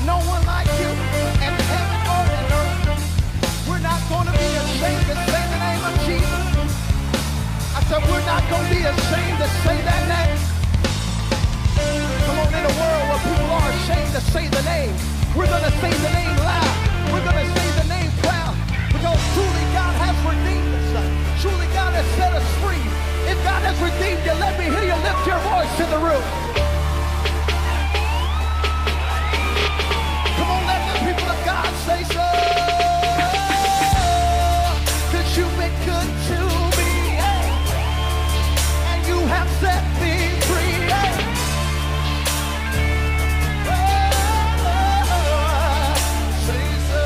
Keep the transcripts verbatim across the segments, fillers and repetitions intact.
No one like you in heaven or in earth. We're not gonna be ashamed to say the name of Jesus. I said, we're not gonna be ashamed to say that name. Come on, in a world where people are ashamed to say the name, we're gonna say the name loud. We're gonna say the name proud. Because truly God has redeemed us. Truly God has set us free. If God has redeemed you, let me hear you lift your voice in the room. Come on, let the people of God say so. 'Cause you've been good to me, and you have set me free. Say so.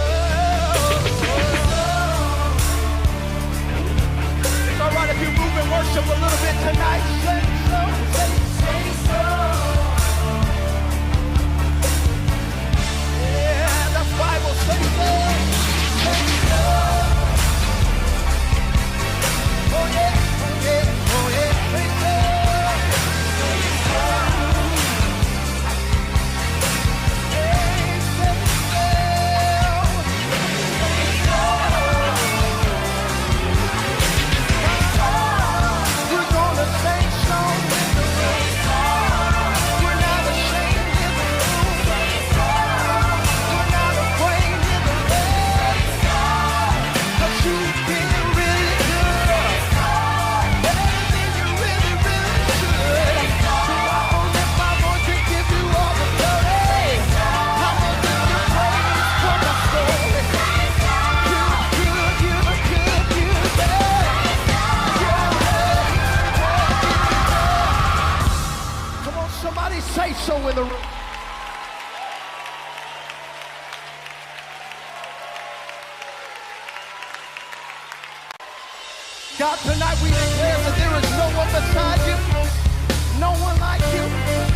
It's all right if you move and worship a little bit tonight. Say so, say, say so. Yeah, the Bible says so. Say so. Oh yeah, oh yeah, oh yeah. Say so. Come on, somebody say so in the room. God, tonight we declare that there is no one beside you, no one like you,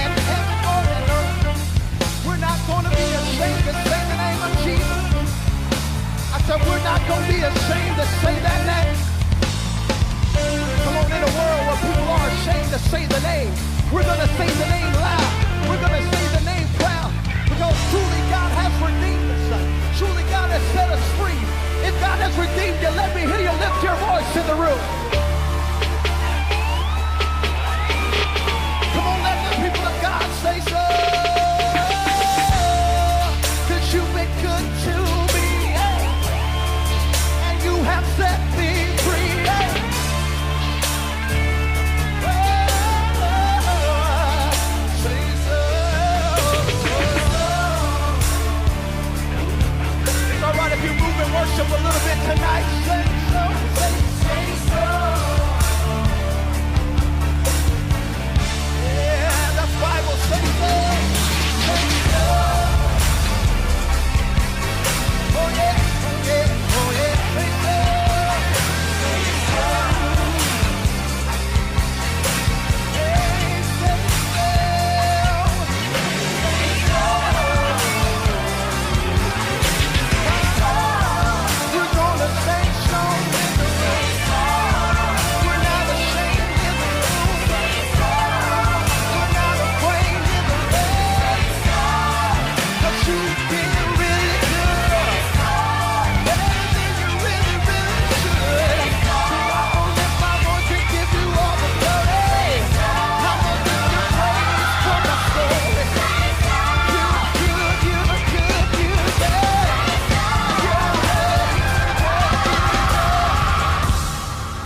in heaven or in earth. We're not gonna be ashamed to say the name of Jesus. I said, we're not gonna be ashamed to say that name. Come on, in a world where people are ashamed to say the name, we're gonna say the name loud. We're gonna say the name proud. Because truly God has redeemed us. Truly God has set us free. If God has redeemed you, let me hear you lift your voice in the room. Come on, let the people of God say so. 'Cause you've been good to me, and you have set me free. It's all right if you move and worship a little bit tonight. Say so, say, say so. Yeah, the Bible says so. Say so. Oh yeah, oh yeah, oh yeah. Say so.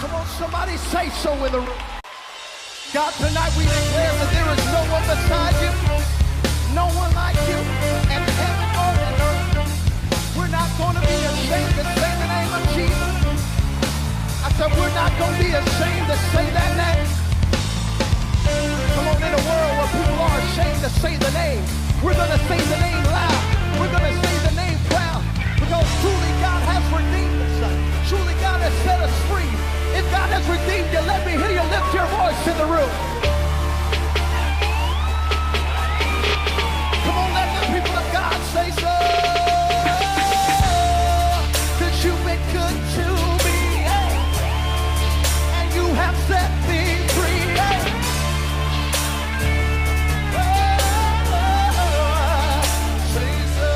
Come on, somebody say so in the room. God, tonight we declare that there is no one beside you, no one like you, in heaven or in earth. We're not gonna be ashamed to say the name of Jesus. I said, we're not gonna be ashamed to say that name. Come on, in a world where people are ashamed to say the name, we're gonna say the name loud. We're gonna say the name proud. Because truly God has redeemed us. Truly God has set us free. If God has redeemed you, let me hear you lift your voice in the room. Come on, let the people of God say so. 'Cause you've been good to me, and you have set me free. Say so.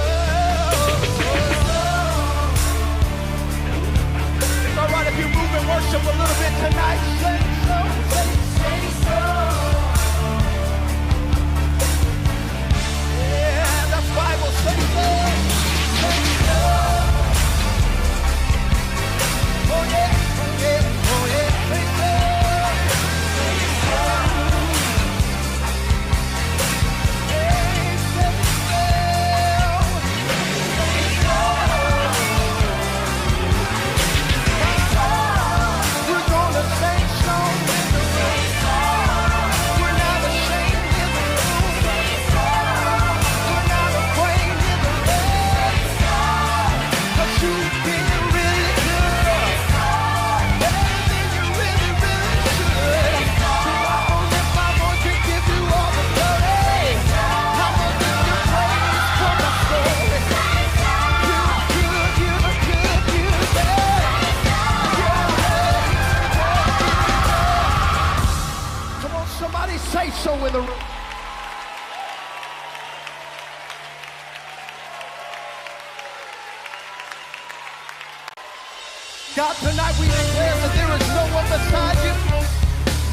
God, tonight we declare that there is no one beside you,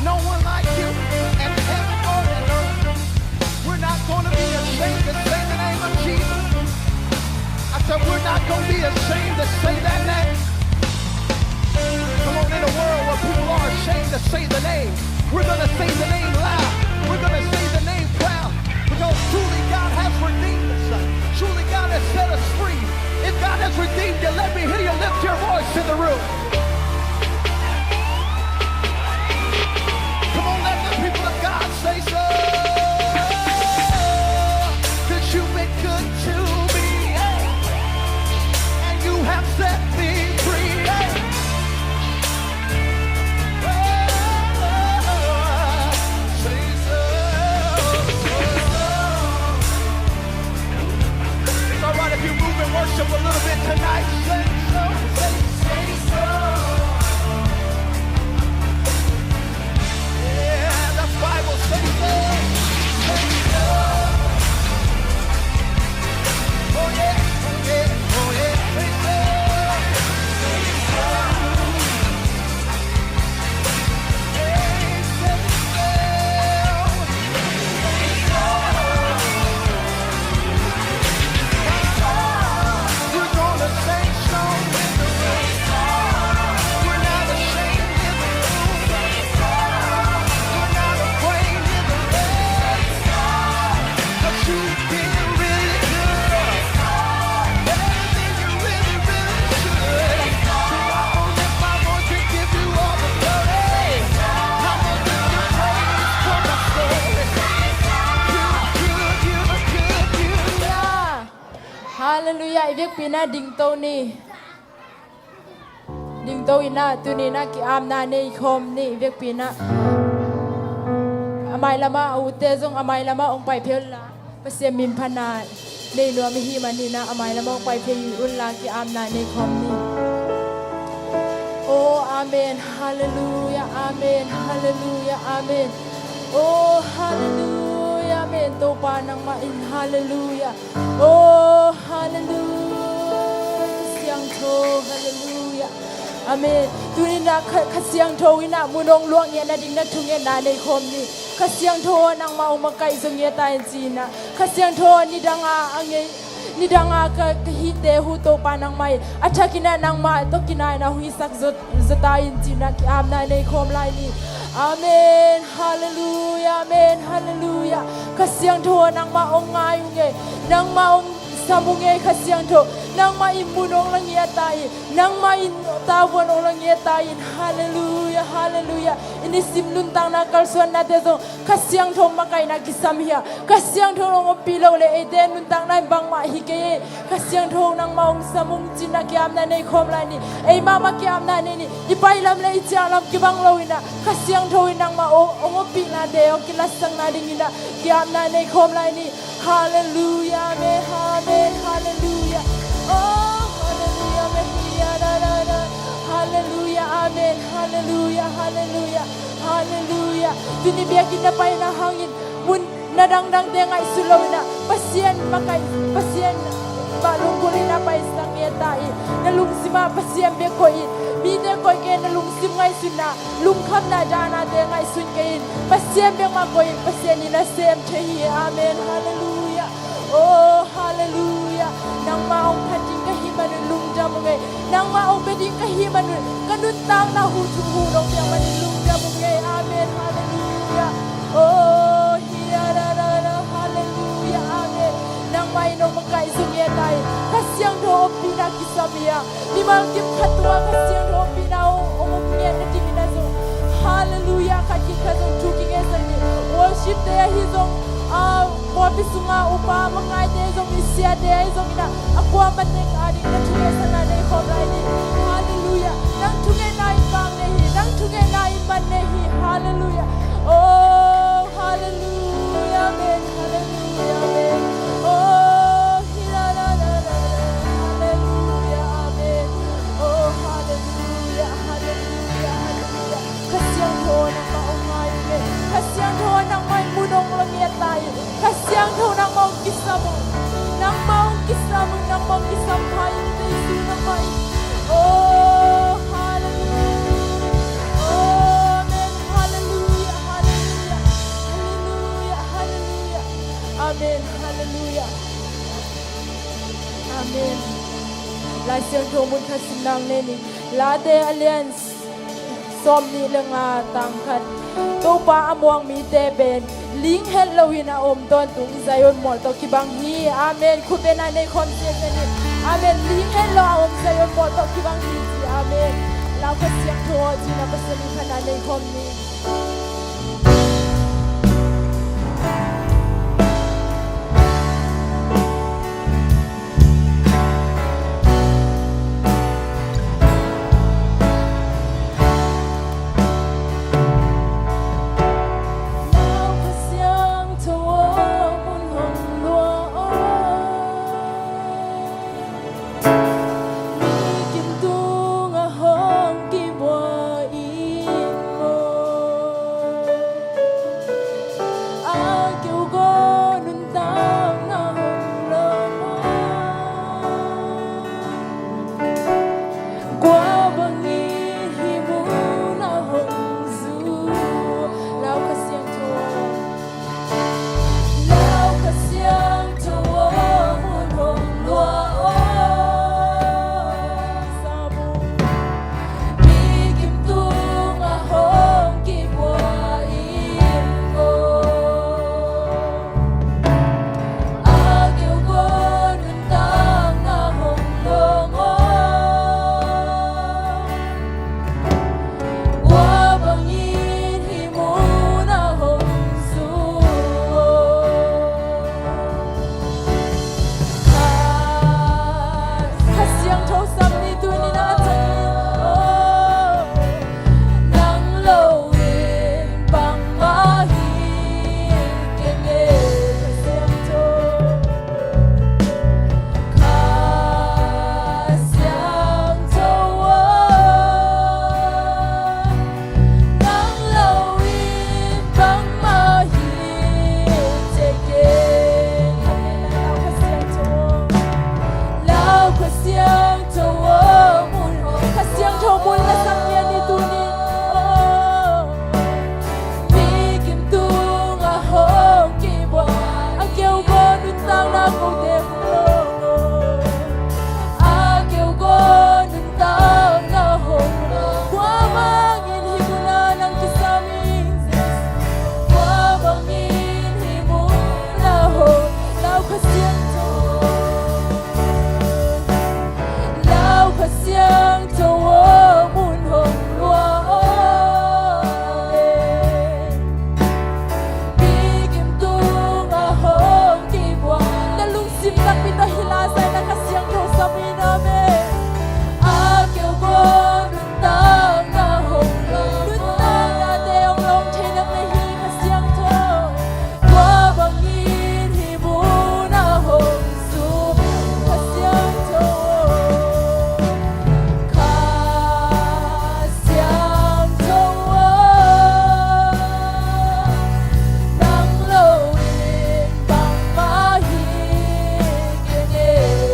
no one like you, and heaven or in earth. We're not going to be ashamed to say the name of Jesus. I said, we're not going to be ashamed to say that name. Come on, in a world where people are ashamed to say the name, we're going to say the name loud. We're going to say the name proud. Because truly God has redeemed us. Truly God has set us free. If God has redeemed you, let me hear you lift your voice in the room. Come on, let the people of God say so. 'Cause you've been good to me, hey. And you have set me free, hey. It's all right if you move and worship a little bit tonight. Say so, say, say so. Yeah, the Bible says so. Say so. Oh yeah, oh yeah, oh yeah. Say so. Halleluiah. I vekpi-in ah dingto ni. Dingto in ah, tuni-in ah ki-apna nei khawm ni, i vekpi-in ah. A mailam ah a ute zong a mailam ah hong pai phei unla, Pasian min phatna nei nuam i hih manin ah a mailam ah hong pai phei unla, ki-apna nei khawm ni. Oh, amen. Halleluiah. Amen. Halleluiah. Amen. Oh, halleluiah. Amen. Topa nangmah in, halleluiah. Oh, halleluiah. Kha Siangtho, halleluiah. Amen. Tuni-in ah Kha, Kha Siangtho in ah mun hong luah ngiat nading na thungetna nei khawm ni. Kha Siangtho nangmah hong makaih zaw ngiat ta in ci-in ah. Kha Siangtho nidang a a ngei, nidang a ka, ka hihte uh Topa nangmah in a thakin ah nangmah tawh kinai-in ah hong hisak zaw, zaw ta in ci-in ah ki-apna nei khawm lai ni. Amen. Halleluiah. Amen. Halleluiah. Kha Siangtho nangmah hong ngai ung ei. Nangmah hong sam ung ei, Kha Siangtho. Nangmah in mun hong la ngiat ta hi. Nangmah in tavuan hong la ngiat ta hi. Halleluiah. Halleluiah. I nisim nuntakna kalsuannate zong Kha Siangtho makaihna kisam hi a. Kha Siangtho hong ompih lo leh eite nuntakna in bangmah hi kei ei. Kha Siangtho nangmah hong sam ung ci-in ah ki-apna nei khawm lai ni. Ei mahmah ki-apna nei ni. I pailam leh i ciahlam kibang lo-in ah Kha Siangtho in nangmah hong, hong ompihnate hong kilatsakna dingin ah ki-apna nei khawm lai ni. Halleluiah. Amen. Amen. Halleluiah. Oh, halleluiah. Amen. Hi, ya, da, da, da. Halleluiah. Amen. Halleluiah. Halleluiah. Halleluiah. Tuni biakinn na paina hangin mun na dangdangte ngaihsun lo-in ah Pasian makaih, Pasian mah lunggulhna paisak ngiat ta hi. Na lungsim ah Pasian bek koih in. Mite koih kei, na lungsim ngaihsunna, lungkhamna, dahnate ngaihsun kei in. Pasian bek mah koih in. Pasian in a sem thei hi. Amen. Halleluiah. Oh, halleluiah. Nangmah hong phat ding ka hih manun lungdam ung ei. Nangmah hong bia ding ka hih manun ka nuntakna huh thu huh dong piak manin lungdam ung ei. Amen. Halleluiah. Oh, hi, ya, da, da, da. Halleluiah. Amen. Nangmah in hong makaih zaw ngiat ta hi. Kha Siangtho ompihna kisam hi a. Mimal kim khat tungah Kha Siangtho ompihna hong, hong om ngiat nadingin ah zong, halleluiah, khat khit khat zong thu kingetsak ni. Worship-te ahi zong, ah, pawlpi sungah upa mangaite zong, misiate ahi zongin ah, a kuamah tek ading na thungetsak na nei khawm lai ni. Halleluiah. Nang thungetna in bang nei hi. Nang thungetna in man nei hi. Halleluiah. Oh, halleluiah. Amen. Halleluiah. Amen. Oh, hi, la, la, la, la, la. Halleluiah. Amen. Oh, halleluiah. Halleluiah. Halleluiah. Kha Siangtho nangmah hong ngai ung ei. Kha Siangtho nangmah in mun hong la ngiat ta hi. Kha Siangtho nangmah hong kisam ung. Nangmah hong kisam ung, nangmah hong kisam pha in, Jesu nangmah Amen. Lai Siangtho mun khat sim nang ning. Late a lian sawmnih le nga tang khat. Topa a muang mite pen ling het loin a om tawntung Zion mual tawh kibang hi. Amen. Khut bengna nei khawm ciat ni. Amen. Ling het lo a om Zion mual tawh kibang hi ci. Amen. Lau Kha Siangtho aw ci-in a Pasian min phatna nei khawm ni. Mikim tungah hong kibua in maw? A keu gaw nuntakna hong lawm a, kua bangin hih munah hong zu? Lau Kha Siangtho. Lau Kha Siangtho aw, mun hong lua aw. Sabu. Mikim tungah hong kibua in maw? A keu gaw nuntakna hong lawm aw. Kua bangin hih munah hong zu aw? Kha, Kha Siangtho sam ni tuni-in a thak hi. Oh, nang lo in bangmah hi keng e, Kha Siangtho. Kha Siangtho aw, nang lo in bangmah hi ci keng. Lau Kha Siangtho, Lau Kha Siangtho aw, mun, Kha Siangtho mun la sam ni tuni-in. Oh. Mikim tungah hong kibua, a keu gaw nuntakna kote hong lawm aw. A keu gaw nuntakna hong lawm. Kua bangin hih munah nang kisam ing, Jesu? Kua bangin hih munah hong? Lau Kha Siangtho. Lau Kha Siangtho aw, mun hong lua aw. Mikim tungah hong kibua. Na lungsim takpi tawh hih la zai na Kha Siangtho sam in, amen. A keu gaw nuntakna hong lawm. Nuntaknate hong lawm thei na hi, Kha Siangtho. Kua bangin hih munah hong zu? Kha Siangtho, Kha Siangtho aw, nang lo in bangmah hi keng e.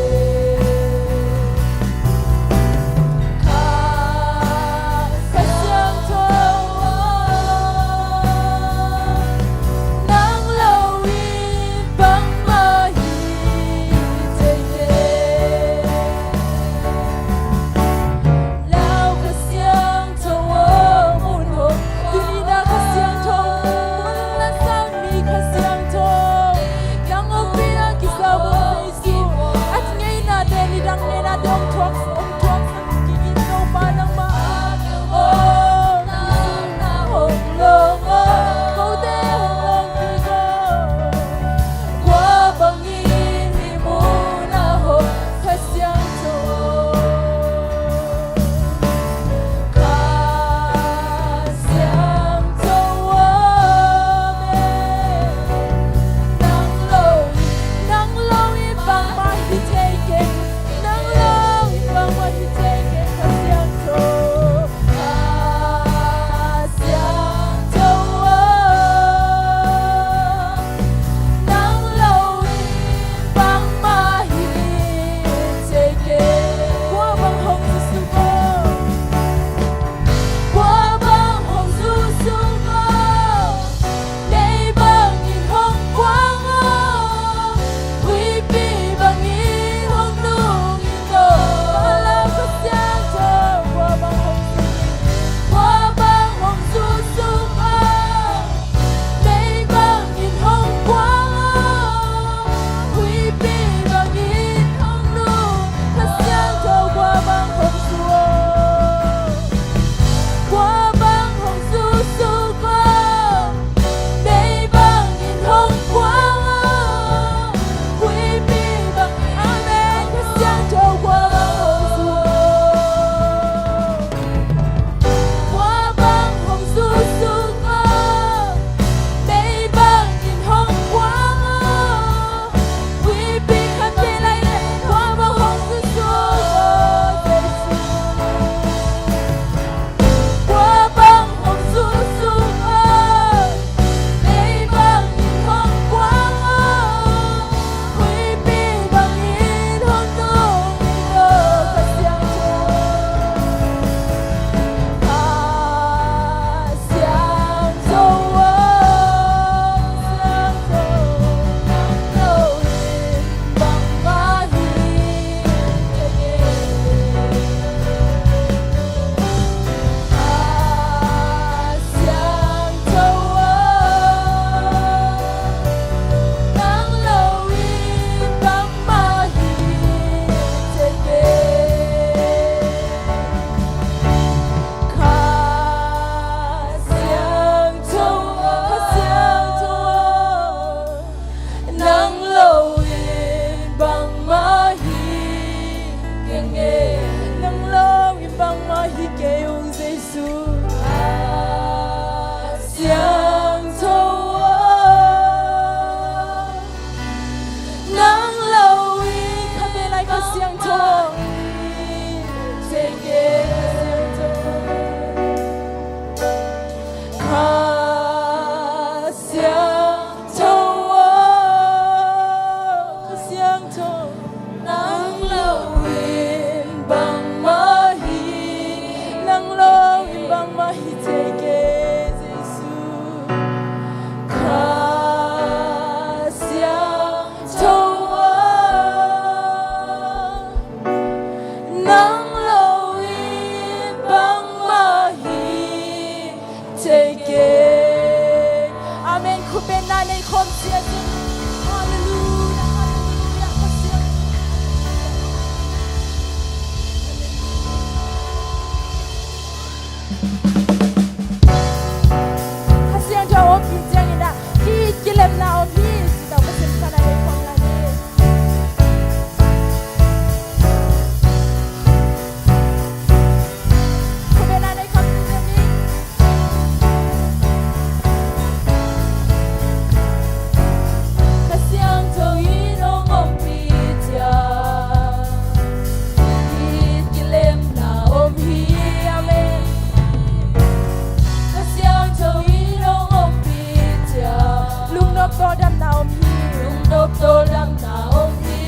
Tang lo in bangmah hi thei kei. Amen. Khutbetna nei khawm ziazin. Halleluiah, halleluiah. Pasian. Kha Siangtho a ompih ciangin ah ki-it kilemna om hi. Cih tawh Pasian thupha nei khawm lai ni. Khutbetna nei khawm ziazin. Kha Siangtho in hong ompih ciang ki-it kilemna om hi. Amen. Kha Siangtho in hong ompih ciang lungnop tawldamna om hi. Lungnop tawldamna om hi.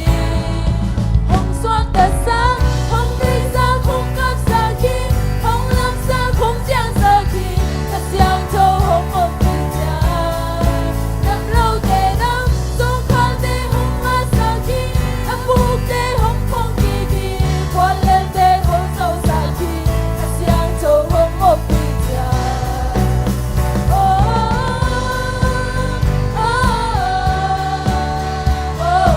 Hong suaktasak, hong nuisak, hong kamsak hi. Hong lamsak, hong piangsak hi. Kha Siangtho hong ompih ciang, dam lote dam, zawngkhalte hong matsak hi. A pukte hong phong kik hi. Puanlelte hong zosak hi. Kha Siangtho hong ompih ciang. Oh, oh, oh, oh, oh.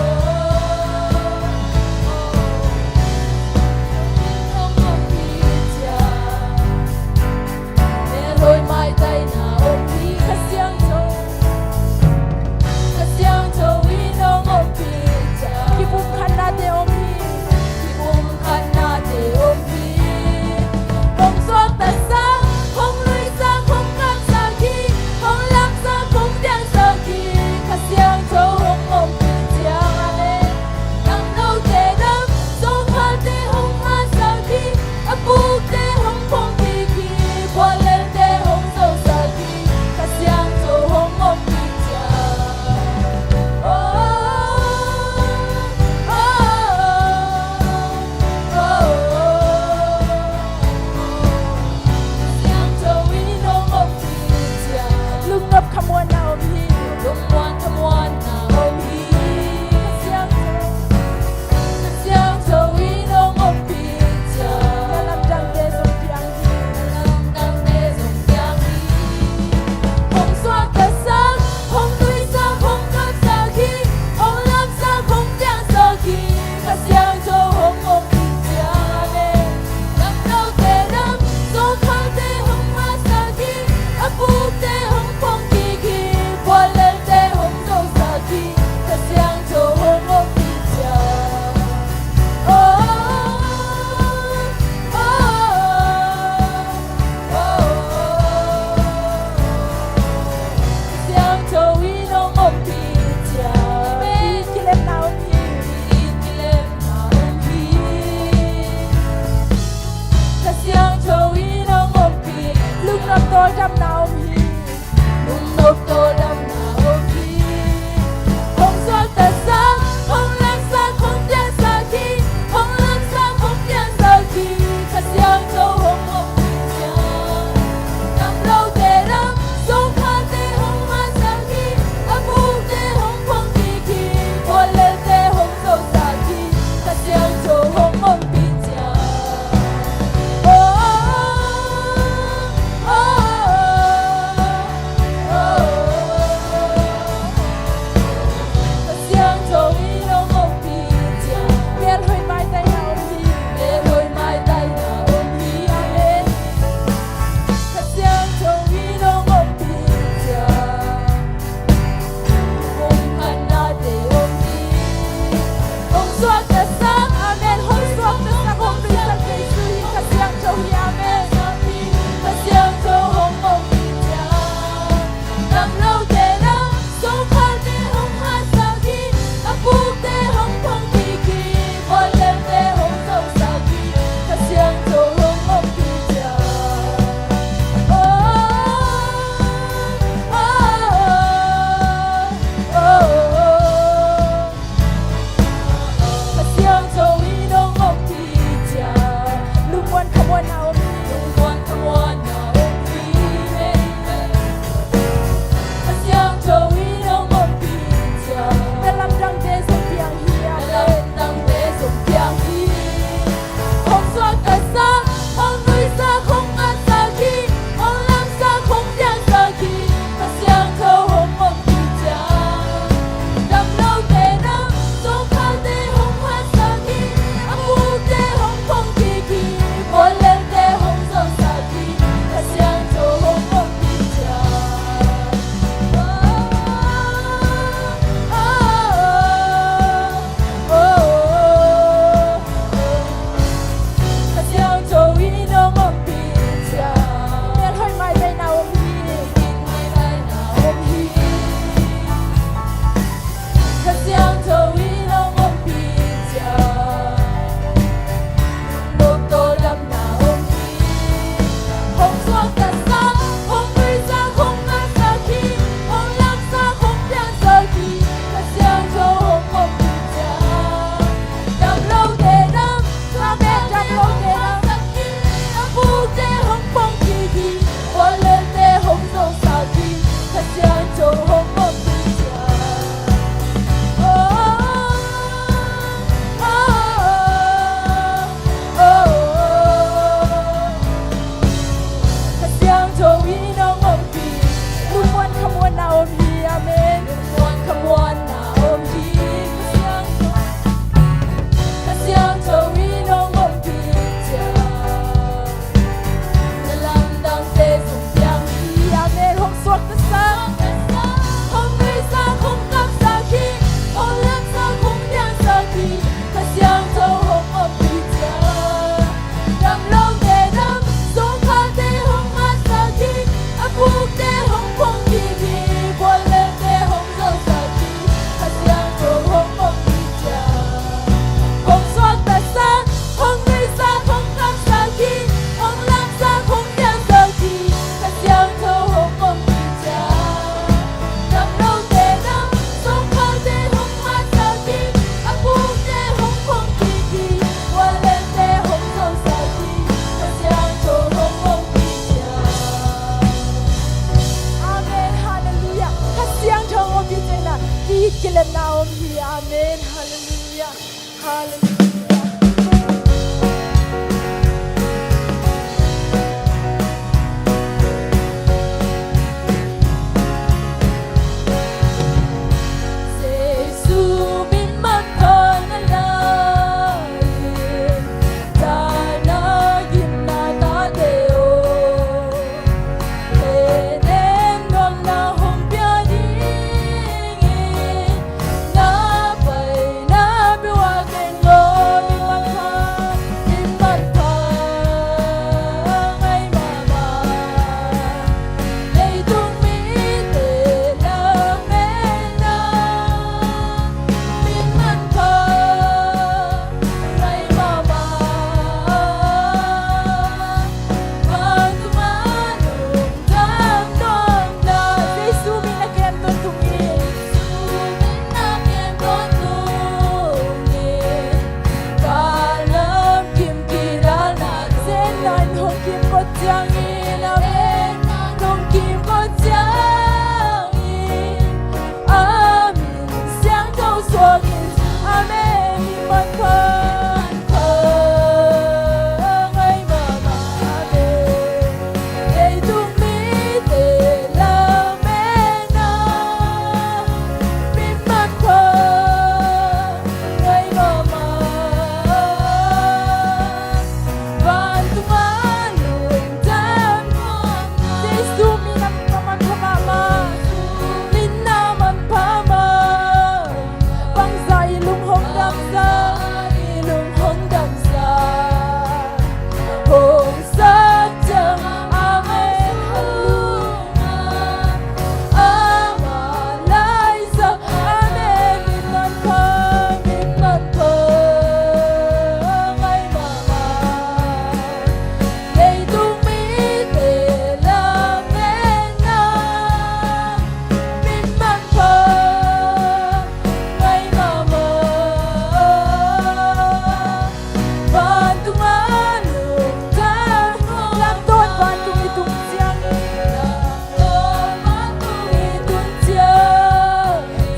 Hong ompih ciang, melhoih maitaina om hi. Kha Siangtho, Kha Siangtho in hong ompih ciang kipumkhatnate om hi. Kipumkhatnate om hi. Hong suaktasak, hong nuisak, hong kamsak hi. Hong lamsak, hong piangsak hi. Kha Siangtho hong ompih ciang, amen. Dam lote dam, zawngkhalte hong matsak hi. A pukte hong phong kik hi. Puanlelte hong zosak hi. Kha Siangtho hong ompih ciang. Oh, oh, oh, oh, oh. Kha Siangtho in hong ompih ciang lungnop khamuanna om hi. Lungmuan khamuanna om hi. Kha Siangtho, Kha Siangtho in hong ompih ciang na lamdangte zong piang hi. Na lamdangte zong piang hi. Hong suaktasak, hong nuisak, hong kamsak hi. Hong lamsak, hong piangsak hi. Kha Siangtho hong ompih ciang, amen. Dam lote dam, zawngkhalte hong matsak hi. A pukte hong phong kik hi. Puanlelte hong zosak hi. Kha Siangtho hong ompih ciang. Oh, oh, oh, oh, oh. Kha Siangtho in hong ompih ciang, ki-it kilemna om hi. Ki-it kilemna om hi. Kha Siangtho in hong ompih, lungnop tawldamna om hi. Lungnop tawldamna om hi. Hong suaktasak, hong lamsak, hong piangsak hi. Hong lamsak, hong piangsak hi. Kha Siangtho hong ompih ciang, dam lote dam, zawngkhalte hong matsak hi. A pukte hong phong kik hi. Puanlelte hong zosak hi. Kha Siangtho hong ompih ciang. Oh, oh, oh, oh, oh. Kha Siangtho in hong ompih ciang, melhoih maitaina om hi. Melhoih maitaina om hi. Amen. Kha Siangtho in hong ompih ciang, pumkhatnate om hi. Hong suaktasak, amen. Hong suaktasak, hong nuisak Jesu hi. Kha Siangtho hi, amen. Kha Siangtho hong ompih ciang, dam lote dam, zawngkhalte hong matsak hi. A pukte hong phong kik hi. Puanlelte hong zosak hi. Kha Siangtho hong ompih ciang. Oh, oh, oh, oh, oh, oh.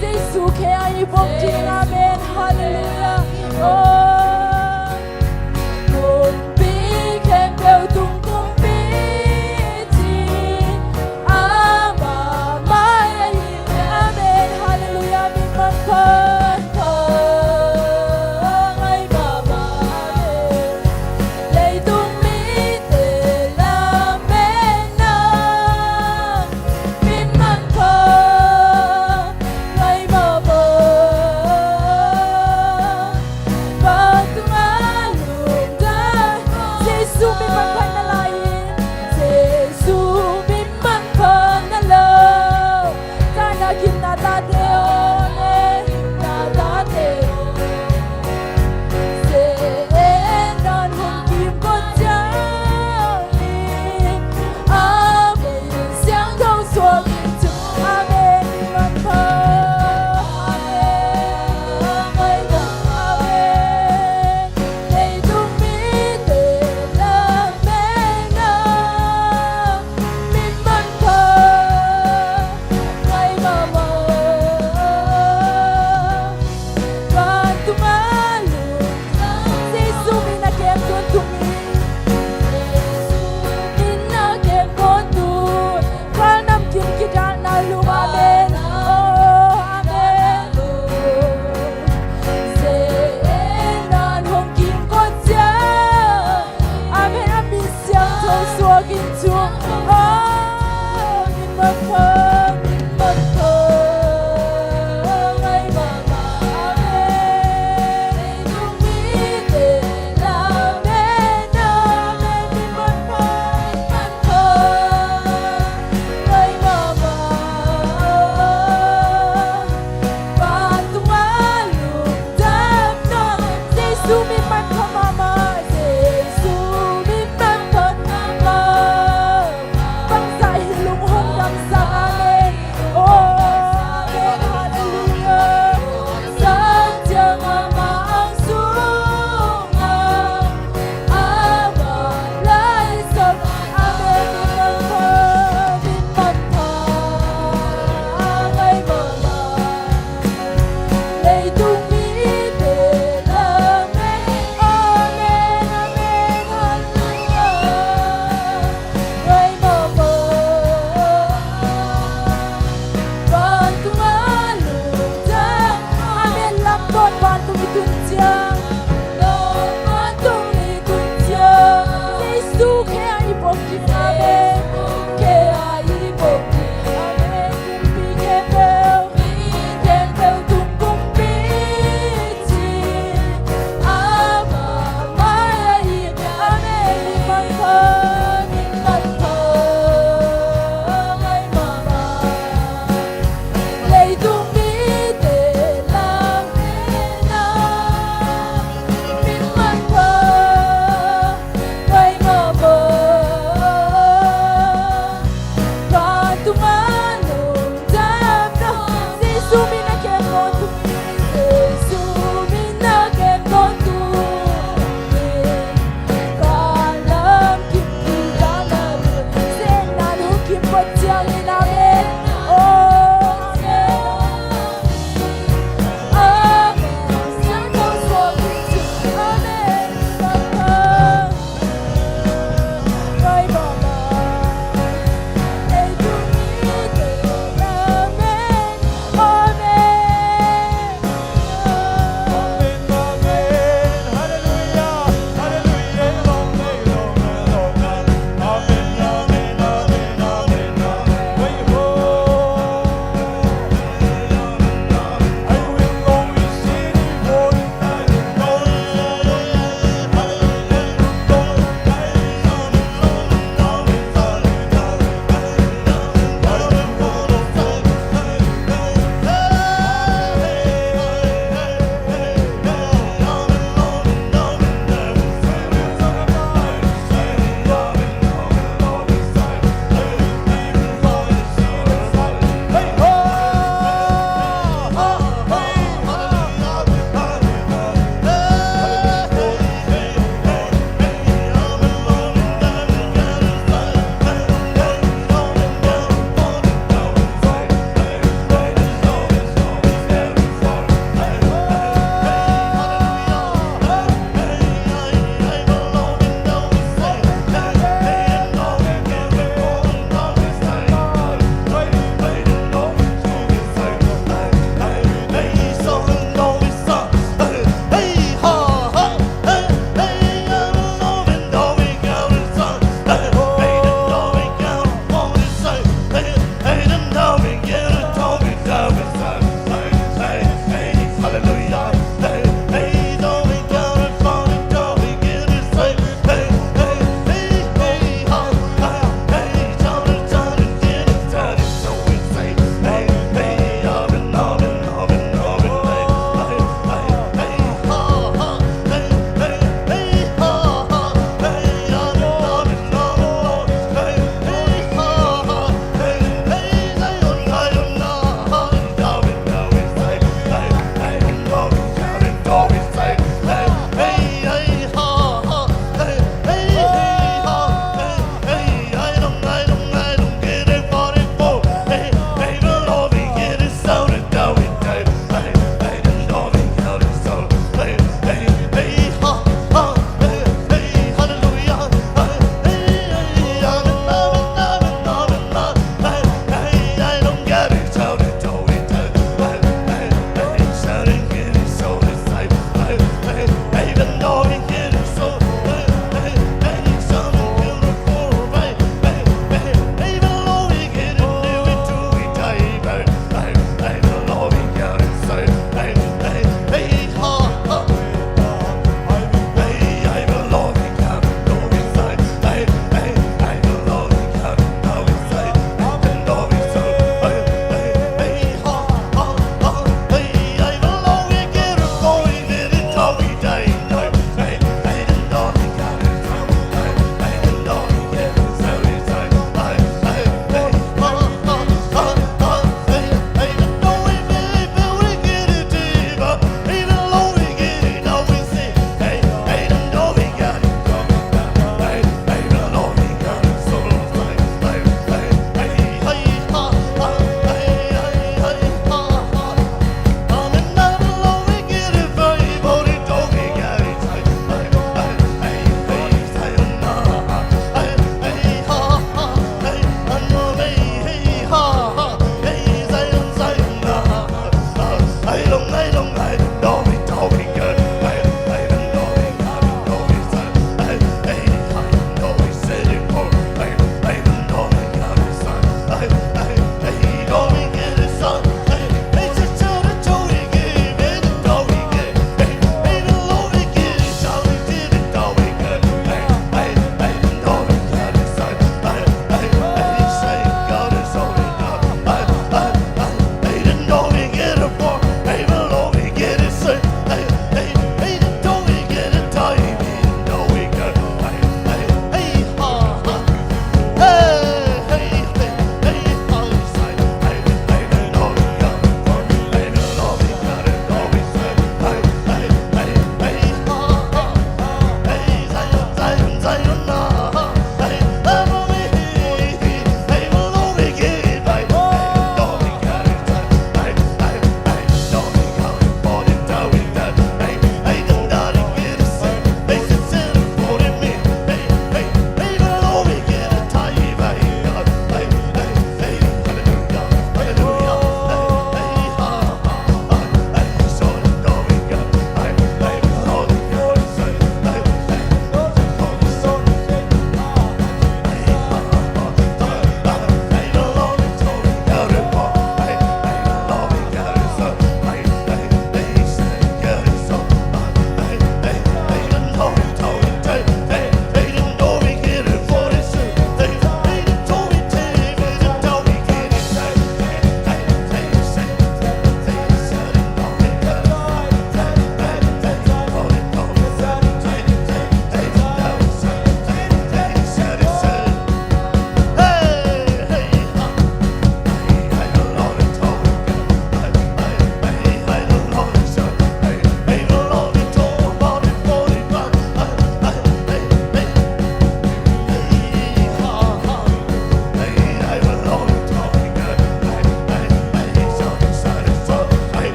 Jesu khempeuh i bawm ding, amen. Halleluiah. Oh. Kumpi khempeuh tung kumpi ding amah mah hi. Amen. Halleluiah. Min manpha, manpha ngai mahmah. Leitung mite lamen ah min manpha ngai mahmah. Vantung a lungdam. Jesu min manpha na lai in. Jesu min manpha na lai. Tana gimna tate aw, gimna tate aw. Zenan hong kim ko ciang in. Amen. Siangtho suak in tung. Amen. Min manpha. Amen. Amen. Leitung mite lamen ah min manpha ngai mahmah. Vantung a lungdam. Jesu min a kem tuan tung in. Jesu min a kem tuan tung. Val namkim kidalna lum. Amen. Oh, amen. Zenan hong kim ko ciang. Amen. A min siangtho suak in tung. Oh, min manpha, min manpha ngai mahmah. Amen. Leitung mite lamen ah min manpha, min manpha ngai mahmah. Vantung a lungdam nong. Jesu min manpha mahmah. Jesu min manpha mahmah. Bangzah hi lung hong damsak. Amen. Oh, amen. Halleluiah. Sang ciang amah ang sungah. Amah laisap. Amen. Min manpha, min manpha ngai mahmah. Leitung mite lamen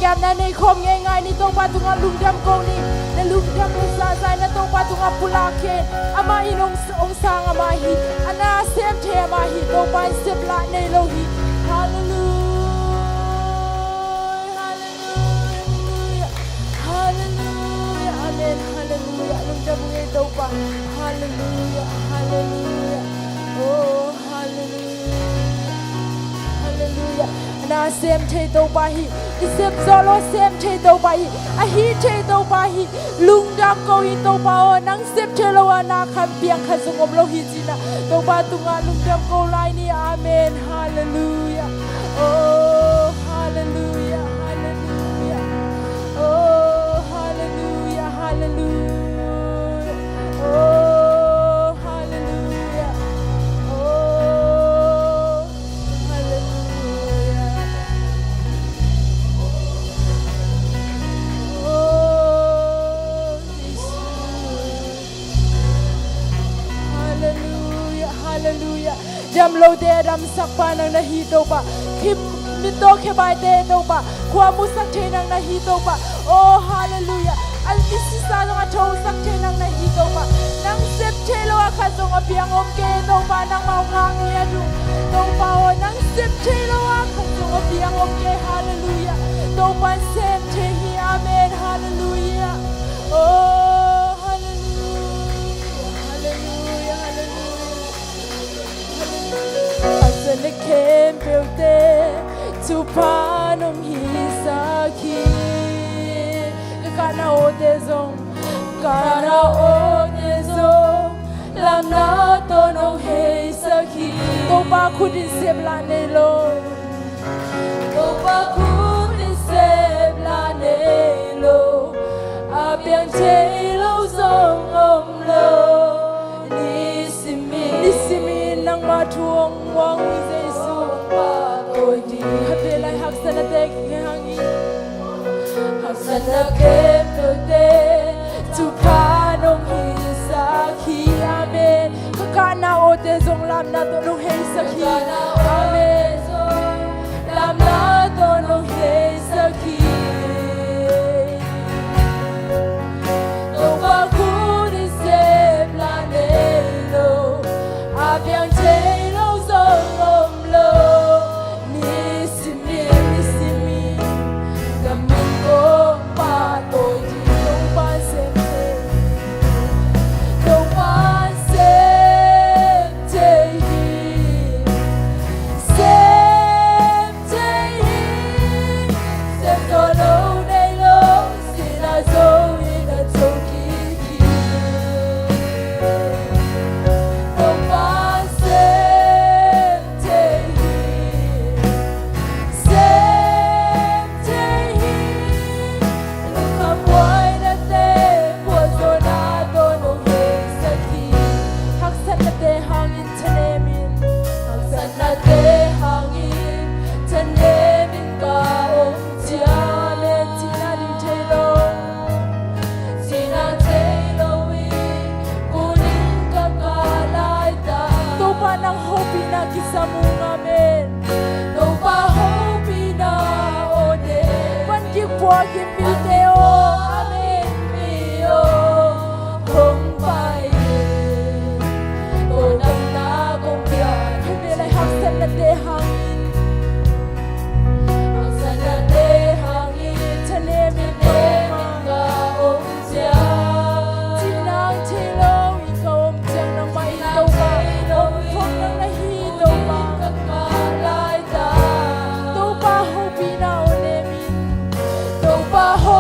Na nei khawm ngeingai ni, Topa tungah lungdam ko ni. Na lungdam, na zahzahna Topa tungah pulak kei. Amah in hong, hong sang amah hi. A na sem thei amah hi. Topa in sep lah nei lo hi. Halleluia, halleluia, halleluia. Amen, halleluia. Lungdam ngei Topa. Halleluia, halleluia. Oh, halleluia. Halleluia. Na sem thei Topa hi. I sep zawh lo sem thei Topa hi. A hih thei Topa hi. Lungdam ko hi Topa aw, nang sep thei lo a na khat piang khat zong om lo hi cih na. Topa tungah lungdam ko lai ni. Amen. Halleluia. Oh, halleluia, halleluia. Oh, halleluia, halleluia. Oh, halleluia. Oh, halleluia. Oh, Jesus. Halleluia, halleluia. Damlote a damsakpa nang na hi Topa. Khim mittaw khebaite Topa. Khua musak thei nang na hi Topa. Oh, halleluia. A misisa zong a thosak thei nang na hi Topa. Nang sep thei lo a khat zong a piang om kei Topa, nangmah hong ngak ngiat uh. Topa aw, nang sep thei lo a khat zong a piang om kei. Halleluia. Topa in sem thei hi. Amen. Halleluia. Oh, halleluia. Halleluia, halleluia. Haksatna khempeuhte thupha nong hisak hi. Ka kahna awte zong, kahna awte zong, lamna tawh nong heisak hi. Topa khut in sep lah nei lo. Topa khut in sep lah nei lo, a piang thei lo zong om lo. Nisimin, nisimin nangmah thu hong uang hi Jesu. Khat vei lai haksatnate hangin, haksatna khempeuhte thupha nong hisak hi. Amen. Ka kahna awte zong lamna tawh nong heisak hi. Amen. Lamna tawh nong heisak hi. Topa khut in sep lah nei lo, a piang thei lo zong om lo. Nisimin, nisimin ka min kong phat tawi ding. Topa sem thei, Topa sem thei hi. Sem thei hi. Sem tawh lo nei lo, sihna zo in a tho kik hi. Topa sem thei hi. Sem thei hi. Lungkham buainate, puahzawhna tawh nong heisak hi. Haksatnate hangin thanemin, haksatnate hangin thanemin ka om ciang, amen. Cihna ding thei lo, cihna thei lo in kunin ka kah laitak, Topa nang hopihna kisam ung, amen. Topa hopihna aw ne. Van kik puak in milte aw, amen. Mi aw, hong pai in. Tawldamna kong piak. Khat vei lai haksatnate hangin, haksatnate hangin thanemin ka om ciang, cihna thei lo in ka om ciang, nangmah in Topa hong phawk nang na hi Topa. Topa hopihna aw ne min. Topa ho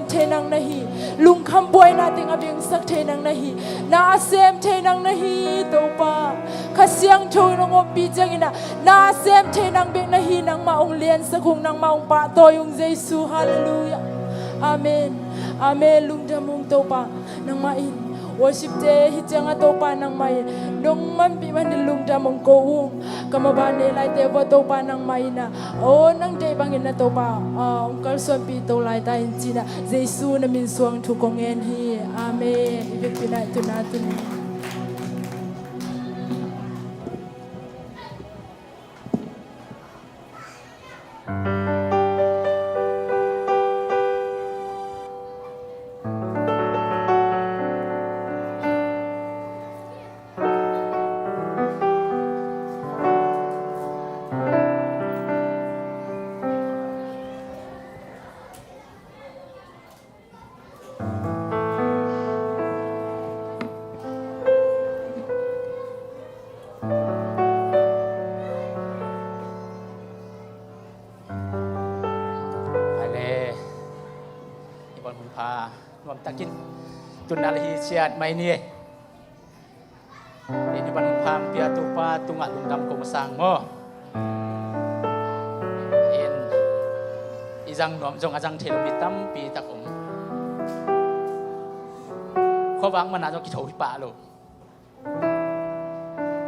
thei nang na hi. Lungkham buaina teng a bengsak thei nang na hi. Na a sem thei nang na hi, Topa. Kha Siangtho in hong ompih ciangin ah, na a sem thei nang bek na hi. Nangmah hong liansak ung, nangmah hong pahtawi ung, Jesu. Halleluiah. Amen. Amen. Lungdam ung, Topa. Nangmah in worship te hih ciangah, Topa, nangmah in nong manpih manin lungdam hong ko ung. Ka maban nei laite vua, Topa, nangmah in ah, aw, nang deih bangin na, Topa, ah, hong kalsuanpih to lai ta in, ci-in ah Jesu na min suang thu kong ngen hi. Amen. I biakpiakna i tun a tun. Amen. I ban hun pha nuam takin tun nal hi ciat mai ni. In i ban hun pha hong pia Topa tungah lungdam ko masa ing maw. In i zang nuam zong a zang thei lo mi tampi tak om. Khuavak man ah zong kitho hi pah lo.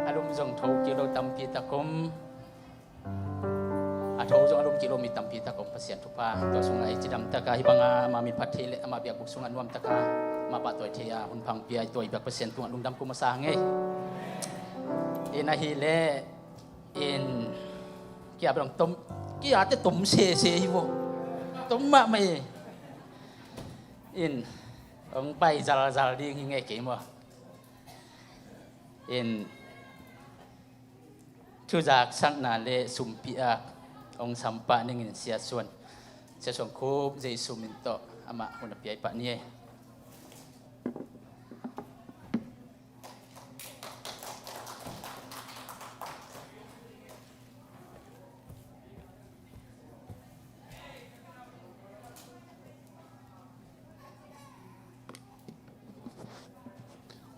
A lum zong tho kik lo tampi tak om. A tho zong a lum kik lo mi tampi tak om. Pasian thupha. Tua sungah i cidam taka hih banga ama min phat thei le ama biakbuk sungah nuam taka ama pahtawi thei a hun pha hong pia i, tua i biak Pasian tungah lungdam ko masa ing ei. In ahih leh in kia bang tom, kia te tom sese hi vo. Tom mahmah e. In hong pai zalzal ding hi ngei kei maw. In thuzaksakna le sumpi-ak hong sam pah ning in, Sia Suan, Sia Suan Khup, Jesu min tawh amah hun a pia i pah ni ei.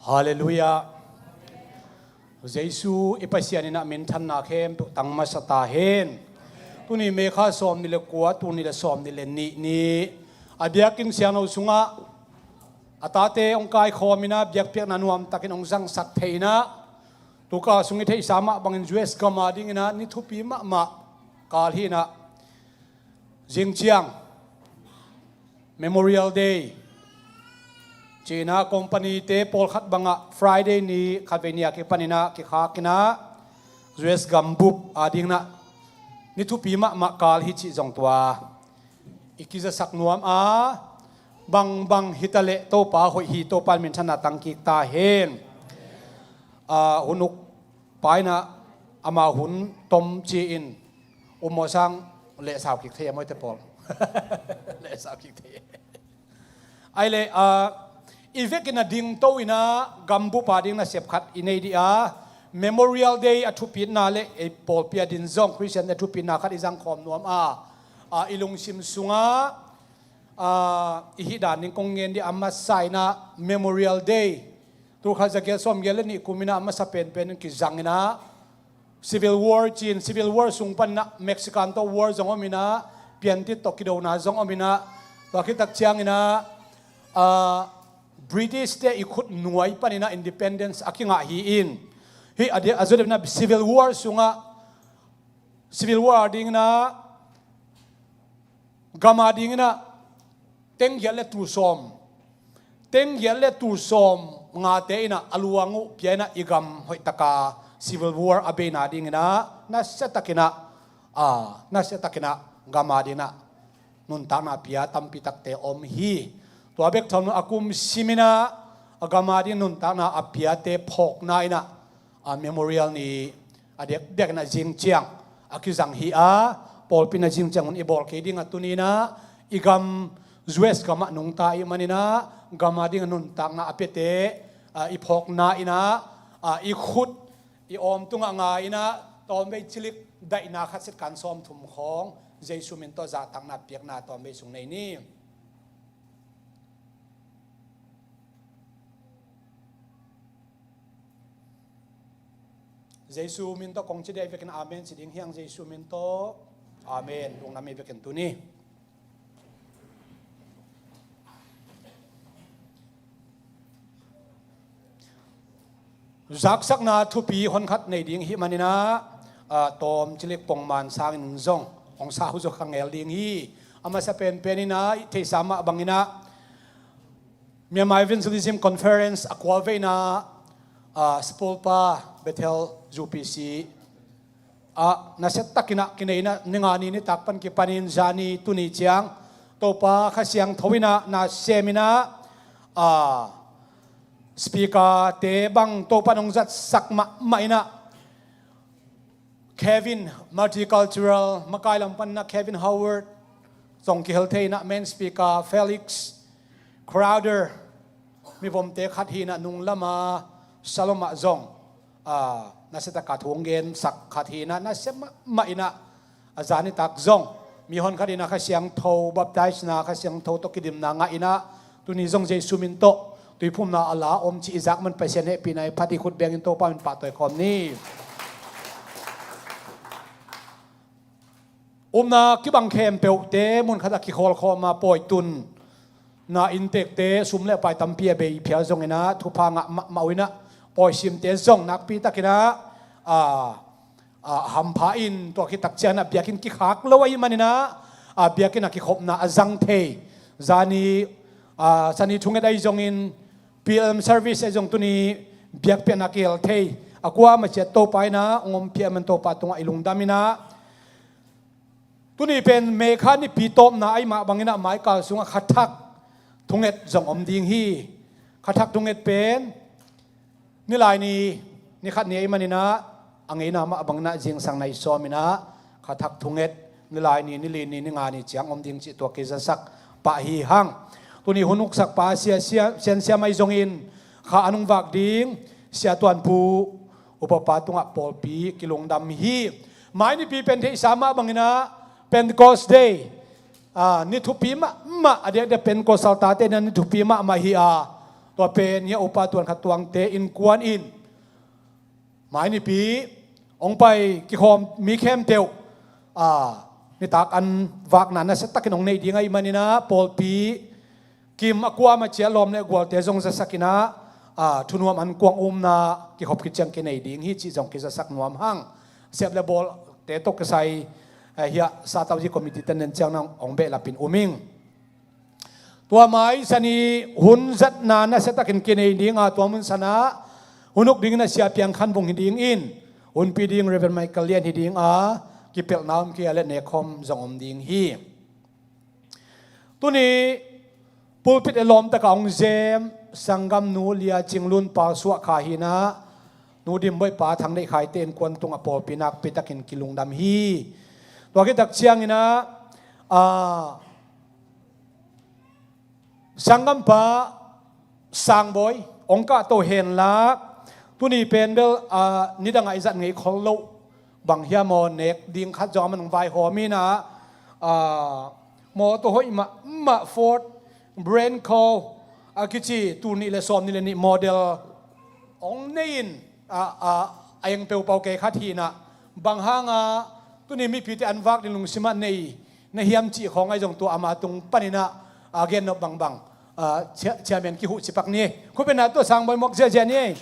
Halleluiah. Jesu i Pasian in ah minthanna khempeuh tang masa ta hen. Tuni May kha sawmnih le kua, tul nih le sawmnih le nih ni a biakinn siangtho sungah a tate hong kaikhawm in ah biakpiakna nuamtakin hong zangsak thei in ah, tu kal sung i theihsa mah bangin U S gam a dingin ah ni thupi mahmah kal hi in ah, zing ciang Memorial Day ci-in ah company te pawlkhat bangah Friday ni khatvei ni a kipan in ah kikhak in ah, U S gambup a dingin ah ni thupi mahmah kal hi cih zong tua i kizasak nuam a, bangbang hi ta leh Topa hoih hi, Topa in minthanna tang kik ta hen. A, hun uk pa in ah ama hun tom ci-in um maw sang, lehsau kik thei a, mawite pawl. Lehsau kik thei. Ahih leh, a, i vekin a dingto in ah gambup a ding nasep khat i nei dih a, Memorial Day a thupitna le ei pawlpi a din zong Khristian a thupitna khat i zangkhawm nuam a, a, i lungsim sungah, a, i hih dan ding kong ngen dih a, masa in ah Memorial Day, tul khat za giat sawm giat le nih kum in ah a masa penpen in kizang in ah, Civil War ci-in, Civil War sung panin ah Mexican tawh war zong om in ah, piantit tawh kidona zong om in ah, tua khit tak ciangin ah, a, British te i khut nuai panin ah independence a kingah hi in, hih a dia a zaw deuh in ah Civil War sungah, Civil War a dingin ah gam a dingin ah teng giat le tul sawm, teng giat le tul sawm ngate in ah a luang uh pia in ah i gam hoih taka Civil War a beina dingin ah nasia takin ah, a, nasia takin ah gam a dingin ah nuntakna a pia tampi takte om hi. Tua bek tham lo a kum sim in ah a gam a ding nuntakna a piate phawkna in ah, a, Memorial ni a diakdiak in ah zing ciang a kizang hi a, pawlpi in ah zing ciang hun i bawl kei ding a, tuni in ah i gam U S gam ah nungta i hih manin ah gam a ding a nuntakna a piate, a, i phawkna in ah, a, i khut i awm tungah nga in ah tawmvei cilik daihna khat set kan sawmthum khawng Jesu min tawh zahtakna piakna tawmvei sung nei ni. Jesu min tawh kong ci dih vekin amen ci ding hiang, Jesu min tawh. Amen. Lungdam hi vekin tuni. Zaksakna thupi honkhat nei ding hi maninah, ah, tawm cilik pongman sangin zong hong sa hu zaw kha ngel ding hi. A masa penpeninah i theihsa mah banginah Myanmar Evangelism Conference a kuaveina, ah, Spolpa Bethel U P C ah, nasia takinah kineina, ni nga ni nitak pan kipanin zani tuni ciang Topa Kha Siangtho inah na seminah, ah, speaker te bang Topa nong zatsak mahmah inah Kevin, multicultural makai lam panna Kevin Howard zong kihel thei inah main speaker Felix Crowder, mivomte khat hinah nunglama Salom ah zong, ah, nasia taka thu hong gensak khat hinah nasia mahmah inah a zanitak zong mihon khat inah Kha Siangtho baptize na, Kha Siangtho tawh kidimna ngah inah tuni zong Jesu min tawh tuiphumna a la om ci i zak man Pasian hehpihna i phat i khut bengin Topa min pahtawi khawm ni. Upna kibang khempeuhte munkhat a kikhawlkhawm a pawi tun na inntekte sum le pai tampi a bei phial zonginah thupha ngah mahmah uh inah pawisimte zong nakpi takinah, ah, ah, hampha in tua kitak cianah biakinn kikhak lo ahi maninah, ah, biakinn a kikhopna a zang thei. Zani, ah, sani thunget ahi zongin P L M service ahi zong tuni biakpiakna kihel thei. A kua maciat Topa inah hong ompih a man Topa tungah i lungdam inah tuni pen May kha nipi tawpna ahi mah banginah maikal sungah khathak thunget zong om ding hi. Khathak thunget pen nilai ni, ni khat ni ahi maninah a ngeina mah banginah zingsang nai sawm inah khathak thunget nilai ni, nili ni, ni nga ni ciang om ding cih tua kizasak pah hi hang. Tuni hun uksak pa sia, sia, siansiam ahi zongin kha an hong vak ding Sia Tuanpu upapa tungah pawlpi kilungdam hi. Mai nipi pen theihsa mah banginah Pentecost Day, ah, ni thupi mahmah, a diakdiak Pentecostal tate na ni thupi mahmah hi a, tua pen hia upa tuan khat tuangte innkuan in mai nipi hong pai kikhawm mi khempeuh, ah, nitak an vakna nasia takin hong neih ding ahi maninah pawlpi kim a kuam a ciah lawm le gualte zong zasakinah, ah, thunuam an kuang umna kikhop kiciang kinei ding hi cih zong kizasak nuam hang. Sep le bawlte tawh kisai, eh, hiah satauzi committee ten nen ciang nang hong behlapin um ing. Tua mai sani hun zatna nasia takin kinei dinga tua mun sanah hun uk dingin a sia piang khan vung hi dingin hunpi ding Reverend Michael Lian hi dinga kipelhna om kei a le nekkhawm zong om ding hi. Tuni pulpit e lawmtaka hong zem sanggamnu Lia Cing Lun Pal Suah Kha hinah Nu Dim Boih pa Thang Deih Khaite innkuan tungah pawlpi nakpi takin kilungdam hi. Tua kitak cianginah, ah, sanggampa Sangbawi hong kahto henla tuni pen bel, ah, nidangah i zat ngei khol loh bang hiam aw nek ding khat zong a man hong vaihawm inah, ah, mawtaw hoih mahmah Ford Bronco a kici tul nih le sawm nih le nih model hong nei in, ah, ah, a eng peupau kei khat hinah bang hanga tuni mipite an vak ding lungsimah nei na hiam cih khawng ahi zong tua ama tung paninah, ah, gennop bangbang, ah, chia-, chairman kihuh cipak ni. Khupena tua Sangbawi muak ziahziah ni.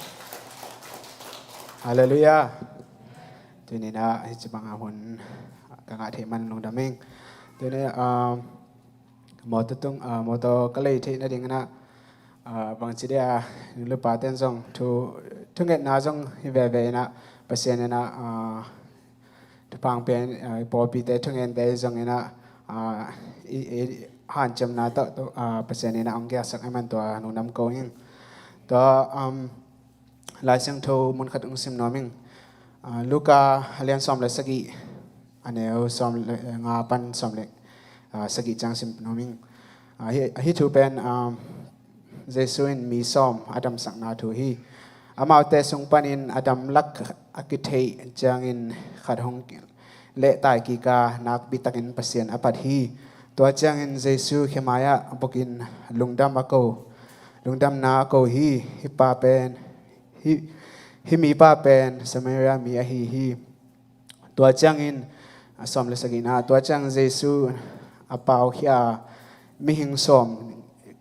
Halleluiah. Tuninah hici banga hun ka ngah theih man lungdam ing. Tuni, ah, mawtaw tung, ah, mawtaw ka lei theih nadinginah, ah, bangci dia nulupate in zong thu, thungetna zong hi veve inah Pasian inah, ah, thupha hong pia, ah, pawlpite thungente zong inah, ah, i, i hanciamna tawh, tawh, ah, Pasian inah hong giaksak a man tua lungdam ko ing. Tua, um, Lai Siangtho munkhat hong sim nuam ing. Ah, Luka a lian sawm le sagih, a neu sawm le nga pan sawm le, ah, sagih ciang sim nuam ing. Ah, hi, hi thu pen, ah, Jesu in mi sawm a damsakna thu hi. Amaute sung panin a damlak a kitheih ciangin khat hong lehtai kika nakpi takin Pasian a phat hi. Tua ciangin Jesu khemai-ah bukin lungdam a ko, lungdamna a ko hi. Hih pa pen, hih, Hih mipa pen Samaria mi ahi hi. Tua ciangin, a sawm le sagihna, tua ciang Jesu a pau khia a, mihing sawm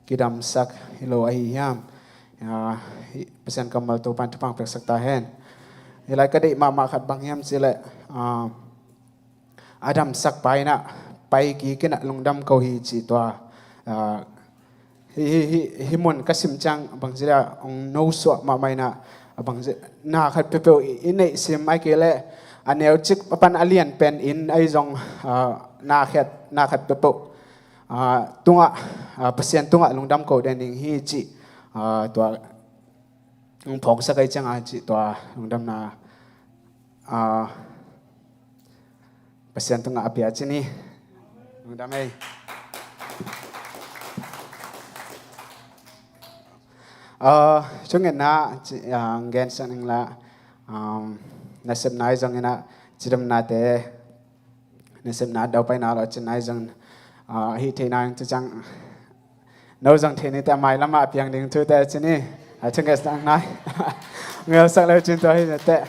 kidamsak hi lo ahi hiam? A, hih Pasian kammal Topan thupha piaksak ta hen. Hih lai ka deih mahmah khat bang hiam cih leh, a, a damsak pa in ah pai kik in ah lungdam ko hi cih tua, a, hih, hih, hih, hih mun ka sim ciang bangci leh hong nosuah mahmah in ah, a bangci na khat peuhpeuh i, i neih sim ai kei leh a neu cik a pan a lian pen in ai zong, a, na khat, na khat peuhpeuh, a, tungah, a, Pasian tungah lungdam ko den ding hi cih, a, tua hong phawksak ai ciang a cih tua lungdamna, a, Pasian tungah a pia ci ni. Lungdam ei. A, thungetna ci, a, gensak ning la, um, nasepna i zong in ah cidamnate, nasepna daupaina lo cin ai zong, a, hih theihna in ciciang no zong thei ni teh a mailam ah a piang ding thute ci ni. A thungetsak nai. Ngelsak lo cin tua hi na teh.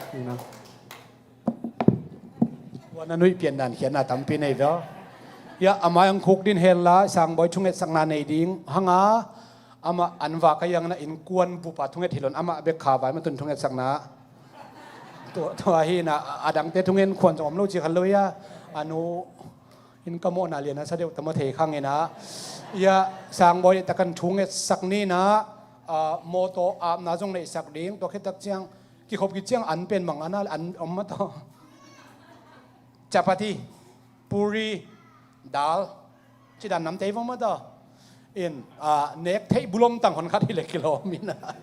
Tua na nuih pian dan khiatna tampi nei veh. Ia, a mai ang khuk din hel la, Sangbawi thungetsakna nei ding hanga, amah an vak a iang na innkuan bupa thunget hi lo in amah bek kha vai matun thungetsakna. Tua, tua hi na, a dangte thungen khuan zong om lo ci khan lo ia, a nu in ka mawhna lian a sa deuh ta maw thei khang in ah. Ia, Sangbawi tak kan thungetsak ni na, a, mawtaw apna zong neihsak ding, tua khit tak ciang, kikhop khit ciang an pen mang an a, an om mah tawh. Chapati, puri, dal, ci dan namte i vong mah tawh. In, a, nek theih bulom tang hon khat hi leh kilawm in ah.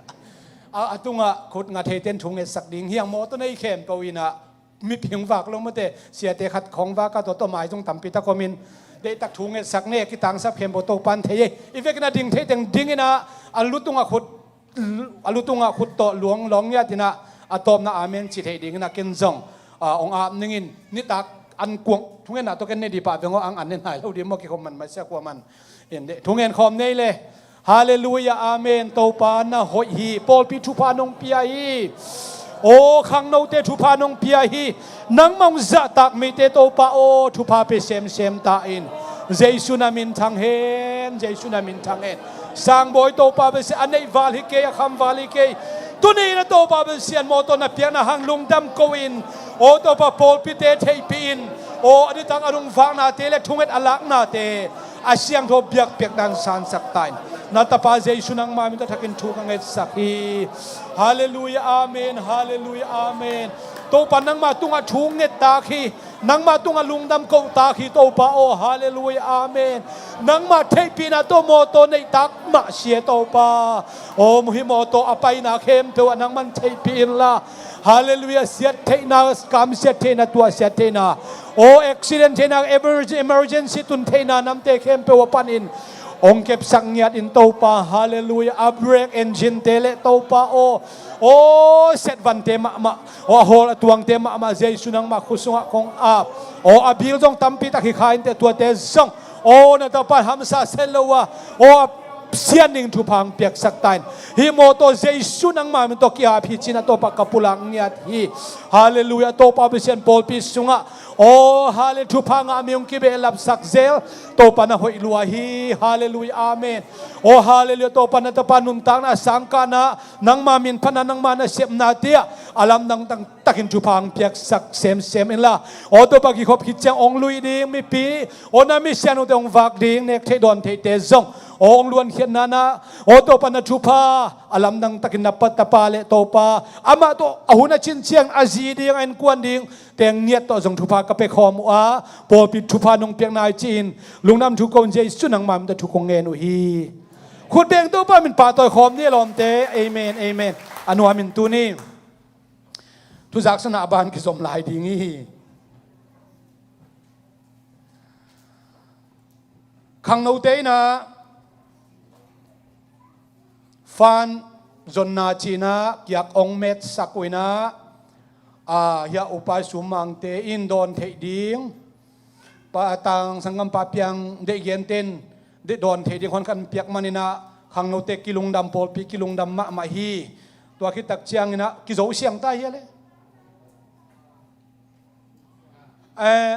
A, a tungah khut nga thei ten thungetsak ding hiang maw tawh nei khempeuh in ah, mipi hong vak lo mate, siate khat khawng vak a tua tawh mai zong tampi tak om in, deihtak thungetsak ne, kitangsap khempeuh Topan thei ei. I vekin a ding thei teng ding in ah, a lu tungah khut, a lu tungah khut tawh luang lawng ngiat in ah, a tawpna amen ci thei ding in ah ken zong, a, hong ap ning in, nitak an kuang thungetna tawh ken ne di pah veng aw, ang an ne nai lo di maw, kikhop man masiah kua man. In de, thungen khawm nei le. Halleluiah, amen. Topa na hoih hi, pawlpi thupha nong pia hi. Aw, khangnote thupha nong pia hi. Nangmah hong zahtak mite Topa aw, thupha pe semsem ta in. Jesu na min thang hen, Jesu na min thang hen. Sangbawi Topa Pasian a neih val hi kei, a kham val hi kei. Tuni na Topa Pasian mawtaw na piakna hang lungdam ko in. Aw Topa pawlpite theihpih in. Aw a nitak a nung vaknate le thunget a laknate a siangtho biakpiak dan sansak ta in. Na tapa Jesu nangma min tawh thakin thu ka ngetsak hi. Halleluiah, amen, halleluiah, amen. Topa nangma tungah thu ngettak hi. Nangma tungah lungdam kohtak hi Topa aw, halleluiah, amen. Nangma theihpihna tawh mawtaw neihtak mah sia Topa. Aw muhi mawtaw a paina khempeuh ah nangman theihpih inla. Halleluiah, siat theihna, kam siat theihna, tuah siat theihna. Aw accident theihna, emergency, emergency tun theihna namte khempeuh a panin hong kepsak ngiat in Topa, halleluiah, a brake engine te le Topa aw. Aw setvante mahmah, aw a hawl a tuangte mahmah Jesu nangmah khut sungah kong ap. Aw a bil zong tampi tak hi kha in teh tuate zong. Aw na tapa hamsa set lo a. Aw a sian ding thupha hong piaksak ta in. Hih mawtaw Jesu nangma min tawh ki-ap hi cin a Topa ka pulak ngiat hi. Halleluiah, Topa Pasian pawlpi sungah. Aw halle thupha ngah mi hong kibehlapsak zel. Topa na hoih lua hi. Halleluiah, amen. Aw halleluiah, Topa na tapa nuntakna a sangkahna nangma min phatna nangma na sepna tiah a lamdang tang takin thupha hong piaksak semsem inla. Aw Topa kikhop khit ciang hong lui ding mipi, aw na misiangthote hong vak ding nek theih dawn theihte zong aw hong luankhiatna na, aw Topa na thupha a lamdang takin na pa tapa le Topa amah tawh a hun a cin ciang a zi ding a innkuan ding teng ngiat tawh zong thupha ka pia khawm uh a, pawlpi thupha nong piak nai ci-in lungdam thu ko in Jesu nangma min tawh thu kong ngen uh hi. Khut beng Topa min pahtawi khawm ni a lawmte. Amen, amen. A nuam in tuni thuzaksana a ban kizom lai ding hi. Khangnote in ah fan zonna cihna kiak ong metsak uh in ah, a, hiah upai summangte in dawn theih ding pa a tang sanggam pa piang deih genten deih dawn theih ding hon khan piak manin ah khangnote kilungdam, pawlpi kilungdam mahmah hi. Tua khit tak ciangin ah kizo siang ta hi a le. Eh,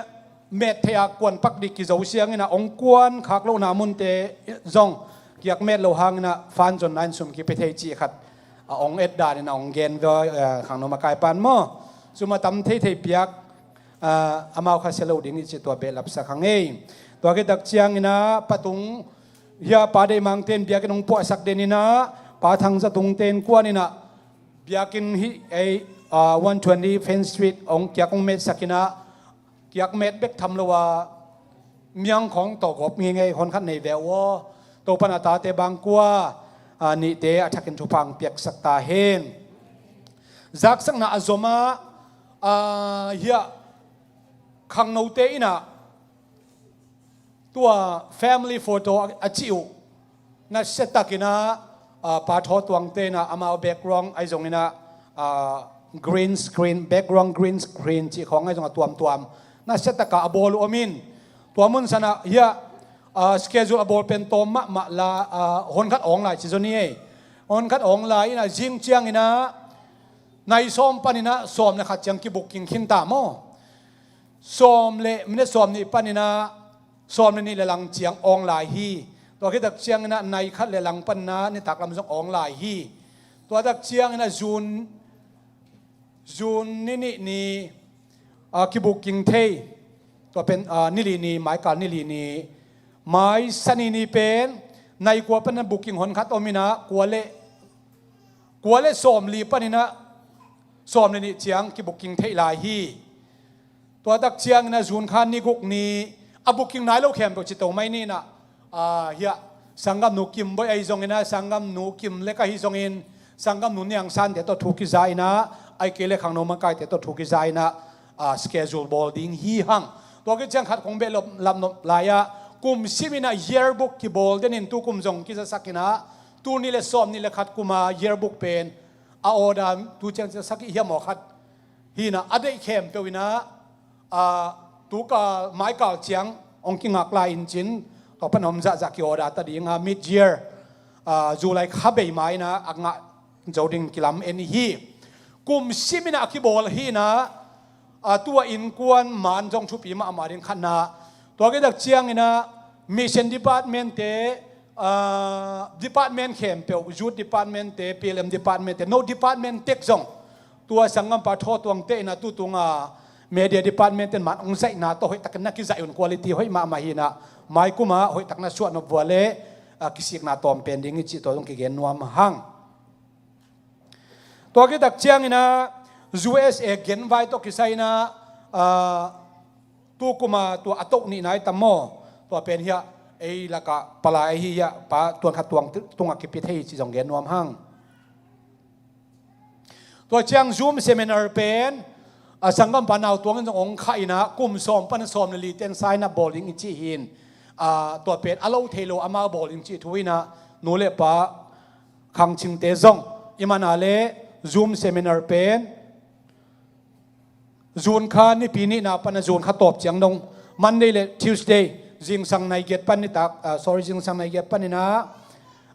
met theih a kuan pak dih kizo siangin ah ong kuan khak lohna munte zong kiak met lo hangin ah fan zonna in sum kipia thei cih khat a ong et danin a ong gen via, eh, khangno makai pan maw. Sum a tam thei thei piak, ah, amau kha sia lo ding i cih tua behlap sak hang ei. Tua khit tak ciangin ah Pa Tung, hia Pa Deih Mangte in biakinn ong puahsak den in ah Pa Thang Za Tungte in kuan in ah biakinn hih ei, ah, one twenty Fenn Street ong kiak ong metsak in ah, kiak met bek tham lo a miang khawng tawh gawp ngei ngei, hon khat nei ve uh aw. Topa'n a tate bangkua, ah, nihte a thakin thupha ong piaksak ta hen. Zaksakna a zom a, ah, hia khangnote in ah tua family photo a, a cih uh nasia takin ah, ah, Pa Thaw Tuangte in ah amau background ahi zongin ah, ah, green screen, background green screen cih khawng ahi zong a tuamtuam nasia tak a a bawl uh om in, tua mun san ah hia, ah, schedule a bawl pen tawm mahmah la, ah, hon khat awng lai ci zaw ni ei. Hon khat awng lai in ah zing ciangin ah nai sawm panin ah sawm le khat ciang kibooking khin ta maw. Sawm le minute sawm nih panin ah sawm le nih le lang ciang awng lai hi. Tua khit tak ciangin ah nai khat le lang panin ah nitak lam zong awng lai hi. Tua tak ciangin ah June, June ni nih ni, ah, kibooking thei. Tua pen, ah, ni li ni, maikal ni li ni, mai Sani ni pen nai kua panin ah booking hon khat om in ah kua le, kua le sawm li panin ah sawm le nih ciang kibooking theih lai hi. Tua tak ciangin ah June kha ni guk ni a booking nai lo khempeuh ci to mai ni in ah, ah, hia, sanggamnu Kim Bawi ahi zongin ah, sanggamnu Kim le ka hi zongin, sanggamnu Niang Sante tawh thu kiza in ah, ahih kei le khangno makaite tawh thu kiza in ah, ah, schedule bawl ding hi hang. Tua khit ciang khat kong behlap nop lai ah, kum sim in ah yearbook kibawl den in tu kum zong kizasak in ah, tul nih le sawm nih le khat kum a yearbook pen a order tu ciang sak i hiam aw khat hi in ah, a deih khempeuh in ah, ah, tu kal, maikal ciang ong kingak lai in cin, tua pan om zahzah ki order ta ding a, mid year, ah, July kha bei ma in ah a ngah zo ding kilam en hi. Kum sim in ah a kibawl hi in ah, ah, tua innkuan man zong thupi mahmah ding khatna. Tua khit tak ciangin ah mission department te, ah, department khempeuh, youth department te, P L M department te, no department tek zong tua sanggampa Thaw Tuangte in ah tu tung a media department ten man ong zaihna tawh hoih takin na kizaih un, quality hoih mahmah hi in ah, mai kum ah hoih tak na suah nop vua le, ah, kisikna tawm pen ding i cih tua zong kigen nuam hang. Tua khit tak ciangin ah U S A genvai tawh kisai in ah, ah, tu kum a tua a toh nih nai tam maw, tua pen hia ei lak ah palai ahi hia, Pa Tuan Kha Tuang tung ah kipia thei hi cih zong gen nuam hang. Tua ciang Zoom seminar pen, ah, sanggampa Nau Tuang in zong ong khah in ah kum sawm pan sawm le li ten sign up bawl ding i cih hi in, ah, tua pen a lo thei lo amau bawl ding cih thu in ah, nu le pa khangchingte zong i man a le Zoom seminar pen June kha nipi nihna pan a June kha tawp ciang dong, Monday le Tuesday, zingsang nai giat pan nitak, ah, sorry, zingsang nai giat pan in ah,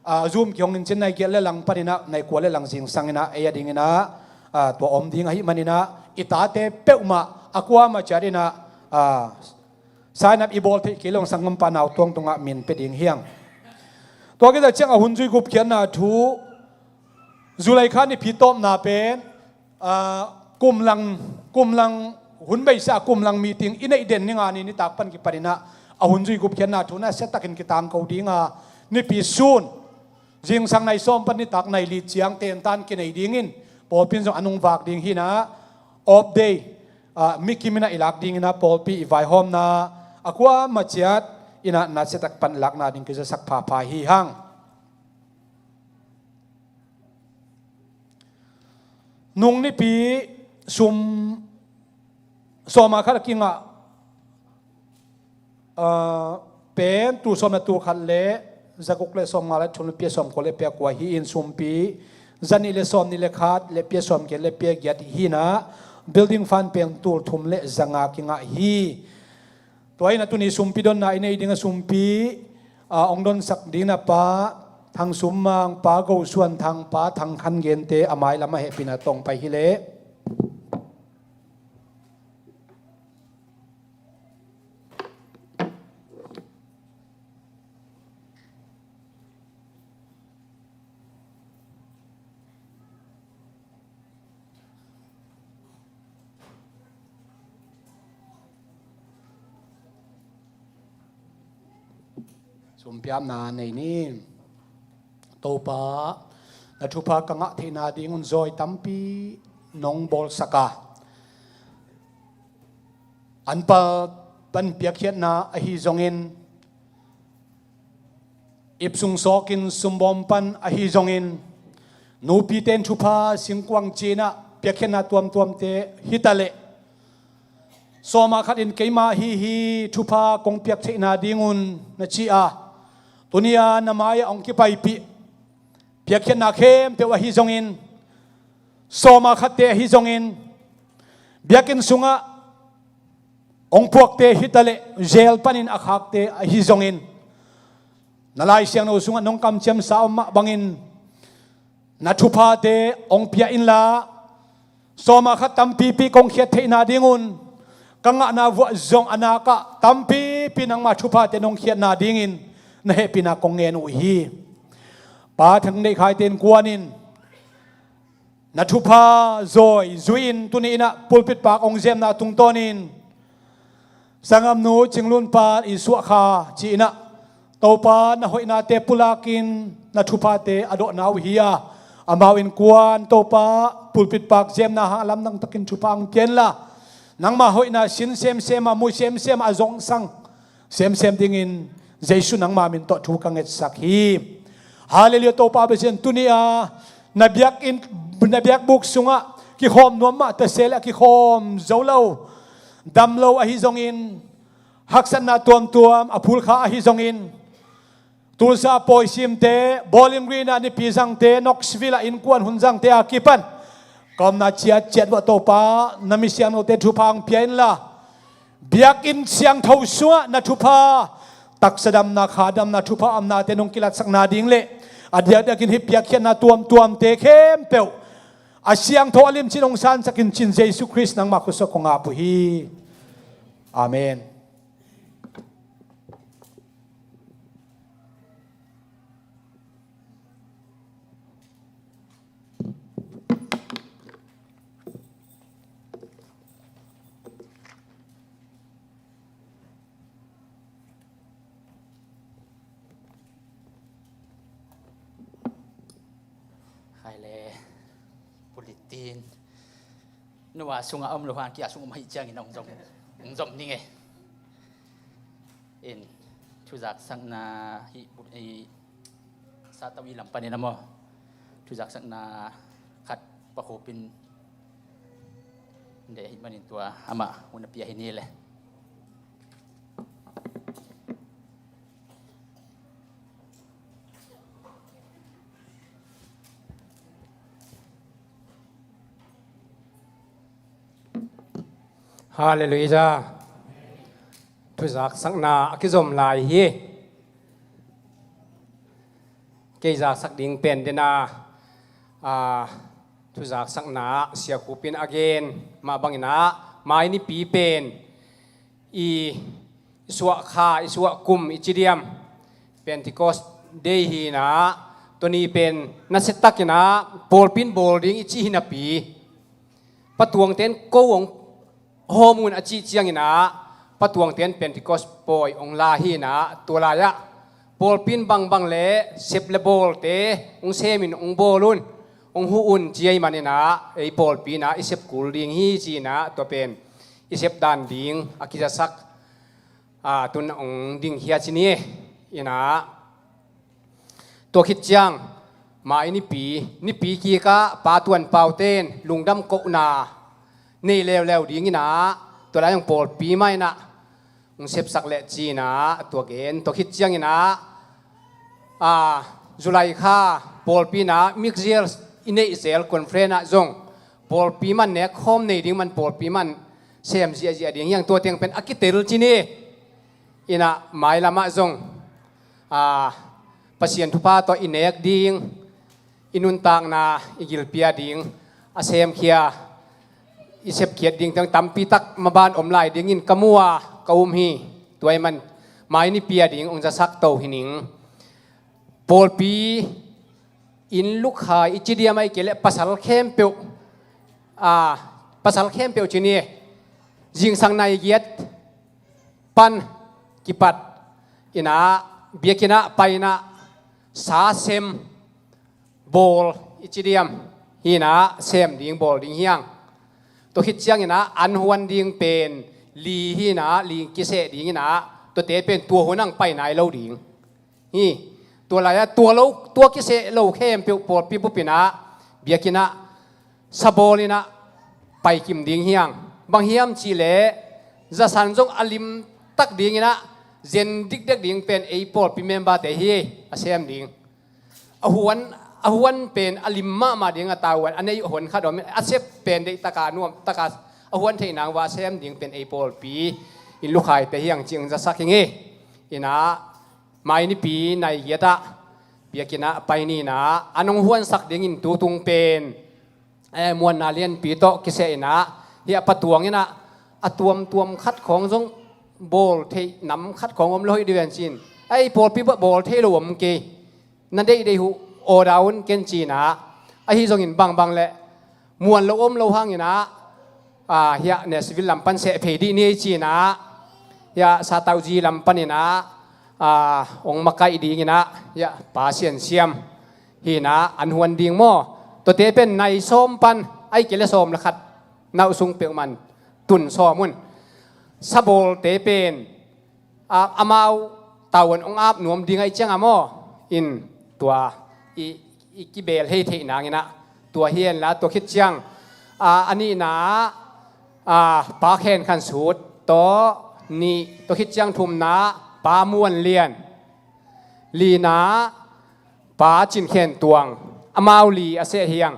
ah, Zoom kihong in cin nai giat le lang pan in ah nai kua le lang zingsang in ah ei a ding in ah, ah, tua om ding ahih man in ah i tate peuhmah a kuamah ciat in ah, ah, sign up i bawl theih kei lo sanggampa Nau Tuang tungah min pia ding hi hang. Tua khit tak ciang a hun zui gupkhiatna thu, July kha nipi tawpna pen, ah, kum lang, kum lang hun beisa kum lang meeting i neih den ni nga ni nitak pan kipan in ah a hun zui gupkhiatna thu nasia takin kitangko ding a, nipi sun zingsang nai sawm pan nitak nai li ciang tentan kinei ding in, pawlpi in zong a nungvak ding hi in ah, off day, ah, mi kim in ah i lak ding in ah, pawlpi i vaihawmna a kuamah ciat in ah nasia tak pan lakna ding kizasak phapha hi hang. Nung nipi sum sawm a khat a kingah, ah, pen tul sawm le tul khat le za guk le sawm nga le thum le pia sawm kua le pia kua hi in, sumpi za nih le sawm nih le khat le pia sawm giat le pia giat hi in ah, building fund pen tul thum le za nga kingah hi. Tua in ah tuni sumpi donna i nei ding a, sumpi, ah, ong donsak ding in ah Pa Thang Sum Mang, Pa Go Suan Thang, Pa Thang Khan Gente a mailam ah hehpihna tawng pai hi leh. Sumpiapna nei ni. Topa, na thupha ka ngah theihna dingun zawi tampi nong bawlsak a, an pal pan piakkhiatna ahi zongin, ipsung sawkin sumbawm pan ahi zongin, nupite in thupha singkuang cinah piakkhiatna tuamtuamte hi ta leh, sawma khat in keima ahi hi, thupha kong piak theihna dingun na ci a, tuni-a na mai-ah hong kipaipih piakkhiatna khempeuh ahi zongin, sawma khatte ahi zongin, biakinn sungah hong puakte hi ta leh, jail panin a khakte ahi zongin, na Lai Siangtho sungah nong kamciamsa om mah bangin, na thuphate hong pia inla, sawma khat tampipi kong khiat theihna dingun, ka ngahna vuah zong a nakah tampipi nangma thuphate nong khiatna dingin na hehpihna kong ngen uh hi. Pa Thang Neih Khaite innkuan in na thupha zawi zui-in, tuni innah pulpit pak hong zemna tungtawnin, sanggamnu Cing Lun Pal i suah kha ci-inah, Topa, na hoihnate pulakin na thuphate a dawhna uh hi a, amau innkuan, Topa, pulpit pak zemna hang a lamdang takin thupha hong pia inla, nangma hoihna sin semsem a, mu semsem a, a zongsang semsem dingin Jesu nangma min tawh thu ka ngetsak hi. Halleluiah. Topa, bia sin tuni-a na biakinn, na biakbuk sungah kikhawm nuam mah ta se leh, a kikhawm zo lo, dam lo ahi zongin, haksatna tuamtuam a phulkha ahi zongin, Tulsa pawisimte, Bowling Green ah nipi zangte, Knoxville ah innkuan hun zangte a kipan ka omna ciatciat vuah, Topa, na mi siangthote thupha hong pia inla, biakinn siangtho sungah na thupha, taksa damna, kha damna, thupha omnate nong kilatsakna ding leh, a diakdiakin hih piakkhiatna tuamtuamte khempeuh a siangtho a limcin hong sansak in, ci-in Jesu Khrist nangma khut sungah kong ap uh hi. Amen. Khai le, pulitin. Nua sungah om lo hang kia sung om ahih ciangin hong zom, hong zom ning e. In, thuzaksakna hih, hih, satawi lam panin a maw, thuzaksakna khat pakhupin deh ahih manin tua amah hun a pia hi ni le. Halleluiah. Thuzaksakna a kizom lai hi. Kei zaksak ding pen dena, a, thuzaksakna ah Sia Khup in a gen mah bangin ah, mai nipi pen i, i suah kha, i suah kum i ci diam, Pentecost Day hi-in ah, tua ni pen nasia takin ah pawlpi in bawl ding i cih hi napi, patuangte in ko hong hawm un a cih ciangin ah, patuangte in Pentecost pawi hong la hi-in ah, tua lai-ah pawlpi in bangbang le sep le bawlte hong semin hong bawl un, hong huh un, ci ahih manin ah, ei pawlpi in ah i sep kul ding hi, ci-in ah, tua pen i sep dan ding a kizasak, a, tun hong dingkhia ci ni. In ah, tua khit ciang, mai nipi, nipi kikah Pa Tuan Pau ten lungdam kohna nei leuleu dingin ah, tua lai hong pawlpi mah in ah hong sepsak leh, ci-in ah, tua gen. Tua khit ciangin ah, a, July kha pawlpi in ah mixed zeal, i neih zel conference ah zong pawlpi man nek khawm nei ding man, pawlpi man sem ziahziah ding hi hang, tua teng pen a kitel ci ni. In ah mailam ah zong, a, Pasian thupha tawh i nek ding, i nuntakna i gilpi a ding, a semkhia, i sepkhiat ding teng tampi tak maban om lai dingin ka mu a ka um hi. Tua ahih man mai nipi a ding hong zasak to hi ning. Pawlpi inn lukhai i ci diam ahih kei leh pasal khempeuh, a, pasal khempeuh ci ni, zingsang nai giat pan kipat in ah, biakinn ah pai in ah, sa sem bawl i ci diam, hi in ah sem ding bawl ding hi hang. Tua khit ciangin ah an huan ding pen li hi in ah, li kiseh ding in ah, tuate pen tua hun hong pai nai lo ding hi. Tua lai-ah tua lo, tua kiseh lo khempeuh pawlpi bup in ah, biakinn ah sa bawl in ah pai kim ding hi hang. Bang hiam cih leh, zasan zong a lim tak ding in ah, zen dikdek ding pen ei pawlpi member-te hi, a sem ding. A huan, a huan pen a lim mahmah ding a, tavuan a nei a huan khat om, a sep pen deih taka, nuam taka a huan theih nang ua sem ding pen ei pawlpi inn lukhaite hi hang cih hong zasak hi ing. In ah, mai nipi nai giat ah biakinn ah pai ni in ah, an hong huansak dingin tutung pen, eh, muanna lianpi tawh kiseh in ah, hiah patuang in ah, a tuamtuam khat khawng zong bawl theih nam khat khawng om lo hi dih ven cin. Ei pawlpi bawl theih lo om kei. Na deihdeih uh order un ken ci in ah, ahi zongin bangbang leh muan lo om lo hang in ah, a, hiah Nashville lam pan seh phei dih ni ci in ah, hiah Satauzi lam pan in ah, a, hong makaih ding in ah, hiah Pa Sian Siam hi in ah an huan ding maw. Tuate pen nai sawm pan, ahih kei leh sawm le khat, na uh sung peuhmah in tun sawm un. Sa bawlte pen, a, amau tavuan hong ap nuam ding ahih ciang a maw, in tua i, i kibeel hei theih nang in ah, tua hi hen la, tua khit ciang, a, a nihna, a, Pa Khen Khan Sut tawh nih, tua khit ciang thumna Pa Muan Lian, lina Pa Cin Khen Tuang, amau li a seh hi hang.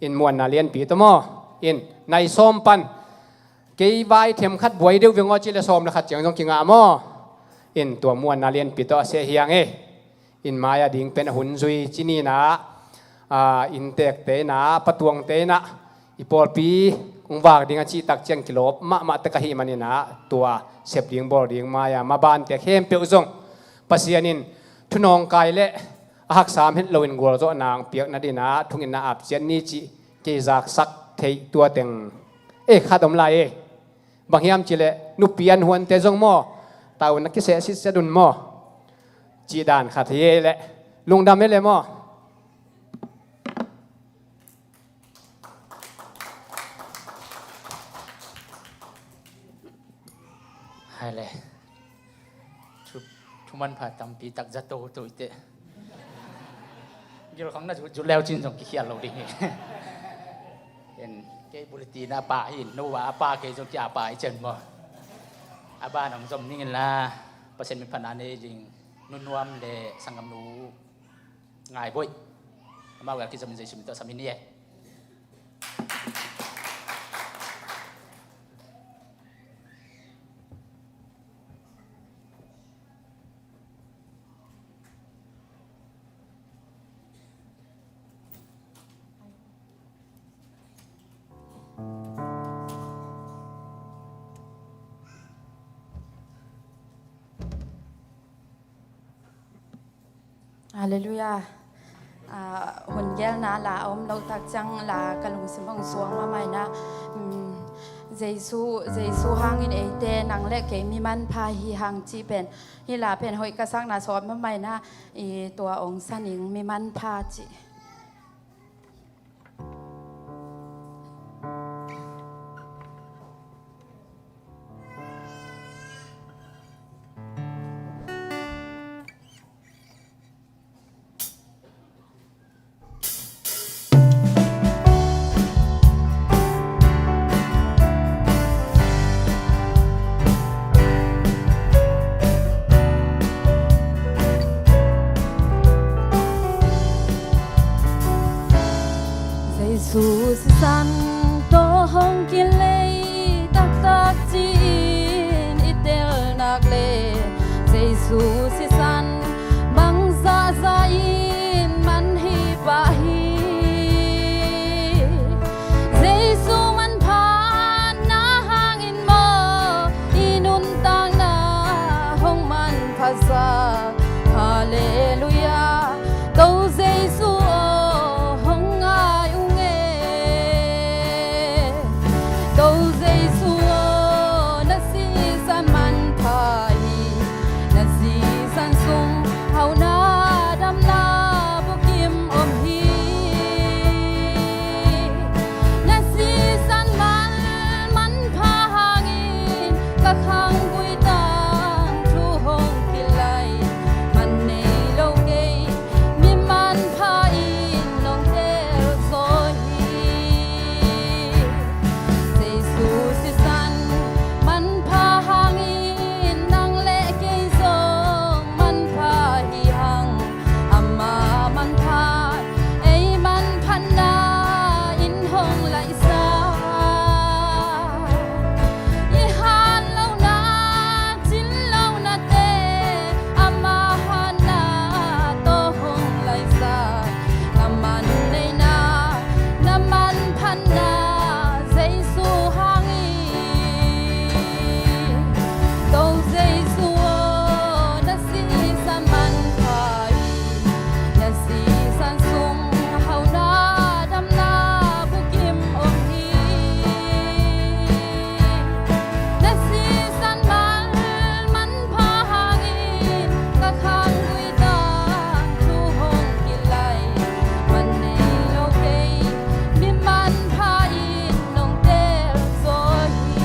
In muanna lianpi tawh maw, in nai sawm pan, kei vai themkhat buai deuh veng aw cih leh sawm le khat ciang zong kingah maw. In tua muanna lianpi tawh a seh hi hang e. In mai a ding pen a hun zui ci ni in ah, a, innteekte in ah, patuangte in ah, i pawlpi hong vak ding a cih tak ciang kilawp mahmah tek ahih man in ah, tua sep ding bawl ding mai a mabante khempeuh zong Pasian in thunawngkai leh a haksa om het loin gualzawhna hong piak nading in ah thungetna ap ciat ni cih kei zaksak theih tua teng, eh, khat om lai e. Bang hiam cih leh nupi an huante zong maw, tavuan na kiseh sitset un maw, cih dan khat hi e leh, lungdam e leh maw. Hai le. Thu, thu manpha tampi tak za toto i teh. Gilkhang na zut, zut leu cin zong kikhial lo ding hi. En, kei bulletin a pa hi, no va a pa kei zong kia pa i cen maw. A ban hong zom ning in la, Pasian min phatna nei ding, Nu Nuam le Sanggamnu Ngai Boih. Amau gal kizom in Jesu min tawh sam in ni e. Halleluiah. Ah, hun gelna la a om lo tak ciang la ka lungsim hong suang mahmah in ah, um, Jesu, Jesu hangin eite nang le kei mi manpha hi hang cih pen, hih la pen hoih ka sakna sawt mahmah in ah, i tua ong sa ning mi manpha cih. Jesu sisan tawh hong kilei taktak ci-in i tel nak le, Jesu sisan bangza Sa, Halleluia. To Jesu aw, hong ngai ung e. To Jesu aw, na sisan manpha hi. Na sisan sung hauhna, damna bukim om hi. Na sisan man, manpha hangin ka khanggui tangthu hong kilai. Man nei lo kei, mi manpha in nong tel zaw hi. Jesu sisan manpha hangin nang le kei zong manpha hi hang. Ama manpha ei manphatna in hong laihsa. I hat lohna, cin lohnate ama hatna tawh hong laihsa. Na man neihna, na manphatna Jesu hang hi. To Jesu aw, na sisan manpha hi. Na sisan sung hauhna, damna bukim om hi. Na sisan man, manpha hangin ka khanggui tangthu hong kilai. Man nei lo kei, mi manpha in nong tel zaw hi.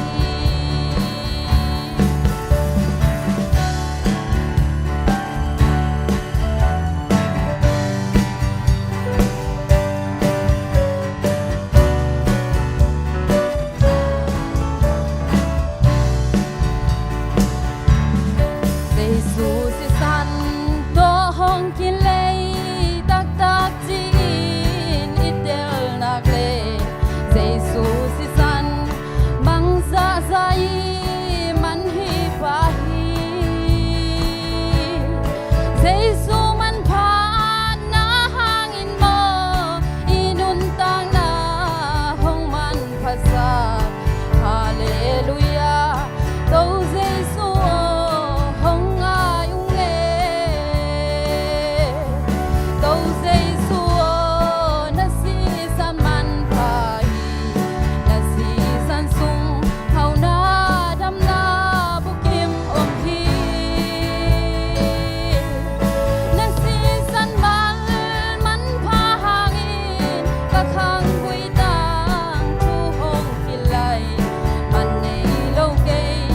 Jesu sisan tawh hong kilei taktak ci-in i tel nak leh, Jesu sisan mang zahzah i man hi pah hi. Jesu manphatna hangin maw i nuntakna hong manphasak. Halleluia. To Jesu aw, hong ngai ung e. To Jesu aw, na sisan manpha hi. Na sisan sung hauhna, damna bukim om hi. Na sisan man, manpha hangin ka khanggui tangthu hong kilai. Man nei lo kei,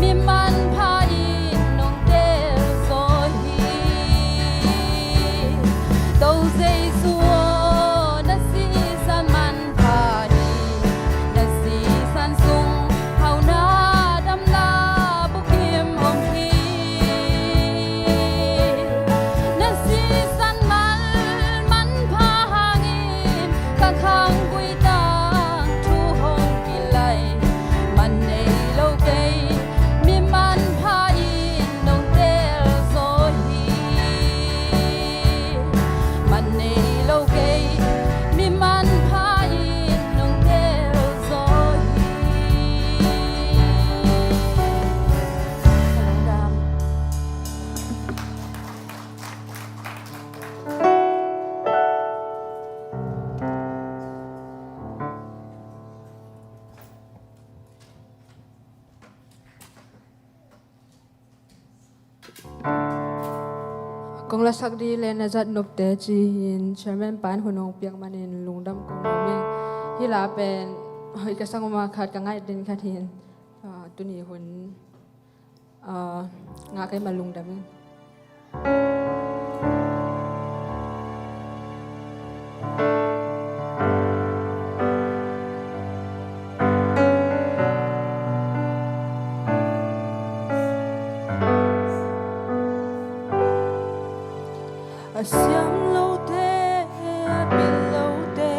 mi manpha in nong tel zaw hi. To Jesu aw, na sisan manpha hi. Na sisan sung hauhna, damna bukim om hi. Na sisan man, manpha hangin ka khanggui tangthu hong kilai. Man nei lo kei, mi manpha in nong tel zaw hi. Man nei lo kei, mi manpha in nong tel zaw hi. Ka lungdam. Kong lasak ding le na zat nopte ci-in chairman pan hun hong piak manin lungdam kong nuam ing. Hih la pen hoih ka sa ngam a, khat ka ngaih den khat hi in, ah, tuni hun, ah, ngah ka hih man lungdam ing. A siam lote, a pil lote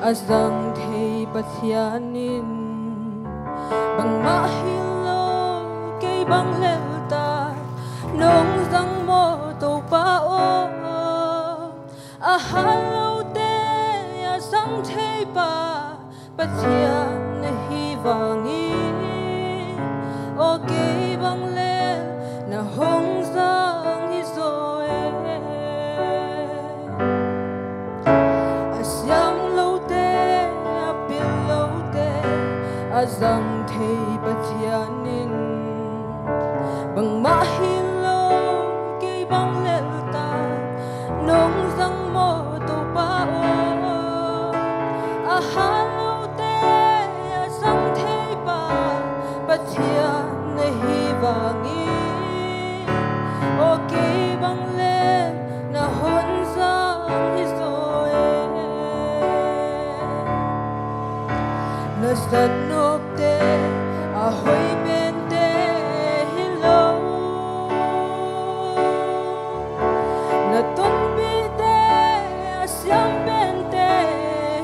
a zang thei Pathian in, bangmah hi lo, kei bang lel ta nong zang maw Topa aw. A hat lote a zang thei pa Pathian na hi vangin, aw kei bang lel na hong zang Zang thei Pathian in bangmah hi lo, kei bang lel ta nong zang maw Topa aw. A hat lote a zang thei pa Pathian na hi vangin, aw kei bang lel na hon zang hi zaw e. Na zat nopte a hoih pente hi lo, na tonpihte a siam pente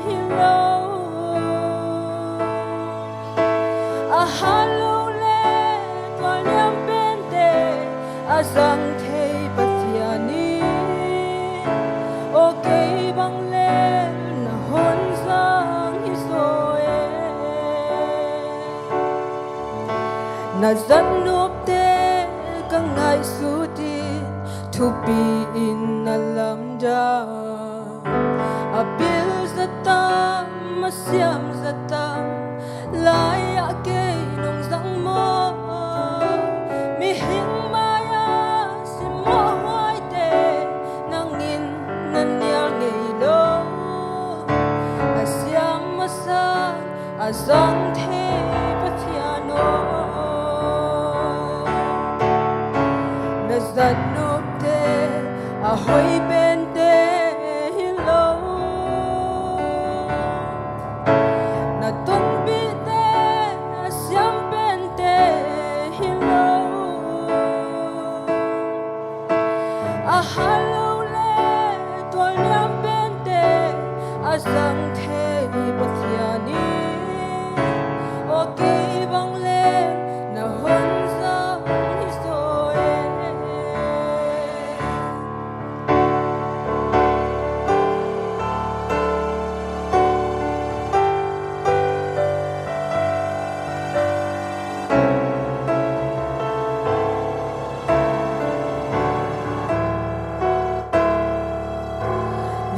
hi lo. A hat lo le tualniam pente a zang thei Pathian in, aw kei bang lel na hon zang hi zaw e. Na zat nopte ka ngaihsut in thupi in na lamdang, a bil za tam, a siam za tam lai-ah kei nong zang maw. Mihing mai-ah simmawh huaite nang in na nial ngei lo. A siam a san a zang thei Pathian aw. Na zat nopte a hoih pente hi lo, na tonpihte a siam pente hi lo. A hat lo le tualniam pente a zang thei Pathian in, aw kei bang lel na hon zang hi zaw e.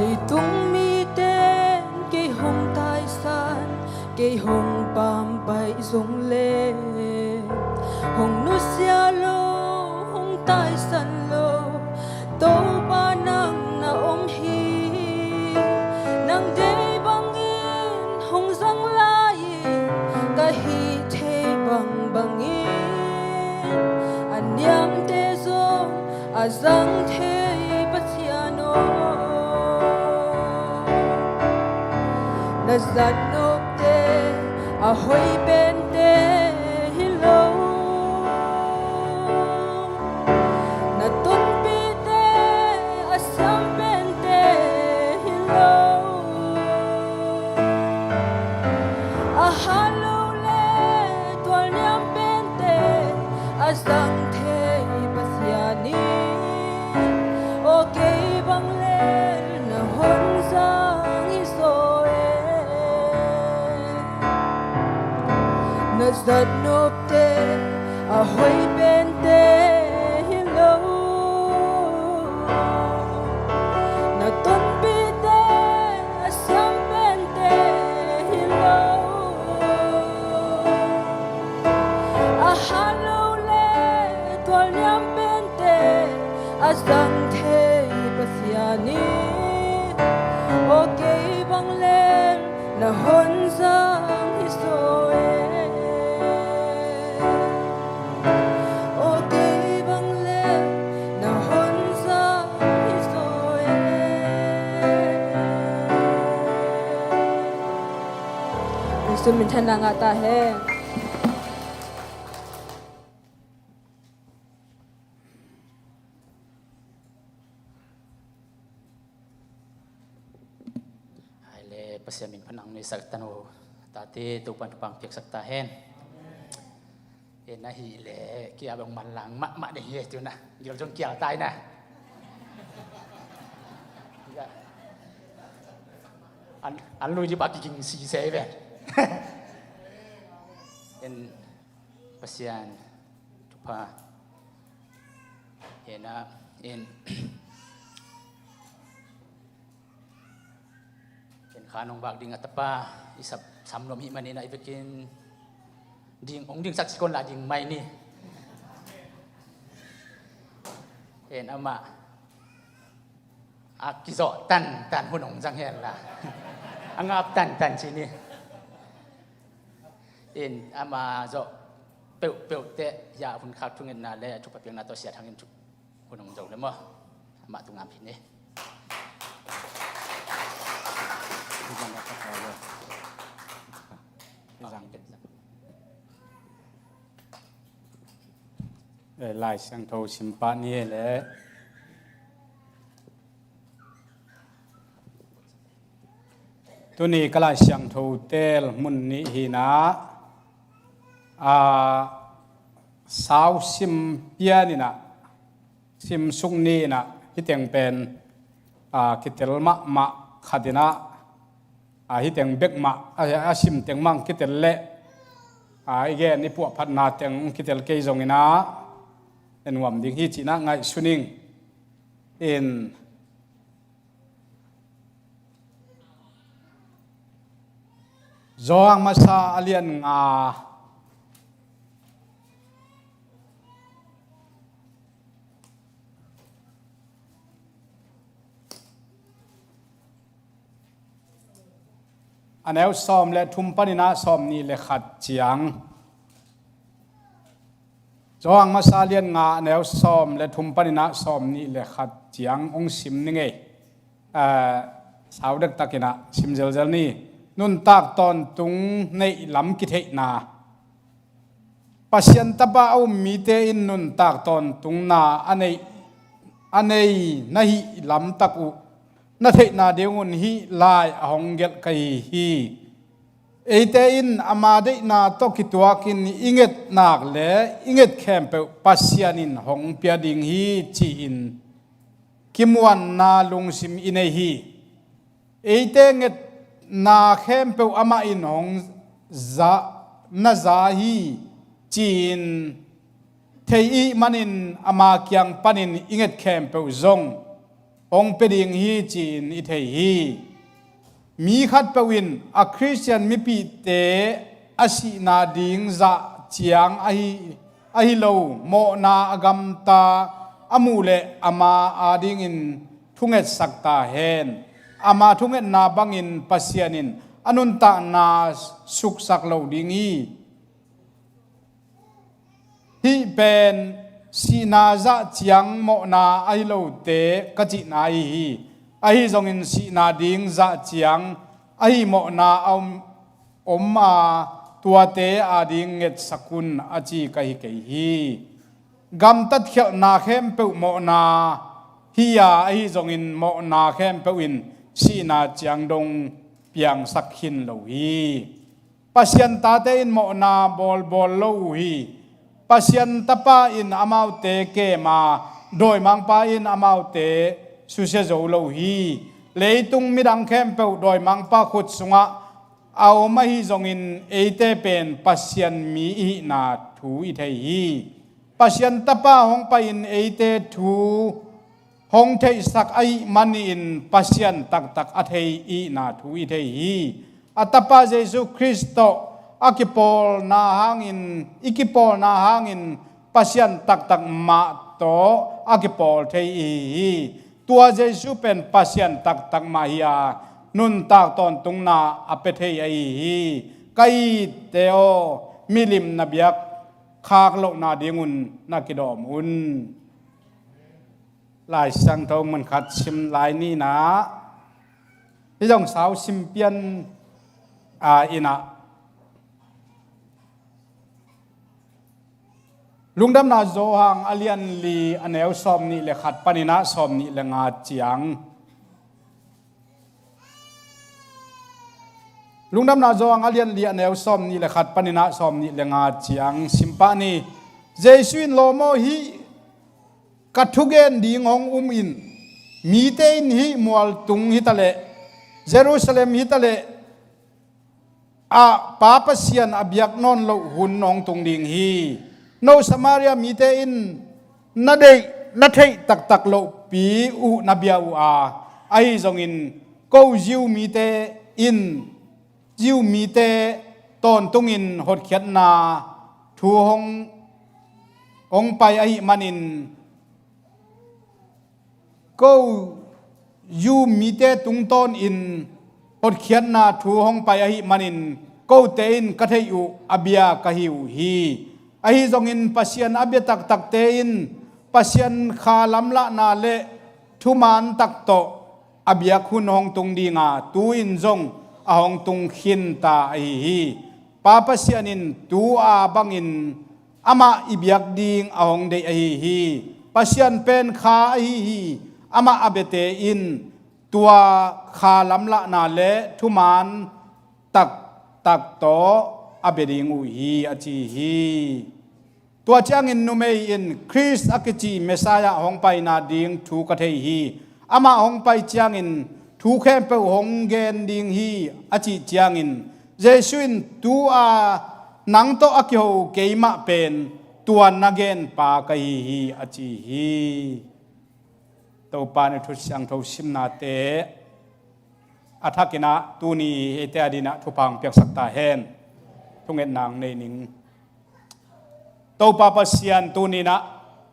Leitung mite in kei hong taisan, kei hong pampaih zong le, hong nusia lo, hong taisan lo Topa nang na om hi. Nang deih bangin hong zang lai-in, ka hih theih bangbangin a niamte zong a zang thei Pathian aw. Na zat nopte a hoih pente hi lo, na tonpihte a siam pente hi lo. A hat lo le tualniam pente a zang thei Pathian in, aw kei bang lel na hon zang hi zaw e. Na zat nopte a hoih pente hi lo, na tonpihte a siam pente hi lo. A hat lo le tualniam pente a zang thei Pathian in, aw kei bang lel na hon zang hi zaw e. Aw kei bang lel na hon zang hi zaw e. Jesu min thang na ngah ta hen. Hai le, Pasian min phatna hong neisak ta hen aw. Tate, Topa'n thupha hong piaksak ta hen. E, na hih le, kia bang manlang mahmah ding hi tu na. Gil zong kial tai na. An, an lui di bak kiking si se ve. En, Pasian thupha. Hena in, en kha nong vak ding a tapa i sap sam lom hi manin a i vekin Ding, hong dingsak cik un la ding mai ni. En amah a kizawh tantan hun hong zang hen la a ngap tantan ci ni. En amah zawh peuhpeuh teh hia hun khak thungetna le thupha piakna tawh sia thangin thu hun hong zo le maw? Amah tung ngam hi ni. Eh, Lai Siangtho sim pah ni le. Tuni ka Lai Siangtho tel mun nih hi na, a, sau sim pian in ah, sim suk ni in ah, hih teng pen, a, kitel mahmah khat in ah, a, hih teng bek mah, a, a sim teng mah kitel leh, a, i gen i puahphatna teng kitel kei zong in ah, en nuam ding hi cih in ah ngaihsun ing. In Johan masa a lian nga, a neu sawm le thum panin ah sawm nih le khat ciang. Johan masa lian nga a neu sawm le thum panin ah sawm nih le khat ciang hong sim ni ngei. Eh, sau dektak in ah sim zelzel ni. Nuntak tawntung neih lam kitheihna. Pasian Tapa a um mite in nuntak tawntungna a nei, a nei na hih lamtak uh na theihna dingun hih lai a hong gelh ka hi hi. Eite in ama deihna tawh kituakin i nget nak le i nget khempeuh Pasian in hong pia ding hi ci-in kimuanna lungsim i nei hi. Eite ngetna khempeuh amah in hong za, na za hi ci-in thei ih manin ama kiang panin i nget khempeuh zong hong pia ding hi ci-in i thei hi. Mi khatpeuh in a Khristian mipihte a sihna ding zah ciang ahi, ahi lo mawhna a gamta a muh leh ama adingin thungetsak ta hen. Ama thungetna bangin Pasian in a nuntakna suksak lo ding hi. Hih pen sihna zah ciang mawhna ahi lote ka cihna ahi hi. Ahi zongin sihna ding zah ciang ahi mawhna a om, om a, tuate ading ngetsak un a ci ka hi kei hi. Gamtat khialhna khempeuh mawhna hi a, ahi zongin mawhna khempeuh in sihna ciang dong piangsak khin lo hi. Pasian tate in mawhna bawlbawl lo uh hi. Pasian Tapa in amaute kem a, dawimangpa in amaute susia zo lo hi. Leitung midang khempeuh dawimangpa khut sungah a om ahi zongin eite pen Pasian mi i hihna thu i thei hi. Pasian Tapa hong pai-in eite thu hong theihsak ahih manin Pasian taktak a thei ihna thu i thei hi. A Tapa Jesu Khrist tawh a kipawlna hangin, i kipawlna hangin Pasian taktak mah tawh a kipawl thei i hi hi. Tua Jesu pen Pasian taktak mah hi a, nuntak tawntungna a pia thei ahi hi. Ka itte aw, milim na biak khak lohna dingun na kidawm un. Lai Siangtho mun khat sim lai ni in ah, hih zong sau sim pian, a, in ah, Lungdamna Johan a lian li a neu sawm nih le khat panin ah sawm nih le nga ciang. Lungdamna Johan a lian li a neu sawm nih le khat panin ah sawm nih le nga ciang sim pah ni. Jesu in, lawm aw, hih ka thugen ding hong um in, mite in hih mualtung hi ta leh, Jerusalem hi ta leh, ah, Pa Pasian a biak nawn loh hun hong tung ding hi. No Samaria mite in na deih, na theih taktak lohpi uh na bia uh a, ahi zongin ko Jew mite in, Jew mite tawntungin hotkhiatna thu hong, hong pai ahih manin, ko Jew mite tungtawnin hotkhiatna thu hong pai ahih manin, kote in ka theih uh a bia ka hi uh hi. Ahi zongin Pasian a bia taktakte in Pasian kha lamlahna le thuman tak tawh a biak hun hong tung dinga, tu-in zong a hong tung khinta ahi hi. Pa Pasian in tu-a bangin amah i biak ding a hong deih ahi hi. Pasian pen kha ahi hi. Amah a biate in tua kha lamlahna le thuman taktak tawh a bia ding uh hi, a ci hi. Tua ciangin numei in Khrist a kici Messiah hong paina ding thu ka thei hi. Amah hong pai ciangin thu khempeuh hong gen ding hi, a cih ciangin Jesu in, tu-a nang tawh a kiho keimah pen tua na genpa ka hi hi, a ci hi. Topa' thu siangtho simnate a thakinah tuni eite adinah thupha hong piaksak ta hen. Thungetna nei ning. Topa Pasian, tuninah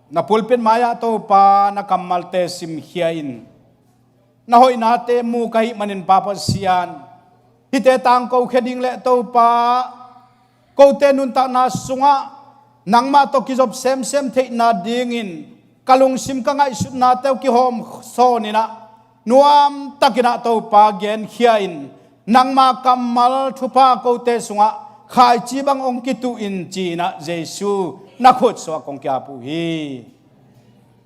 na pulpit mai-ah Topa na kammalte simkhia in, na hoihnate mu ka hih manin Pa Pasian, hihte tangko khia ding le Topa, kote nuntakna sungah nangmah tawh kizop semsem theihna dingin ka lungsim ka ngaihsutnate uh kihawm sawninah nuamtakinah Topa genkhia in, nangma kammal thupha kote sungah khaici bang hong kituh in, cinah Jesu na khutsuah kong kiap uh hi.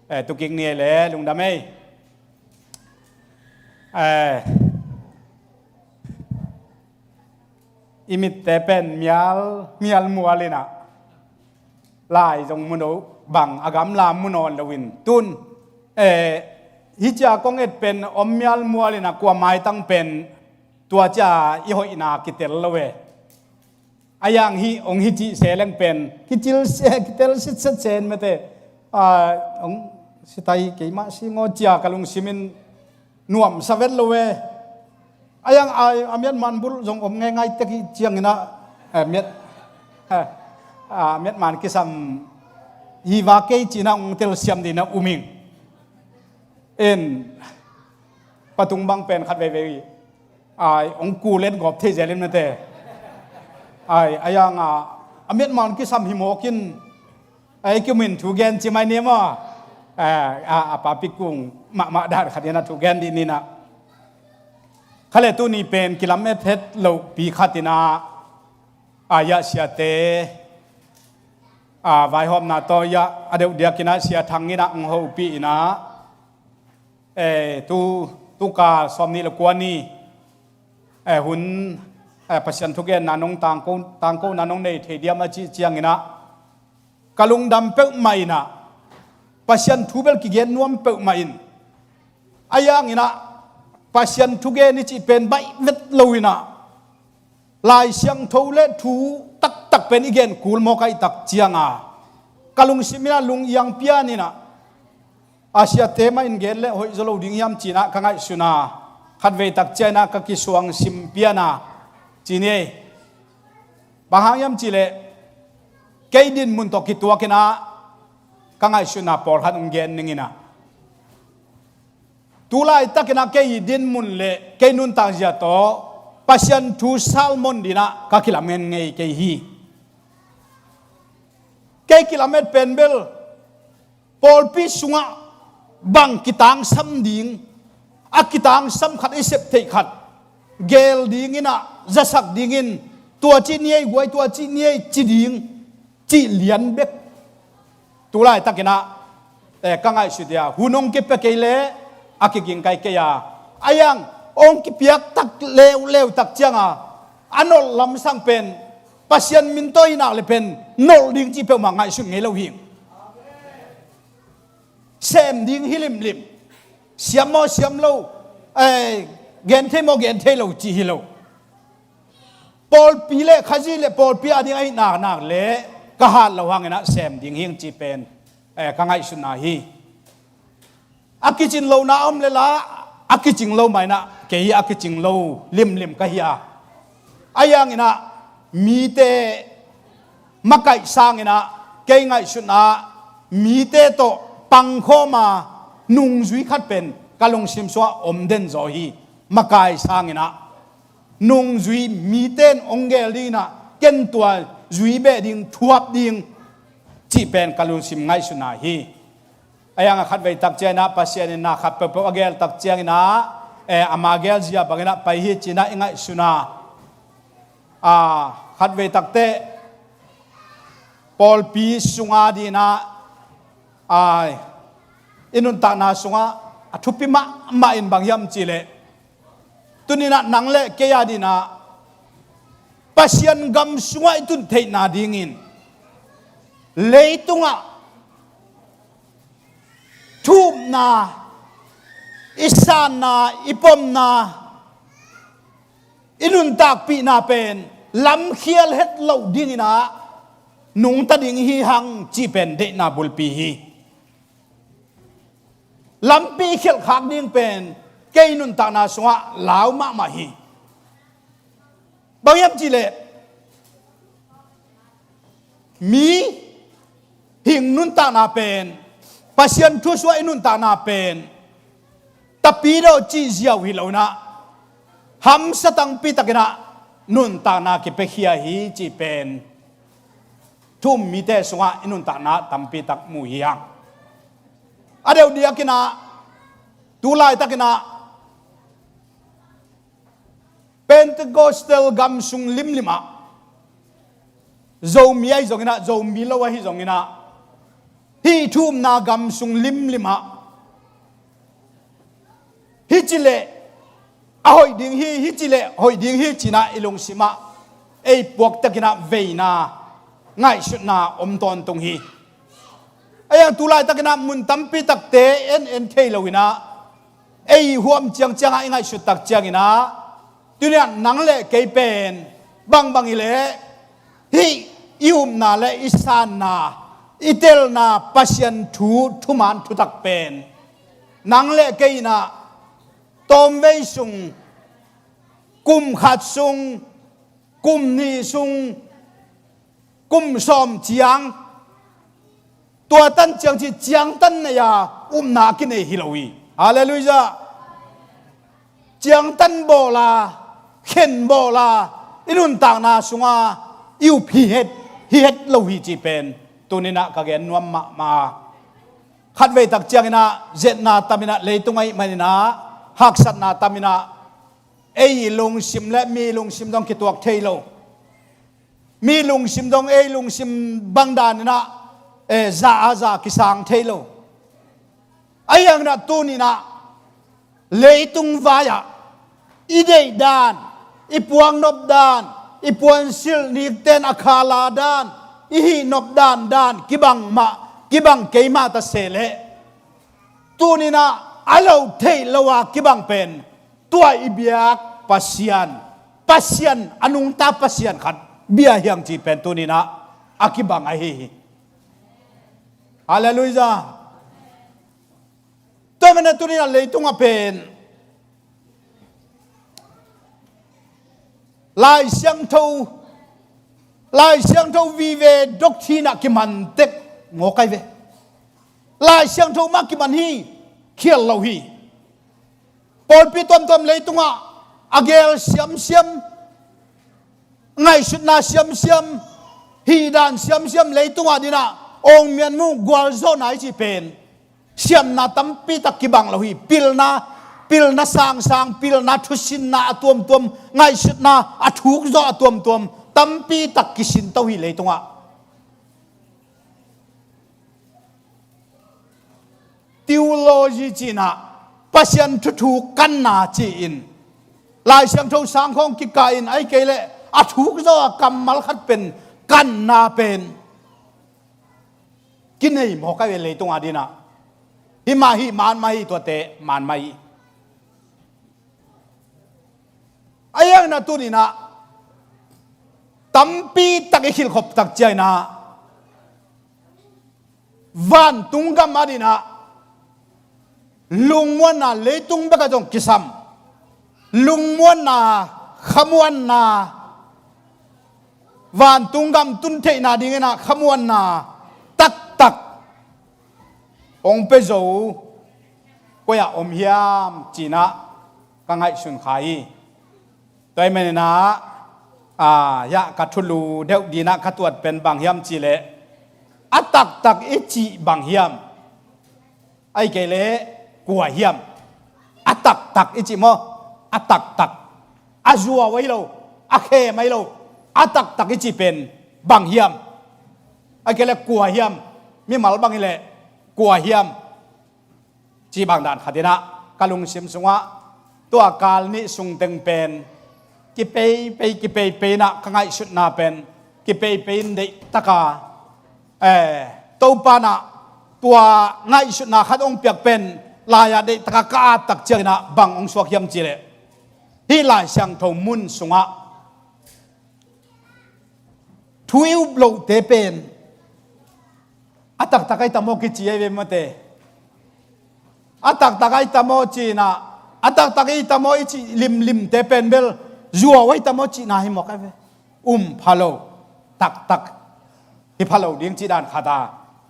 Eh, tukik ni ei le lungdam ei. Eh, i mitte pen mial, mial mualinah lai zong mu no, bang a gamla mu nawn loin tun, eh, hih cia kong et pen om mial mualinah kua maitang pen tua cia i hoihna kitel lo e. A yang hih hong hi cih se leng pen kicil se, kitel sitset se in mete. Ah, hong sitai keimah singaw cia ka lungsimin nuamsa vet lo e. A yang a, a miat man bulh zong om ngeingai tek ih cianginah, eh, miat, eh, a miat man kisam hi va kei cinah hong telsiam dinah um ing. In patung bang pen khat veivei ai hong kulen gawp thei zel in mete. Ai, a yang a, a miat man kisam hi mawkin, ai, kimin thu gen ci mai ni maw? A, a, a papi kung mahmah dan khat inah thu gen dih ninah. Khale tuni pen kilamet het lohpi khat inah, a, yah siate, a, vaihawmna tawh yah a deuh diakinah Sia Thang inah hong hopih inah, eh, tu, tu ka sawm nih le kua ni, eh, hun, eh, Pasian thugenna nong tangko, tangkona nong nei thei diam a cih cianginah ka lungdam peuhmah inah, Pasian thu bel kigen nuam peuhmah in, a yanginah Pasian thugen i cih pen baih vet lo inah, Lai Siangtho le thu taktak pen i gen kul mawk ahih tak cianga ka lungsim inah lung iang pian inah, a siate mah in gen le hoih zaw lo ding hiam cinah ka ngaihsuna, khatvei tak cianginah ka kisuang sim piana ci ni ei. Bang hang hiam cihleh kei dinmun tawh kituakinah ka ngaihsutna pawlkhat hong gen ninginah, tu laitakinah kei dinmun le kei nuntakzia tawh Pasian thu salmon dinah ka kilamen ngei kei hi. Kei kilamet pen bel pawlpi sungah bang kitangsam ding, a kitangsam khat i sep theih khat, gel dinginah zasak dingin, tua cih ni ei guai, tua cih ni ei ci ding, cih lian bek. Tu laitakinah, eh, ka ngaihsut dia hun hong kipia kei le a kiging kai kei a, a yang hong kipiak tak leuleu tak cianga a nolh lamsang pen Pasian min tawh i nak le pen nolh ding cih peuhmah ngaihsun ngei lo hi. Sem ding hi limlim. Siam maw siam lo, eh, gen thei maw gen thei lo cih hi lo. Pawlpi le Khazih le pawlpi a ding ahih naknak le ka hat lo hanginah sem ding hing cih pen, eh, ka ngaihsutna hi. A kicin lohna a om le la, a kicing lo mah inah kei hi a kicing lo limlim ka hi a. A yanginah mite Makaih sanginah kei ngaihsutna mite tawh pangkhawma nungzui khat pen ka lungsim sungah om den zaw hi. Makai sanginah nungzui mite in hong gel dinginah ken tua zui beh ding, thuap ding cih pen ka lungsim ngaihsutna hi. A yang a khatvei tak cianginah Pasian in na khat peuhpeuh a gel tak cianginah, eh, ama gelzia banginah pai hi cinah i ngaihsutna. A, khatvei takteh pawlpi sunga dinah, a, i nuntakna sungah a thupi mahmah in bang hiam cihleh, tuninah nang le kei a dinah Pasian gam sungah i tun theihna dingin leitungah thu-upna, i sanna, i pomna, i nuntakpihna pen lamkhial het loh dinginah nungta ding hi hang cih pen deihna bulpi hi. Lampi khelhkhak ding pen kei nuntakna sungah lau mahmah hi. Bang hiam cihleh, mi hing nuntakna pen, Pasian thu suah i nuntakna pen, tapidaw cih ziau hi loinah, hamsa tangpi takinah nuntakna kipiakhia hi cih pen thu-um mite sungah i nuntakna tampi tak mu hi hang. A deuh diakinah, tu laitakinah Pentecostal gam sung limlimah, Zomi ahi zonginah, Zomi lo ahi zonginah, hih thu-upna gam sung limlimah, hih cileh a hoih ding hi, hih cileh hoih ding hi cinah i lungsimah ei puaktakinah veina, ngaihsutna om tawntung hi. A yang tu laitakinah mun tampi takte en en thei loinah, ei huam ciangciangah i ngaihsut tak cianginah, tuniah nang le kei pen bangbang hileh, hih i upna le i sanna, i telna Pasian thu, thuman thutak pen nang le kei inah tawmvei sung, kum khat sung, kum nih sung, kum sawm ciang, tua tan ciang cih ciangtan nei-a upna a kinei hi lo hi. Halleluiah. Ciangtan bawla, khen bawla, i nuntakna sunga i up hi het, hi het lo hi cih pen tuninah ka gen nuam mahmah. Khatvei tak cianginah zetna taminah leitung ahih maninah haksatna taminah ei lungsim le mi lungsim zong kituak thei lo. Mi lungsim zong ei lungsim bang daninah, eh, za a za kisang thei lo. Ahi hanginah tuninah leitung vai-ah i deih dan, i puaknop dan, i puansilh nikten a khala dan, i hihnop dan dan kibang mah, kibang kei mah ta se leh, tuninah a loh theih lo a kibang pen tua i biak Pasian, Pasian a nungta Pasian khat bia hi hang cih pen tuninah a kibang ahi hi. Halleluiah. Tua hi manin tuninah leitungah pen Lai Siangtho, Lai Siangtho vive doctrine ah kiman tek mawk ahi ve. Lai Siangtho mah kiman hi, khial lo hi. Pawlpi tuamtuam leitungah a gel siamsiam, ngaihsutna siamsiam, hihdan siamsiam leitungah dinah awngmian mu gualzawhna i cih pen siamna tampi tak kibang lo hi. Pilna, pilna sangsang, pilna thusinna a tuamtuam, ngaihsutna a thukzawh a tuamtuam tampi tak kisinto hi leitungah. Theology cih inah Pasian thuthuk kanna ci-in Lai Siangtho sangkhawng kikah in ahi kei leh a thukzawh a kammal khat pen kanna pen kinei mawk ahi ve leitung adingin ah. Hih mah hi, man mah hi, tuate man mah hi. Ahi hangin ah tuni-in ah tampi tak i khilkhop tak ciangin ah vantung gam adingin ah lungmuanna leitung bekah zong kisam, lungmuanna, khamuanna, vantung gam tun theihna dingin ah khamuanna taktak hong pia zo koi-ah om hiam ci-in ah ka ngaihsun kha hi. Tua ahih manin ah, a, hiah ka thulu deuh dingin ah ka tuat pen bang hiam cih leh, a taktak i cih bang hiam? Ahih kei leh kua hiam? A taktak i cih maw? A taktak. A zuau ahi lo, a khem ahi lo, a taktak i cih pen bang hiam? Ahih kei leh kua hiam? Mimal bang hi leh kua hiam? Cih bang dan khat in ah ka lungsim sungah tua kal nih sung teng pen kipeipei kipeipei in ah ka ngaihsutna pen kipeipei in deihtak a, eh, Topa in ah tua ngaihsutna khat hong piak pen lai-ah deihtak a ka at tak ciangin ah bang hong suak hiam cih leh, hih Lai Siangtho mun sungah thu i up lohte pen a taktak ahi tam aw kici ahi ve mate. A taktak ahi tam aw ci-in ah, a taktak ahi tam aw i cih limlimte pen bel zuau ahi tam aw cihna hi mawk ahi ve. Um pha lo, taktak hi pha lo ding cih dan khat a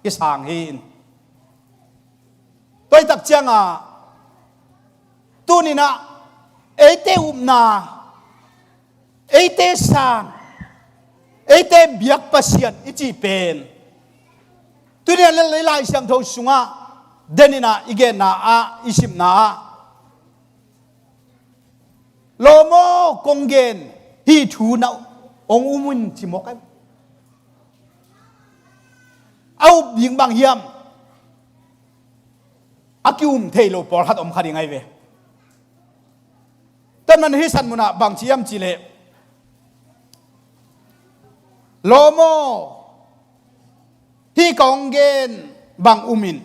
kisang hi in. Tua ahih tak ciangah tuni-in ah eite upna, eite sang, eite biak Pasian i cih pen tuni-in ah lel i Lai Siangtho sungah den in ah i genna ah, i simna ah, lawm aw kong gen hih thu na hong um un ci mawk ahi. A up ding bang hiam? A ki-um thei lo pawlkhat om kha ding ahi ve. Tua ahih manin hih san munah bang ci hiam cih leh, lawm aw, hih kong gen bang um in,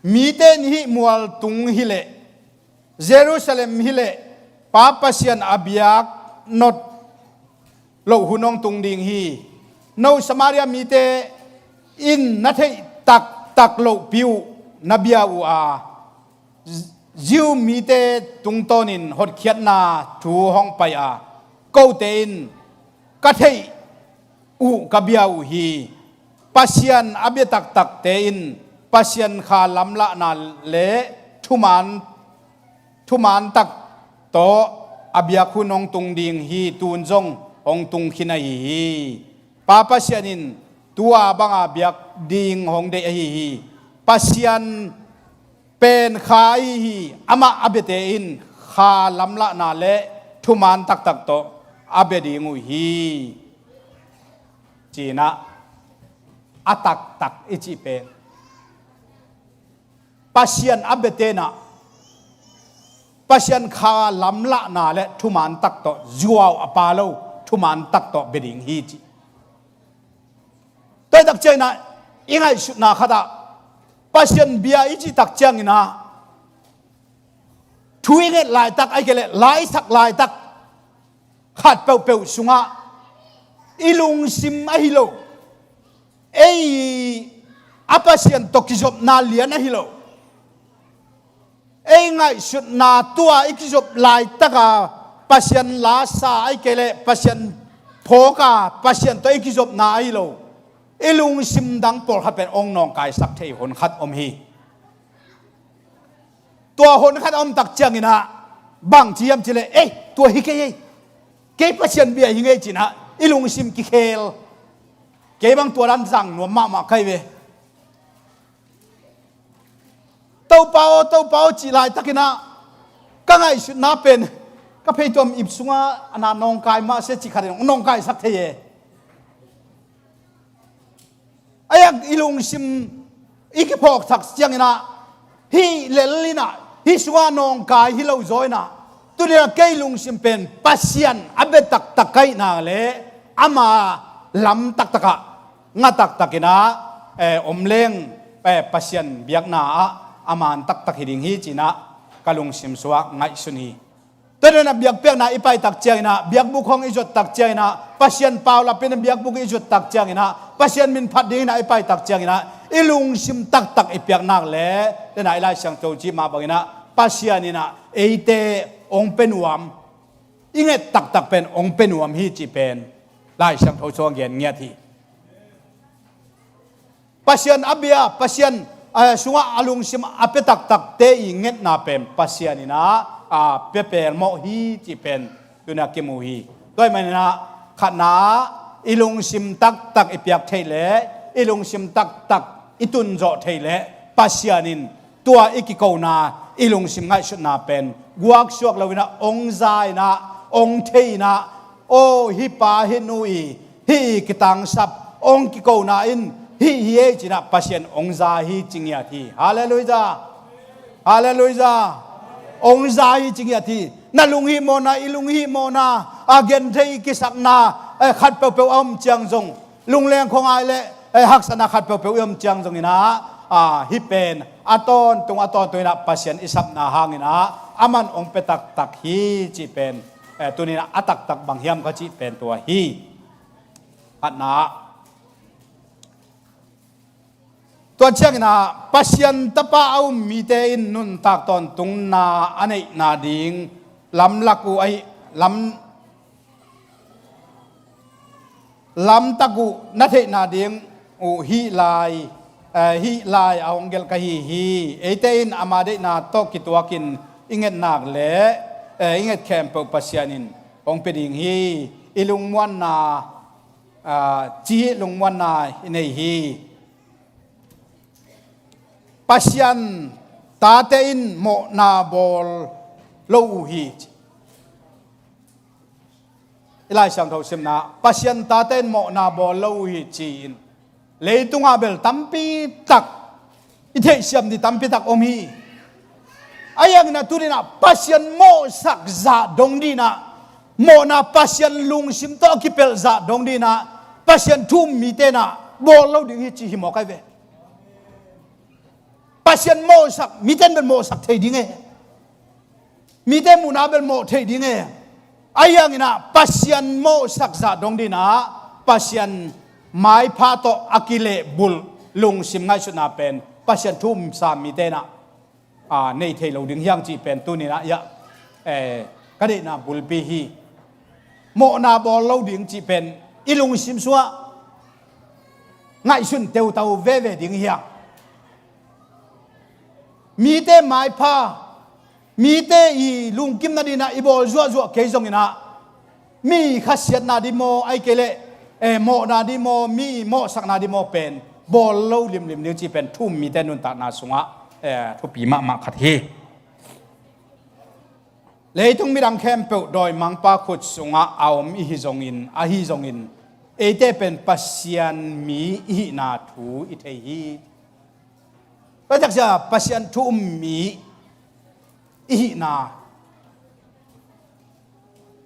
mite in hih mual tung hi leh, Jerusalem hi leh, Pa Pasian a biak nop loh hun hong tung ding hi. No Samaria mite in na theih taktak lohpi uh na bia uh a, Jew mite tungtawnin hotkhiatna thu hong pai a, kote in ka theih uh ka bia uh hi. Pasian a bia taktakte in Pasian kha lamlahna le thumaan, thumaan tak tawh a biak hun hong tung ding hi. Tun zong hong tung khin ahi hi. Pa Pasian in tua banga biak ding hong deih ahi hi. Pasian pen kha ahi hi. Amah a biate in kha lamlahna le thumaan taktak tawh a bia ding uh hi. Ci-in ah a taktak i cih pen Pasian a biate in ah Pasian kha lamlahna le thumaan tak tawh, zuau a pha lo thumaan tak tawh bia ding hi ci. Tua ahih tak ciangin ah i ngaihsutna khat ah Pasian bia i cih tak ciangin ah thu i nget laitak, ahih kei leh la i sak laitak khat peuhpeuh sungah i lungsim ahi lo, ei a Pasian tawh kizopna lian ahi lo, ei ngaihsutna tua i kizop laitaka Pasian lasa, ahih kei leh Pasian phawka Pasian tawh i kizopna ahi lo, i lungsim dang pawlkhat pen hong nawngkaisak thei hun khat om hi. Tua hun khat a om tak ciangin ah bang ci hiam cih leh, ei, tua hi kei ei, kei Pasian bia hi ngei ci-in ah i lungsim kikhel. Kei bang tua dan zang nuam mahmah ka hi ve. Topa aw, Topa aw cih laitakin ah ka ngaihsutna pen ka pheituam ip sungah a na nawngkai mah se cih khatin hong nawngkaisak thei e. A yak i lungsim i kiphawk thak ciangin ah hih lel in ah hih sungah nawngkai hi lo zaw in ah, tuni-in ah kei lungsim pen Pasian a bia taktak ka hihna le ama lam taktakah nga taktakin ah, eh, om leng, eh, Pasian biakna ah a man taktak hi ding hi ci-in ah ka lungsim sungah ngaihsun hi. Tua dan a biakpiakna i pai tak ciangin ah, biakbuk hong i zuat tak ciangin ah, Pasian paulapin a biakbuk i zuat tak ciangin ah, Pasian min phat dingin ah i pai tak ciangin ah, i lungsim taktak i piak nak le, dan a i Lai Siangtho cih mah bangin ah Pasian in ah eite hong pia nuam, i nget taktak pen hong pia nuam hi cih pen Lai Siangtho sungah gen ngiat hi. Pasian a bia, Pasian, eh, sungah a lungsim a pia taktakte i ngetna pen Pasian in ah, a pia pelmawh hi cih pen tuni-ah kimu hi. Tua ahih manin ah khatna ah i lungsim taktak i piak theih leh i lungsim taktak i tunzawh theih leh Pasian in tua i kikona, i lungsim ngaihsutna pen guaksuak loin ah, hong za in ah, hong thei in ah, aw, hih pa hih nu i, hih i kitangsap, hong kikona in hih hi ei ci-in ah Pasian hong za hi ci ngiat hi. Halleluiah. Halleluiah. Hong za hi ci ngiat hi. Na lunghihmawhna, i lunghihmawhna, a genthei i kisakna, eh, khat peuhpeuh a om ciang zong, lungleng khuangai le, eh, haksatna khat peuhpeuh i om ciang zongin ah, ah, hih pen a tawntung, a tawntung in ah Pasian i sapna hangin ah aman hong pia taktak hi cih pen, eh, tuni-in ah a taktak bang hiam ka cih pen tua hi. Khatna ah, tua ciangin ah Pasian Tapa a um mite in nuntak tawntungna a neihna ding lamlak uh ahi, lam, lamtak uh na theihna ding uh hih lai, eh, hih lai a hong gelh ka hi hi. Eite in ama deihna tawh kituakin i nget nak leh, eh, i nget khempeuh Pasian in hong pia ding hi. I lungmuanna, ah, ci lungmuanna i nei hi. Pasian tate in mawhna bawl lo uh hi. I Lai Siangtho simna, Pasian tate in mawhna bawl lo uh hi ci-in, leitungah bel tampi tak i theihsiam ding tampi tak om hi. Ahi hangin ah tuni-in ah Pasian mawhsak zah dong dingin ah, mawhna Pasian lungsim tawh a kipelh zah dong dingin ah, Pasian thu um mite in ah bawl lo ding hi ci hi mawk ahi ve. Pasian mawhsak mite in bel mawhsak thei ding e. Mite muhna bel mawh thei ding e. Ahi hangin ah Pasian mawhsak zah dong dingin ah Pasian maipha tawh a kilehbulh lungsim ngaihsutna pen Pasian thu um sa mite in ah, ah, nei thei lo ding hi hang cih pen tuni-in ah, ya, eh, ka deihna bulpi hi. Mawhna bawl lo ding cih pen i lungsim sungah ngaihsun teutau veve ding hi hang. Mite maipha, mite i lungkimna dingin ah i bawl zuahzuah kei zongin ah, mi khasiatna ding maw, ahih kei leh, eh, mawhna ding maw, mi mawhsakna ding maw pen bawl lo limlim ding cih pen thu um mite nuntakna sungah, eh, thupi mahmah khat hi. Leitung midang khempeuh dawimangpa khut sungah a om i hi zongin, ahi zongin, eite pen Pasian mi i hihna thu i thei hi. Tua taksa Pasian thu um mi i hihna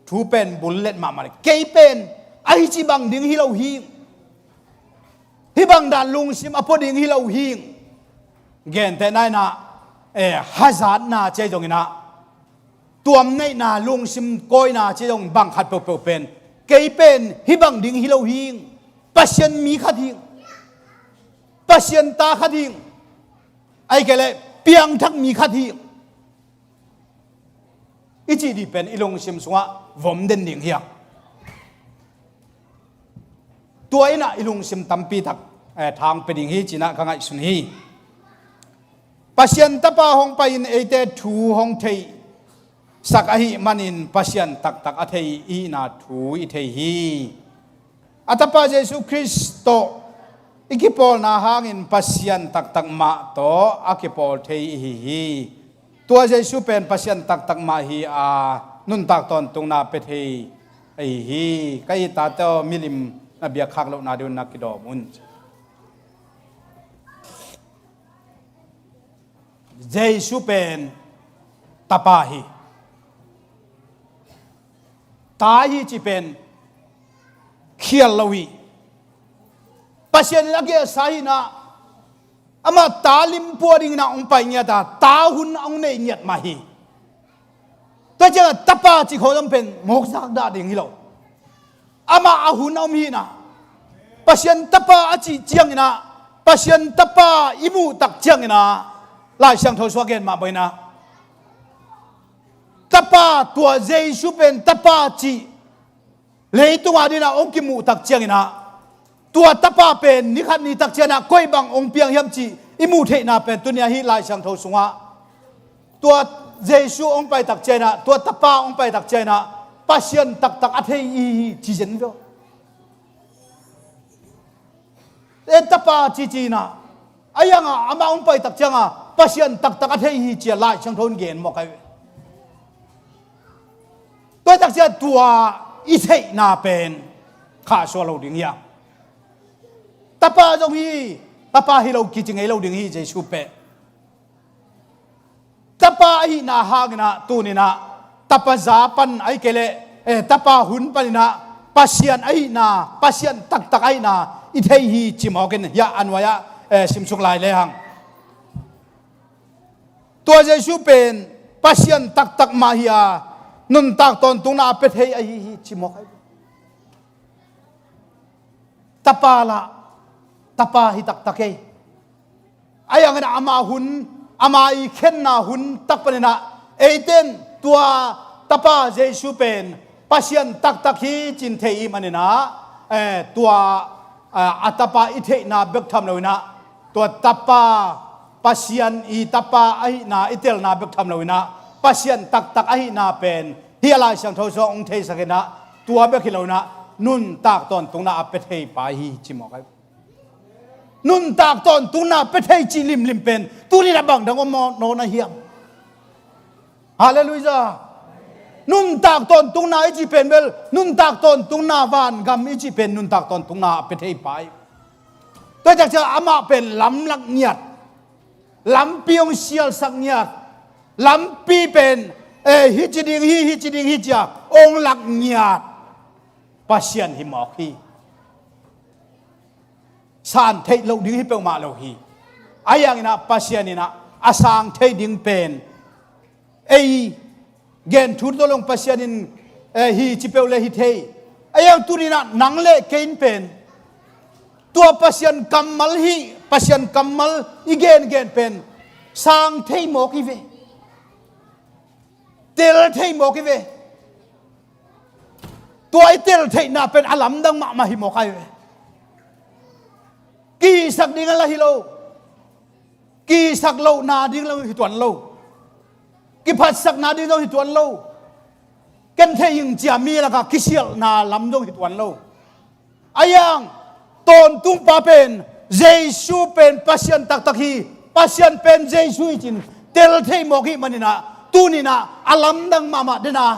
thu pen bullet mahmah le. Kei pen ahi ci bang ding hi lo hi. Hih bang dan lungsim a pua ding hi lo hi. Gentehna in ah, eh, hazatna ci zongin ah, tuam neihna, lungsim kawina ci zong bang khat peuhpeuh pen, kei pen hih bang ding hi lo hi. Pasian mi khat hi. Pasian ta khat hi. Ahih kei leh piangthak mi khat hi. I cih ding pen i lungsim sungah vom den ding hi hang. Tua in ah i lungsim tampi tak, eh, thang pia ding hi ci-in ah ka ngaihsun hi. Pasian Tapa hong pai-in eite thu hong theihsak ahih manin Pasian taktak a thei i hihna thu i thei hi. A Tapa Jesu Khrist tawh i kipawlna hangin Pasian taktak mah tawh a kipawl thei i hi hi. Tua Jesu pen Pasian taktak mah hi a, nuntak tawntungna pia thei ahi hi. Ka it tate aw, milim na biak khak lohna ding un na kidawm un. Jesu pen Tapa hi. Ta hi cih pen khial lo hi. Pasian in a gelsa hi-in ah, amah ta lim pua dingin ah hong pai ngiat a, ta hun hong nei ngiat mah hi. Tua ciangah Tapa cih khawng zong pen mawk zak dah ding hi lo. Amah a hun a om hi-in ah, Pasian Tapa a cih ciangin ah, Pasian Tapa i muh tak ciangin ah, Lai Siangtho sungah gen mah bangin ah, Tapa, tua Jesu pen Tapa cih Leitung adingin ah hong kimuh tak ciangin ah, tua Tapa pen ni khat ni tak ciangin ah koi bang hong piang hiam cih i muh theihna pen tuni-ah hih Lai Siangtho sungah tua Jesu hong pai tak ciangin ah, tua Tapa hong pai tak ciangin ah Pasian taktak a thei i hi ci zen veu. E Tapa ci ci-in ah, a iangah amah hong pai tak ciangah Pasian taktak a thei hi ci-a Lai Siangtho in gen mawk ahi ve. Tua tak ciang tua i theihna pen khahsuah lo ding hiam? Tapa zong hi, Tapa hi lo kici ngei lo ding hi Jesu pen. Tapa ahihna hangin ah tuni-in ah Tapa za pan ahih kei leh, eh, Tapa hun panin ah Pasian ahihna, Pasian taktak ahihna i thei hi ci mawk in, hiah a nuai-ah, eh, simsuk lai lehang. Tua Jesu pen Pasian taktak mah hi-a, nuntak tawntungna a pia thei ahi hi ci mawk ahi. Tapa lah, Tapa hi taktak ei. A iangin ah ama hun, ama i khenna hun tak panin ah, eite in tua Tapa Jesu pen Pasian taktak hi ci-in thei i hih manin ah, eh, tua, eh, a Tapa i theihna bek tham loin ah, tua Tapa, Pasian i Tapa ahihna i telna bek tham loin ah, Pasian taktak ahihna pen hih a Lai Siangtho sungah hong theisak in ah, tua bek hi loin ah nuntak tawntungna a pia thei pa hi ci mawk ahi. Nuntak tawntungna pia thei cih limlim pen tuni-in ah bang dang om nawn ahi hiam? Halleluiah. Nuntak tawntungna i cih pen bel, nuntak tawntungna, vangam i cih pen nuntak tawntungna a pia thei pa hi. Tua tak ciang amah pen lamlak ngiat, lampi hong sialsak ngiat, lampi pen, eh, hih ci ding hi, hih ci ding hi ci-a hong lak ngiat Pasian hi mawk hi. San theih loh ding hi peuhmah lo hi. A iangin ah Pasian in ah a sang thei ding pen, ei gen thu tawh long Pasian in, eh, hi ci peuh le hi thei. A iang tuni-in ah nang le kei in pen tua Pasian kammal hi, Pasian kammal i gengen pen sang thei mawk hi ve. Tel thei mawk hi ve. Tua i tel theihna pen a lamdang mahmah hi mawk ahi ve. Kihihsak ding a la hi lo. Kihihsak lohna ding lo hi tuan lo. Kiphatsakna ding zong hi tuan lo. Ken thei ing ci-a mi lakah kisialhna lam zong hi tuan lo. A iang tawntungpa pen Jesu pen Pasian taktak hi, Pasian pen Jesu hi ci-in tel thei mawk hi manin ah, tuni-in ah a lamdang mahmah den a,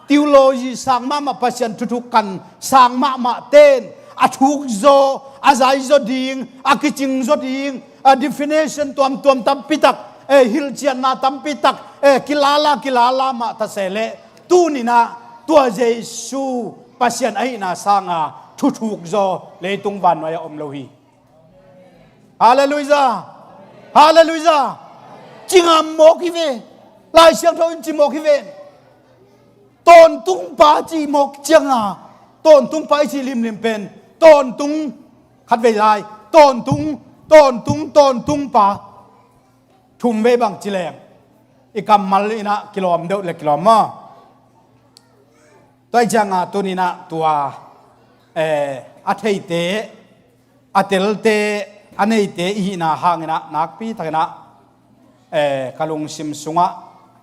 theology sang mahmah, Pasian thuthuk kan sang mahmah ten a thuk zaw, a zai zaw ding, a kicing zaw ding, a definition tuamtuam tampi tak, eh, hilhcianna tampi tak, eh, kilala kilala mah ta se leh, tuni-in ah tua Jesu Pasian ahihna sanga thuthuk zaw leitung vannuai-ah om lo hi. Halleluiah. Halleluiah. Ci ngam mawk hi ve. Lai Siangtho in ci mawk hi ve. Tawntungpa ci mawk cianga, tawntungpa i ci limlim pen tawntung, khatvei lai, tawntung, tawntung, tawntungpa. Thum vei bang ci leng i kammal in ah kilawm deuh le kilawm maw? Tua hi cianga tuni-in ah tua, eh, a theite, a telte, a neite i hihna hangin ah nakpi takin ah, eh, ka lungsim sungah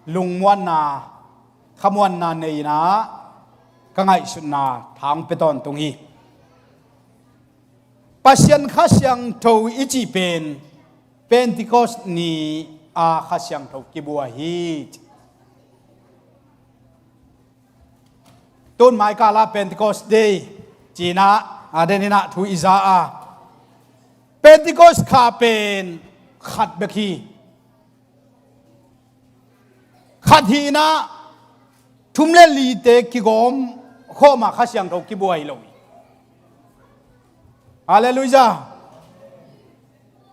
lungmuanna, khamuanna nei-in ah ka ngaihsutna thang pia tawntung hi. Pasian Kha Siangtho i cih pen Pentecost ni-a Kha Siangtho kibua hi. Tun mai kala Pentecost Day ci-in ah, a, den in ah thu i za a, Pentecost kha pen khat bek hi. Khat hi-in ah thum le lite kigawm khawma Kha Siangtho kibua hi lo hi. Halleluiah.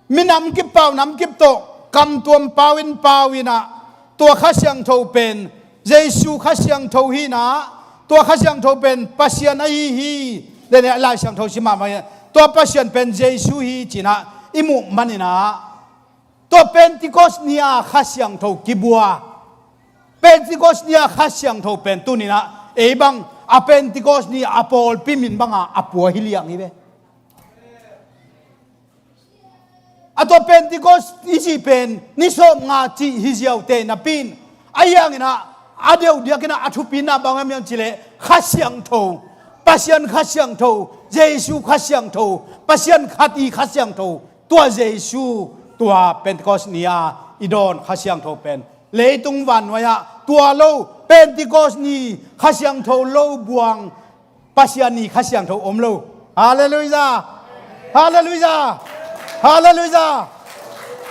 Minam kip pau nam kip tawh kamtuam pau in pau in ah tua Kha Siangtho pen Jesu Kha Siangtho hi-in ah, tua Kha Siangtho pen Pasian ahi hi. Leh Lai Siangtho si mahmah hi-in ah tua Pasian pen Jesu hi ci-in ah i muh manin ah, tua Pentecost ni-a Kha Siangtho kibua. Pentecost ni-a Kha Siangtho pen tuni-in ah ei bang a Pentecost ni a pawlpi min banga a pua hi liang hi ve. A tua Pentecost i cih pen ni sawmnga cih hi ziaute napi in, a hianginah a deuh diakinah a thupina bang hiam hiam cileh Kha Siangtho, Pasian Kha Siangtho, Jesu Kha Siangtho, Pasian khat i Kha Siangtho, tua Jesu, tua Pentecost ni-a i dawn Kha Siangtho pen leitung vannuai-ah tua lo, Pentecost ni Kha Siangtho lo buang, Pasian ni Kha Siangtho om lo. Halleluijah! Halleluijah! Halleluijah!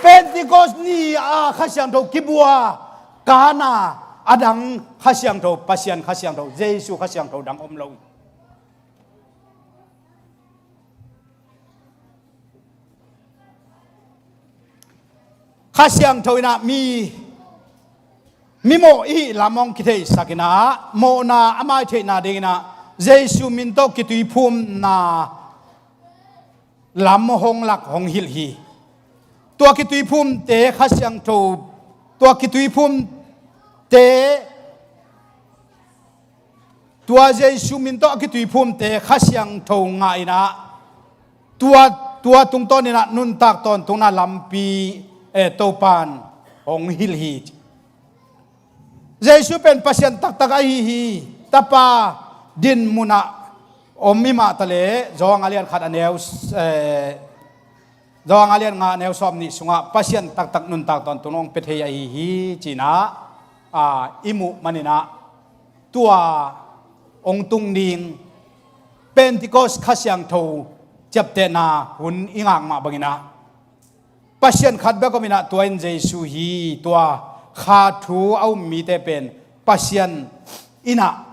Pentecost ni a Kha Siangtho kibua, Kana a dang Kha Siangtho, Pasian Kha Siangtho, Jesu Kha Siangtho dang om lo. Kha Siangtho inah mi, mi mawh i hih lam hong kitheisak inah, mawhna a maitheihna dinginah Jesu min tawh kituiphumna lam hong lak hong hilh hi. Tua kituiphumte Kha Siangtho, tua kituiphumte Tua Jesu min tawh a kituiphumte Kha Siangtho ngah inah, tua, tua tungtawn inah nuntak tawntungna lampi, eh, Topan hong hilh hi. Jesu pen Pasian taktak ahi hi. Tapa din munah om i mah taleh, Johan a lian khat a neu, eh, Johan a lian nga a neu sawm nih sungah Pasian taktak nuntak tawntung hong pia thei ahi hi cinah, a, i muh maninah tua hong tung ding Pentecost Kha Siangtho ciaptehna hun i ngak mah banginah Pasian khat bek om inah tua in Jesu hi. Tua kha thu a um mite pen Pasian inah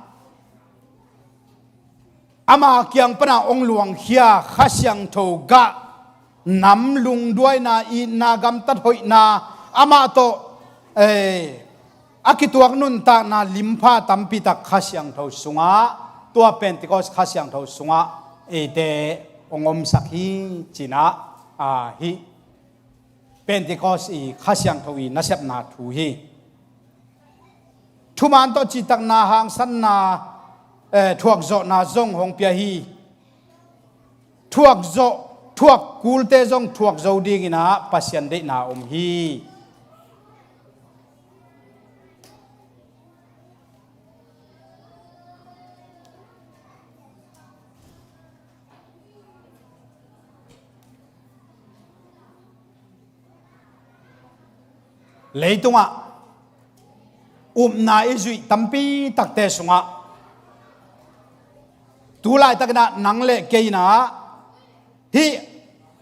ama kiang pana hong luangkhia Kha Siangtho gah nam lungduaina, itna, gamtat hoihna, amah tawh, eh, a kituak nuntakna limpha tampitak Kha Siangtho sungah, tua Pentecost Kha Siangtho sungah eite hong omsak hi cinah, ah, hih Pentecost i Kha Siangtho i nasepna thu hi. Thuman tawh citakna, hangsanna, eh, thuakzawhna zong hong pia hi. Thuakzawh, thuak kulte zong thuak zo dinginah Pasian deihna om hi. Leitungah upna i zuih tampi takte sungah tu laitakinah nang le kei inah hih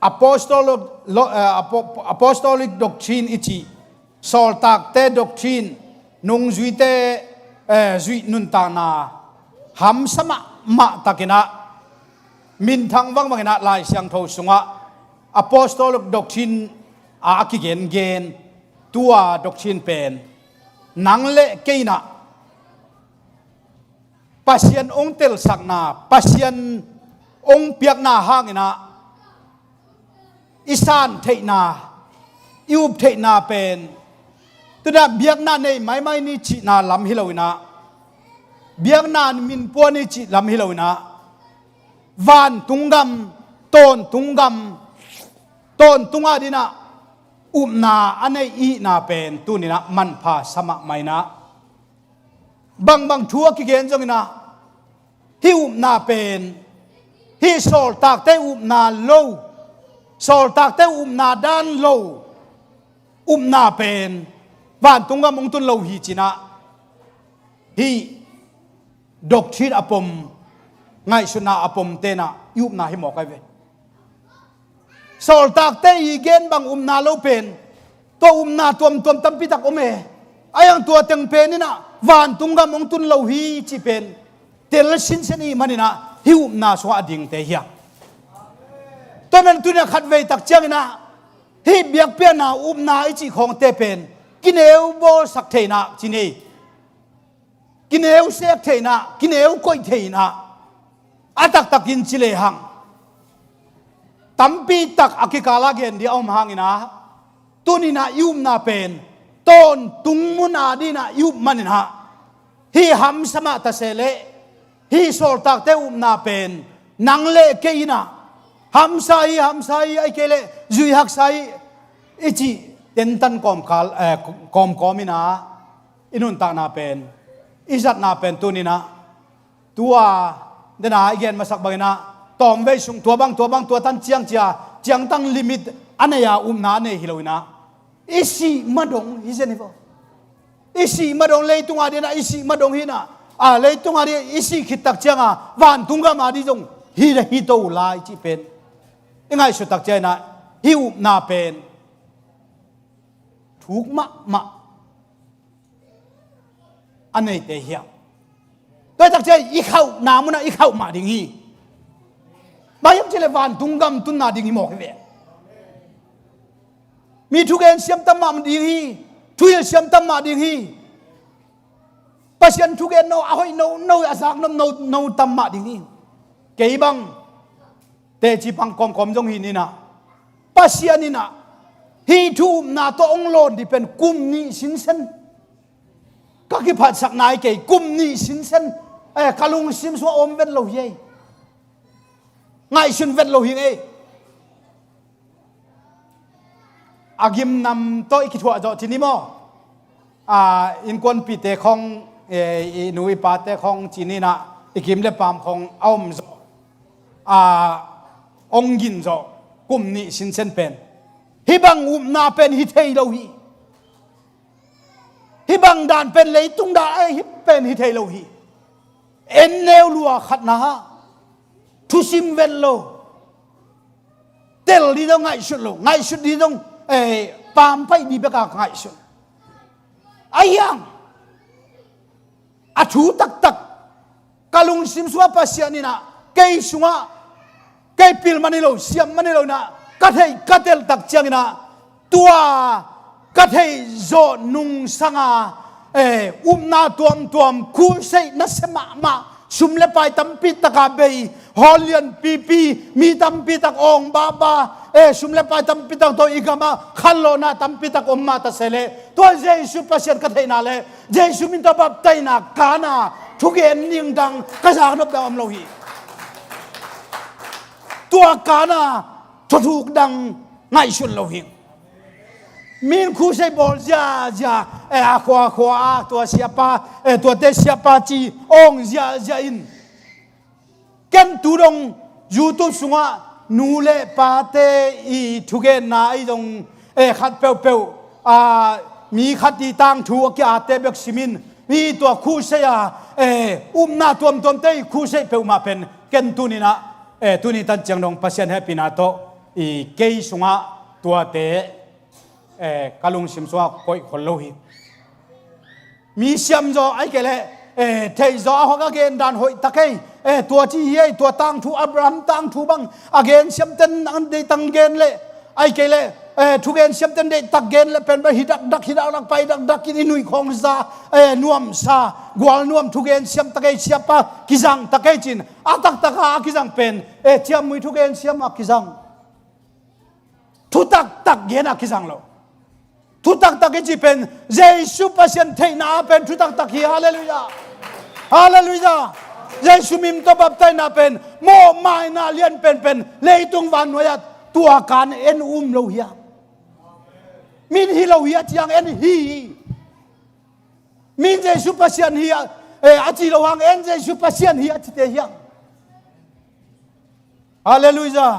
apostolic, lo-, eh, apo-, apostolic doctrine i cih sawltakte doctrine, nungzuite, eh, zuih nuntakna hamsa mahmah takinah minthang vangvanginah Lai Siangtho sungah apostolic doctrine a, a kigengen tua doctrine pen nang le kei inah Pasian hong telsakna, Pasian hong piakna hanginah i san theihna, i up theihna pen tudah biakna nei maimai ni cihna lam hi loinah, biakna min pua ni cih lam hi loinah, vantung gam, tawntung gam, tawntung adinah upna a nei ihihna pen tuninah manpha sa mahmah inah, bangbang thu a kigen zonginah hih upna pen, hih sawltakte upna lo, sawltakte upna dan lo upna pen vantung gam hong tun lo hi cinah, hih doctrine a pom, ngaihsutna a pom tenah i upna hi mawk ahi ve. Sawltakte i gen bang upna lo pen, tua upna tuamtuam tampitak om e. A hiang tua teng pen inah vantung gam hong tun lo hi cih pen tel sinsen i hih maninah hih upna sungah a dingte hiam? Tua man tunia khatvei tak cianginah hih biakpiakna upna i cih khawngte pen kineu bawlsak theihnah ci ni. Kineu sek theihnah, kineu koih theihnah, a taktakin ci lehang tampi tak a kikala gen dih a om hanginah, tuninah i upna pen tawntung mun adinah i up maninah, hih hamsa mah ta se leh Hih sawltakte upna pen nang le kei in ah, hamsa hi, hamsa hi, ahih kei leh zuihaksa hi i cih tentan kawmkal, eh, kawmkawm in ah i nuntakna pen, i zatna pen tuni-in ah, tua dena i gen masak bangin ah, tawmvei sung tua bang, tua bang, tua tan ciang cia, ciangtan limit a nei a, upna a nei hi lo-in ah, i sih ma dong hi zen hi vo. I sih ma dong, leitung a dingin ah i sih ma dong hi-in ah, a, leitung a dingin i sih khit tak ciang a, vantung gam a ding zong hi le hi to lai cih pen i ngaihsut tak ciangin ah, hih upna pen thuk mahmah a neite hi hang. Tua hi tak ciang i khauhna mun ah i khauh mah ding hi. Bang hiam cih leh vantung gam tunna ding hi mawk hi ve. Mi thugen siam tam mah ding hi. Thuhilh siam tam mah ding hi. Pasian thugen no, a hoih no, no, a zak no, no, no tam mah ding hi. Kei bang teci pang kawmkawm zong hi-in ah, Pasian in ah hih thu upna tawh hong lawn ding pen kum nih sinsen ka kiphatsakna hi kei, kum nih sinsen, eh, ka lungsim sungah om vet lo hi ei. Ngaihsun vet lo hi ei. A gimnam tawh i kithuah zawh cin hi maw? A, innkuanpihte khawng, eh, i nu i pate khawng cin in ah, i kim le paam khawng a om zawh, a, hong gin zawh kum nih sinsen pen, hih bang upna pen hi thei lo hi. Hih bang dan pen leitung dan, eh, hih pen hi thei lo hi. En neu lua khatna, thusim vet lo. Tel ding zong ngaihsut lo, ngaihsut ding zong, eh, pampaih ding bek a ngaihsut. Ahi hang a thu taktak, ka lungsim sungah Pasian in ah kei sungah, kei pil man hi lo, siam man hi lo-in ah, ka theih ka tel tak ciangin ah, tua ka theih zawh nungsang a, eh, upna tuamtuam, crusade nasia mahmah, sum le pai tampi tak a bei, hall lianpipi, mi tampi tak awng baba, eh, sum le pai tampi tak tawh i gam ah khanlawhna tampi tak om mah ta se leh, tua Jesu Pasian ka theihna le Jesu min tawh baptaina Kana thugen ning dang ka zak nop dang om lo hi. Tua Kana thuthuk dang ngaihsun lo hi. Min crusade bawl ziazia, eh, a khuakhua ah tua siapa, eh, tuate siapa ci awng ziazia in, ken tu dong YouTube sungah nu le pate i thugenna ahi zong, eh, khat peuhpeuh, ah, mi khat i tangthu a ki-ate bek simin, hih tua crusade a, eh, upna tuamtuamte i crusade peuhmah pen ken tuni-in ah, eh, tuni tan ciang dong Pasian hehpihna tawh i kei sungah tuate, eh, ka lungsim sungah koih khol lo hi. Mi siam zaw ahih kei leh, eh, theih zaw a hong a gen dan hoih tak ei. Eh, tua ci hi ei, tua tangthu, Abraham tangthu bang a gen siamten an deih tang gen leh, ahih kei leh, eh, thugen siamten deih tak gen leh pen bang hi dakdak, hi dakdak, pai dakdak in i nuih khawng za, eh, nuamsa, gual nuam thugen siam tak ei, siapa kizang tak ei cin. A taktak a kizang pen, eh, ciammui thugen siam a kizang. Thu taktak gen a kizang lo. Thu taktak i cih pen Jesu Pasian theihna a pen thu taktak hi. Halleluiah. Halleluiah. Jesu min tawh baptaina pen mawhmaina lian penpen leitung vannuai ah tua Kana en um lo hi a. Min hi lo hi a ci hang en hi hi. Min Jesu Pasian hi a, eh, a ci lo hang en Jesu Pasian hi a cite hi hang. Halleluiah.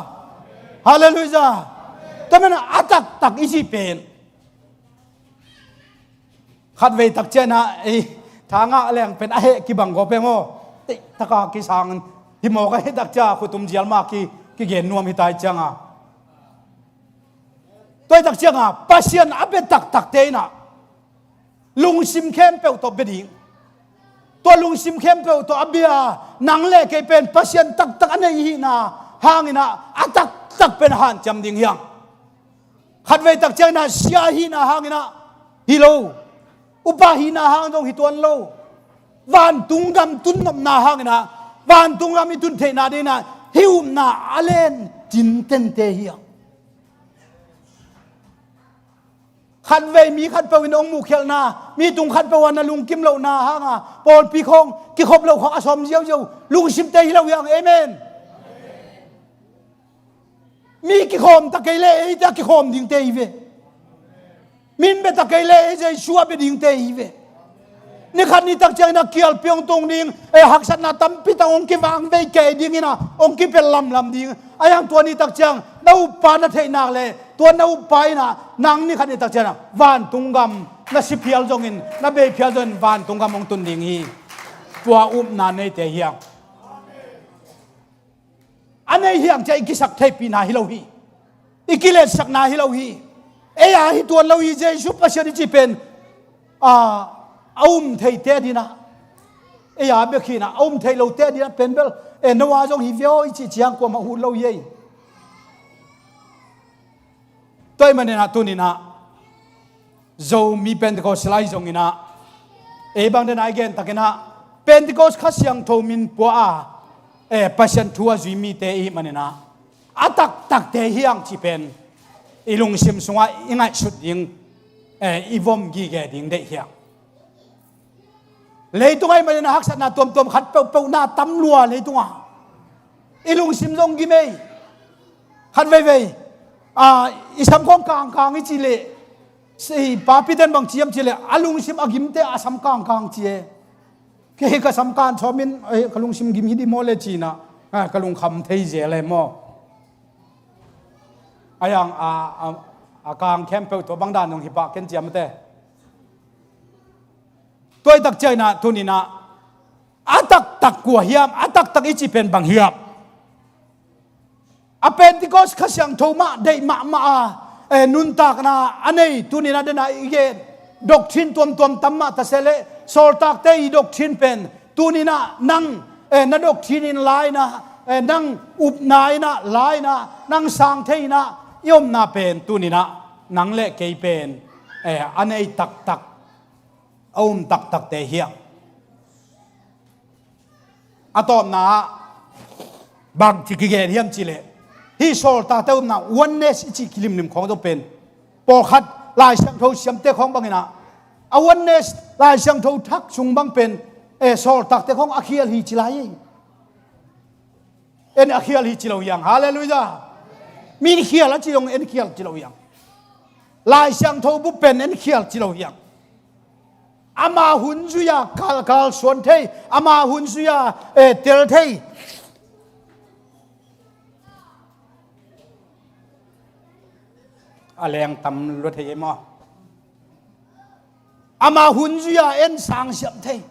Halleluiah. Tua manin a taktak i cih pen khatvei tak ciangin ah, eh, thangah leng pen a heh kibang gawp e maw. Teihtaka kisang hi mawk a, heh tak ciang khutum zial mah ki, kigen nuam hi ta hi ciangin. Tua hi tak ciangin Pasian a bia taktakte in ah lungsim khempeuh tawh bia ding. Tua lungsim khempeuh tawh a bia nang le kei pen Pasian taktak a nei i hihna hangin ah a taktak pen hanciam ding hi hang. Khatvei tak ciangin ah sia hihna hangin ah hi lo. Upa hihna hang zong hi tuan lo. Vantung gam tun nopna hangin ah, vantung gam i tun theihna dingin ah hih upna a len cintente hi hang. Khatvei mi khatpeuh in hong muhkhialhna, mi tung khatpeuh a na lungkim lohna hanga pawlpi khawng kikhop loh khawng a sawm ziauziau lungsimte hi lo hi hang. Amen. Mi kikhawm ta kei le eite a kikhawm dingte hi ve. Min bia ta kei le ei Jesu a bia dingte hi ve. Nikhat nitak ciangin a kialpi hong tung ding, e, haksatna tampi tak hong kivangvei kei dingin a hong kipel lamlam ding. A hiang tua nitak ciang na uppa na theihnak le tua na uppa in a nang nikhat nitak ciang a vantung gam na si phial zongin, na bei phial zongin vantung gam hong tun ding hi. Tua upna neite hi hang. A nei hi hang cia i kisak theihpihna hi lo hi. I kiletsakna hi lo hi. Ei a hi tuan lo hi. Jesu Pasian i cih pen, a, a um theite adinah, ei a bek hinah a um theih lote adinah pen bel, e, no a zong hi via aw i cih ciang kuamah hut lo hi ei. Tua ahih maninah tuninah Zomi Pentecost lai zonginah ei bang dena i gen takinah Pentecost Kha Siangtho min pua a, e, Pasian thu a zui mite i hih maninah a taktakte hi hang cih pen i lungsim sungah i ngaihsut ding, e, i vom gige ding deih hi hang. Leitung ahih manin a haksatna tuamtuam khat peuhpeuh na tam lua leitungah i lungsim zong gim ei. Khat veivei, a, i sam khawng kangkang i cih leh, i papi ten bang ci hiam cih leh a lungsim a gimte a sam kangkang ci e. Kei ka sam kan sawmin, ei, ka lungsim gim hi di maw le cinah, a, ka lungkham thei zel e maw. A hiang a, a, a kang khempeuh tua bang dan zong hi pah ken ciamte. Tua i tak cianginah tuninah a taktak kua hiam, a taktak i cih pen bang hiam? A Pentecost Kha Siangtho mah deih mahmah a, e, nuntakna a nei tuninah dena i gen doctrine tuamtuam tam mah ta seh leh sawltakte i doctrine pen tuninah nang, e, na doctrine in la inah, e, nang upna inah la inah nang sang thei inah i omna pen tuninah nang le kei pen, e, a nei taktak, a um taktakte hi hang. A tawpna ah bangci kigen hiam cih leh hih sawltakte upna oneness i cih kilimlim khawng zong pen pawlkhat Lai Siangtho siamte khawng banginah a oneness Lai Siangtho thak sung bang pen, e, sawltakte khawng a khial hi ci lai hi. En a khial hi ci lo hi hang. Halleluiah. Min khial a ci zong en khial ci lo hi hang. Lai Siangtho bup pen en khial ci lo hi hang. Ama hun zui-a kalkal suan thei, ama hun zui-a, e, tel thei. A leng tam lua thei e maw? Ama hun zui-a en sang siam thei.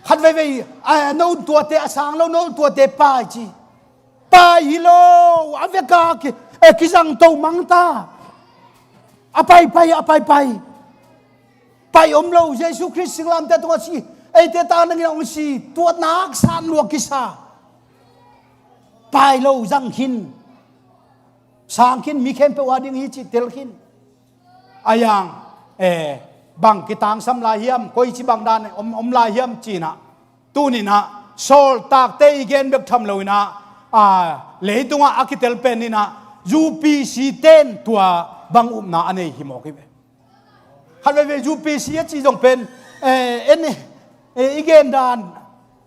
Khat veivei, a, no tuate a sang lo, no tuate pai ci. Pai hi lo, a veka ki, e, kizang to mangta. A paipai, a paipai. Pai om lo, Jesu Khrist singlamte tungah si, eite ta nangin a hong si, tua nak san lua kisa. Pai lo, zang khin. Sang khin, mi khempeuh a ding hi cih tel khin. A hiang, e, bang kitangsam lai hiam, koici bang dan om, om lai hiam cinah. Tuninah sawltakte i gen bek tham loinah, a, leitungah a kitel pen inah U P C ten tua bang upna a nei hi mawk hi ve. Khat veivei U P C a cih zong pen, e, en, e, i gen dan,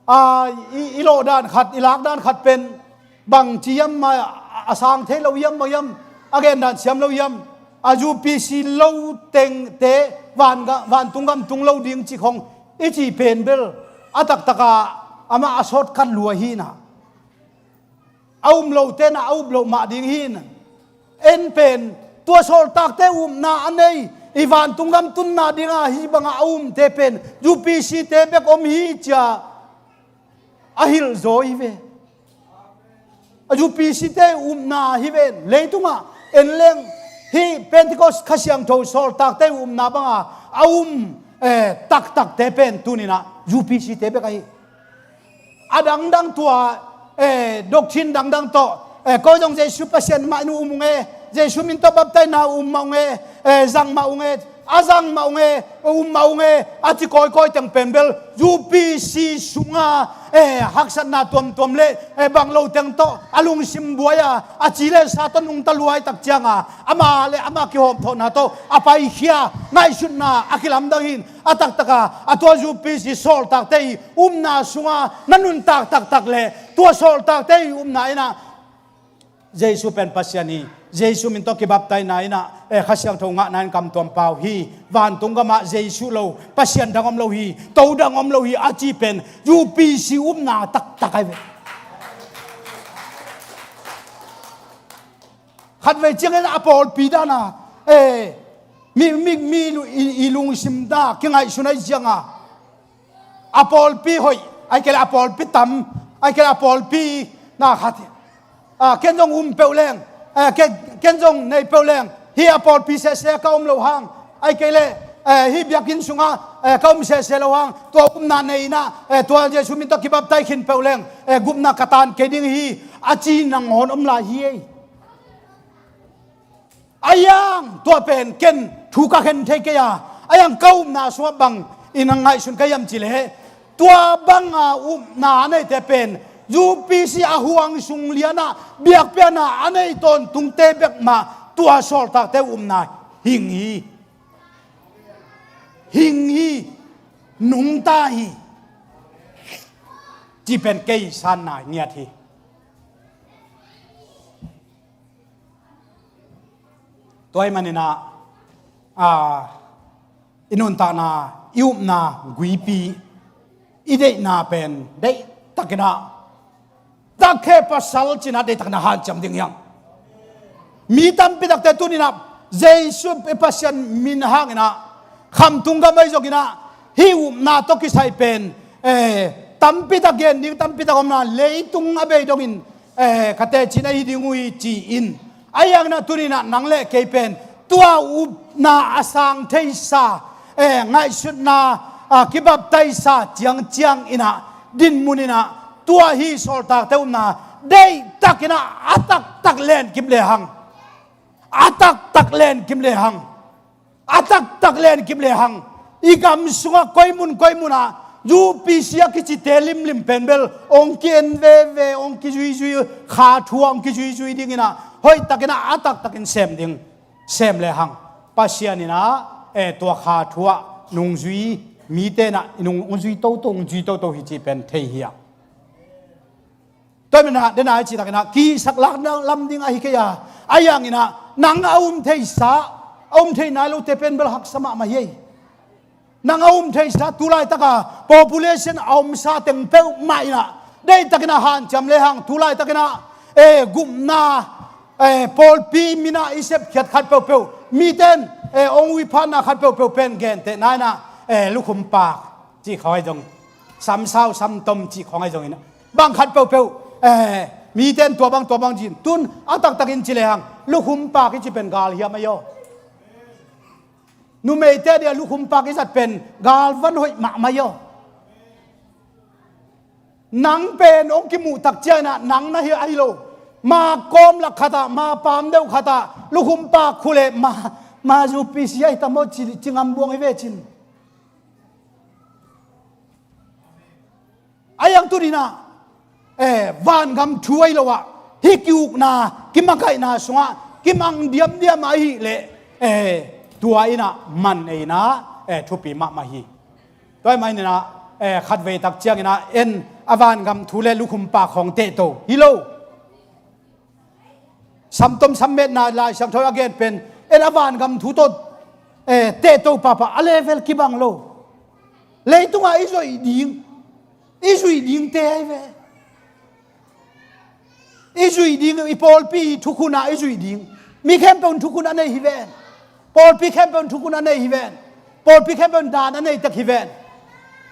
a, i, i lawh dan khat, i lak dan khat pen bang ci hiam, a, a sang thei lo hiam, bang hiam, a gen dan siam lo hiam, a U P C lo tengte van ga-, vantung gam tung lo ding cih khawng i cih pen bel a taktakah amah a sawt khat lua hinah. A um lote na a up loh mah ding hi. En pen tua sawltakte upna a nei, i vantung gam tunna dinga hih banga a umte pen U P C te bek om hi cia a hilh zaw hi ve. A U P C te upna hi ve. Leitungah en leng hih Pentecost Kha Siangtho sawltakte upna banga a um, eh, taktakte pen tuninah U P C te bek ahi. A dangdang tua, eh, doctrine dangdang tawh, eh, ko zong Jesu Pasian mah in um ung e, Jesu min tawh baptaizna um mah ung e, eh, zang mah ung e, A zang mah ung e, um mah ung e, a ci kawikawi teng pen bel U P C sunga, eh, haksatna tuamtuam le, eh, bang lo teng tawh a lungsim buai a, a ci le sa tawh nungta luai tak cianga ama le ama kihawmthawhna tawh a paikhia ngaihsutna a kilamdang hin, a taktaka a tua U P C sawltakte i upna sunga na nuntak taktak le tua sawltakte i upna inah Jesu pen Pasian hi. Jesu min tawh kibaptaina inah, eh, Kha Siangtho ngahna in kam tuampau hi. Vantung gamah Jesu lo Pasian dang om lo hi, to dang om lo hi a ci pen U P C upna taktak ahi ve. Khatvei ciangin a pawlpi dana, eh, mi, mi, mi lu-, i, i lungsim da kingaihsun ahi cianga a pawlpi hoih, ahi kei le a pawlpi tam, ahi kei le a pawlpi na khat hi. Ah, ken zong um peuh leng, eh, ken, ken zong nei peuh leng, hi a pawlpi sehseh ka um lo hang, ahi kei le, eh, hi biakinn sungah, eh, ka um sehseh lo hang, tua upna nei inah, eh, tua Jesu min tawh kibaptai khin peuh leng, eh, gupna ka tan kei ding hi, a ci nangawn om lai hi ei. A yang tua pen ken thu ka khen thei kei a, a yang ka upna sungah bang in a ngaihsun ka hiam cih leh, tua banga upna a neite pen U P C a huang sung lianah biakpiakna a nei tawntungte bek mah tua sawltakte upna hing hi. Hing hi. Nungta hi. Ci pen kei sanna ngiat hi. Tua ahih maninah, ah, i nuntakna, i upna guipi, i deihna pen deihtakinah, takkhe pasal cinah deihtakinah hanciam ding hiang. Mi tampi takte tuninah Jesu i Pasian min hanginah khamtung gam ahi zonginah hih upna tawh kisai pen, eh, tampi tak gen ding, tampi tak omna leitung a bei dongin, eh, ka teci na hi ding uh hi ci-in. Ahi hanginah tuninah nang le kei pen tua upna a sang theisa, eh, ngaihsutna, ah, kibaptaisa ciangcianginah dinmuninah tua hih sawltakte upna deihtakinah a taktak lenkip lehang, a taktak lenkip lehang, a taktak lenkip lehang, i gam sungah koimun koimunah U P C a kicite limlim pen bel hong ki-en veve, hong kizuizui, kha thu ah hong kizuizui dinginah hoihtakinah a taktakin sem ding, sem lehang Pasian inah, eh, tua kha thu ah nungzui, mite inah nung, nungzui toto, nungzui toto hi cih pen thei hi a. Tua ahih maninah dena i cihtakinah kihsak lak lam ding ahi kei a, ahi hanginah nang a um theisa, a um thei nai lote pen bel haksa mahmah hi ei. Nang a um theisa, tulaitaka population a omsa teng peuhmah inah deihtakinah hanciam lehang, tulaitakinah, eh, gupna, eh, pawlpi minah i sepkhiat khat peuhpeuh, miten, eh, hong uiphanna khat peuhpeuh pen gentehna inah, eh, lukhumpak cih khawng ahi zong, samsau samtom cih khawng ahi zonginah bang khat peuhpeuh, eh, miten tua bang tua bang ci-in tun a taktakin ci lehang lukhumpak i ci pen gal hiam ahi aw? Numeite dia lukhumpak i zat pen galvan hoih mahmah hi aw. Nang pen hong kimuh tak cianginah nang na hi ahi lo, ma kawm lak khatah, ma paam deuh khatah lukhumpak khu leh ma, ma U P C ahi tam aw ci, ci ngam buang hi ve cin. Ahi hang tuninah, eh, vangam thu ahi lo ah, hih ki-ukna, kimakaihna sungah kimang diamdiam ahih leh, eh, tua inah man einah, eh, thupi mahmah hi. Tua ahih maninah, eh, khatvei tak cianginah en a vangam thu le lukhumpak khawng tehto hi lo. Samtom sammetna Lai Siangtho a gen pen en a vangam thu tawh, eh, tehto pahpah a level kibang lo. Leitungah i zoih ding, i zuih dingte ahi ve. I zuih ding, i pawlpi thukhunah i zuih ding. Mi khempeuh in thukhun a nei hi ven. Pawlpi khempeuh in thukhun a nei hi ven. Pawlpi khempeuh in dan a nei tek hi ven.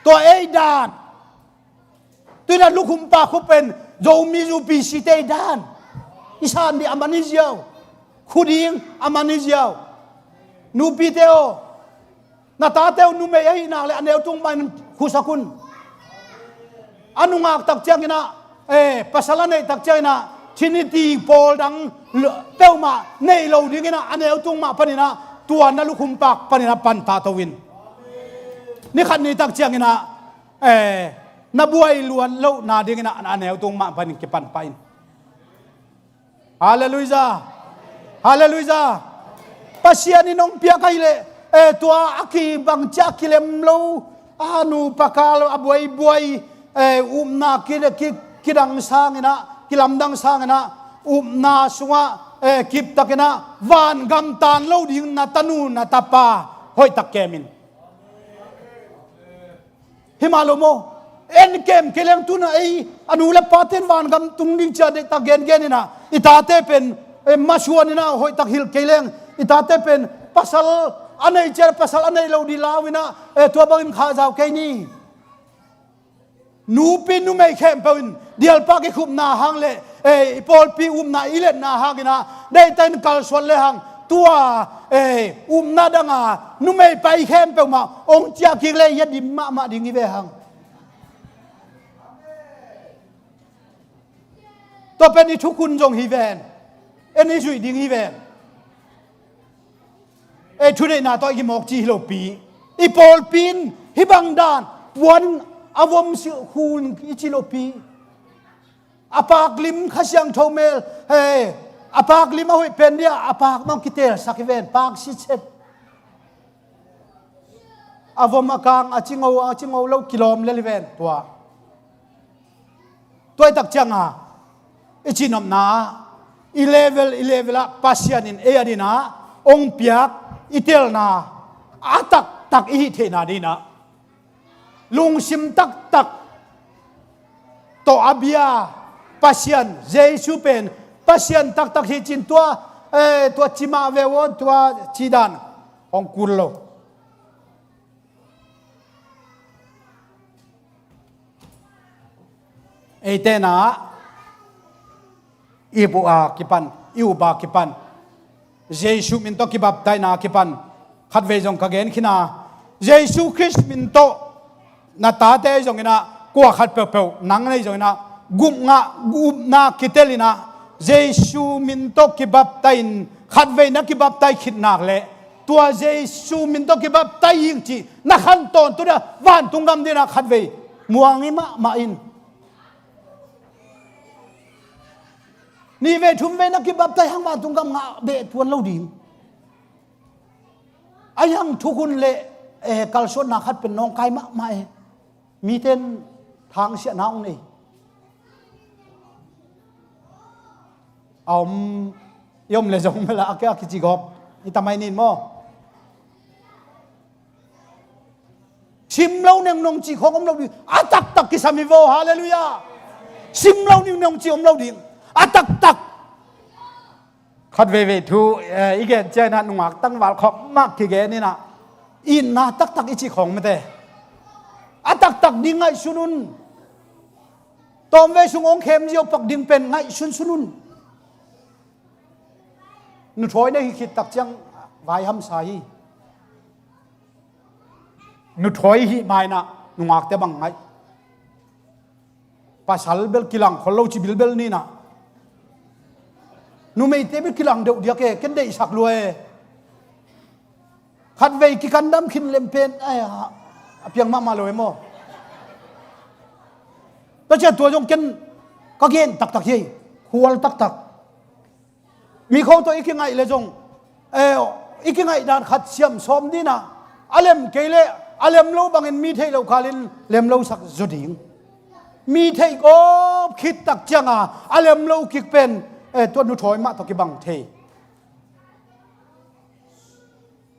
Tua ei dan Tuinah lukhumpa khu pen Zomi U P C te i dan i san dih a man hi ziau. Khu ding a man hi ziau. Nupite aw, na tate uh numei ahih nak le a neu tung mah in khusak un. A nungak tak cianginah, eh, pasal a neih tak cianginah Trinity pawl dang peuhmah neih lo dinginah a neu tung mah paninah Tua na lukhum pak panin a pan ta to in. Ni khat ni tak ciangin ah, eh, na buai luat loh nadingin ah a neu tung mah panin kipan pah in. Halleluiah. Halleluiah. Pasian in hong piak ahih leh, eh, tua a kibang ciah kilem lo, a nupa kal a buaibuai, eh, upna ki, ki, kidang sangin ah, kilamdang sangin ah, upna sungah, eh, kiptakin ah vangam tan lo ding na tanu na tapa hoihtak kem in. Hi mah lo maw? En kem kei leng tu-in ah ei a nu le pate in vangam tung ding cia deihtak gengen in ah, i tate pen, eh, masuan in ah hoihtak hilh kei leng, i tate pen pasal a nei cia, pasal a nei lo ding lau in ah, eh, tua bangin khahzau kei ni. Nupi numei khempeuh in dialpa kikhupna hang le, eh, i pawlpi upna i letna hangin ah deihtakin kalsuan le hang, tua, eh, upna danga numei pai khempeuh mah hong ciah kik le i a dim mahmah ding hi ve hang. Tua pen i thukhun zong hi ven, en i zuih ding hi ven. Ei, thuneihna tawh i kimawk ci hi lopi. I pawlpi in hih bang dan puan a vom silh khun i ci lopi. A paklim Kha Siangtho mel, hei, a paklim a hoih pen dia a pak mang kitelsak hi ven, pak sitset. A vom a kang a cingo a cingo lo kilawm lel hi ven tua. Tua i tak cianga i cihnopna ah, i level i level ah Pasian in ei a dinah hong piak i telna a taktak i hih theihna dinah lungsim taktak tawh a bia Pasian, Jesu pen Pasian taktak hi cin tua, eh, tua ci mah ve aw, tua ci dan hong kul lo. Eite na i buh a kipan, i up a kipan, Jesu min tawh kibaptaina a kipan, khatvei zong ka gen khin a, Jesu Khrist min tawh na tate zongin ah, kua khat peuhpeuh nang nei zongin ah, gupna, gupna kitel in ah, Jesu min tawh kibaptai in, khatvei na kibaptai khit nak leh, tua Jesu min tawh kibaptai ing cih na khan tawntung dia vantung gam dinah khatvei muang i mahmah in. Nihvei thumvei na kibaptai hang vantung gam ngah beh tuan lo ding. Ahi hang thukhun le, eh, kalsuanna khat pen nawngkai mahmah e. Mite in thangsiahna hong nei. A om, i om le zong mela a kia kici gawp i tamai nin maw? Sim lo ning nong cih khawng om lo ding. A taktak kisam hi vaw, halleluiah. Sim lo ning nong cih om lo ding. A taktak. Khat veivei thu, eh, i gen ciangin ah nungak tangval khawk mah kigen in ah, itna taktak i cih khawng mate. A taktak ding ngaihsun un. Tawmvei sung hong khem ziau pak ding pen ngaihsunsun un. Nuthawi na hi khit tak ciang vai hamsa hi. Nuthawi hih ma in ah nungakte bang ngaih. Pasal bel kilang khol lo ci bilbel ni in ah. Numeite bel kilang deuh diak e, ken deihsak lua e. Khatvei kikandam khin lem pen, ai, a, a piang mahmah lo e maw? Tua ciang tua zong ken ka gen taktak hi, khual taktak. Mi kho tawh i kingaih le zong, eh, i kingaih dan khat siam sawm ding in ah, a lem kei leh a lem lo bangin mi theih loh kalin lem lo sak zaw ding. Mi theih gawp khit tak cianga a lem lo kik pen, eh, tua nuthawi mah tawh kibang thei.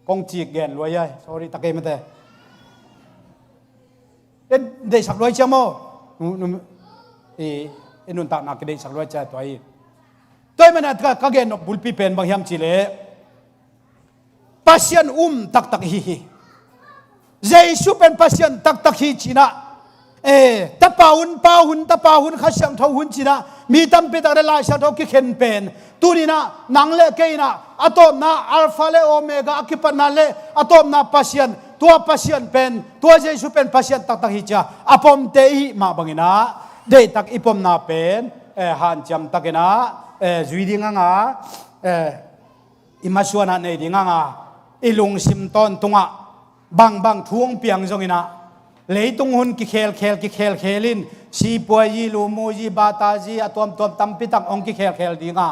Kong cik gen luai ai, sorry, tak ei mate. En deihsak luai cia maw? Nu, nu, i, i nuntakna kideihsak luai cia tua hi. Tua hi mana ka, ka gen nop bulpi pen bang hiam ci leh, Pasian um taktak hi hi. Jesu pen Pasian taktak hi cinah, eh, Tapa hun, Pa hun, Tapa hun, Kha Siangtho hun cinah mi tampi tak le Lai Siangtho kikhen pen tuninah nang le kei inah a tawpna Alpha le Omega, a kipatna le a tawpna Pasian, tua Pasian pen, tua Jesu pen Pasian taktak hi cia a pomte i hih mah banginah deihtak i pomna pen, eh, hanciam takinah, eh, zui ding anga, eh, i masuanah nei ding anga, i lungsim tawntungah bangbang thu hong piang zonginah, leitung hun kikhelkhel kikhelkhel in, sipuayi, lumuyi, batayi, a tuamtuam tampitak hong kikhelkhel dinga,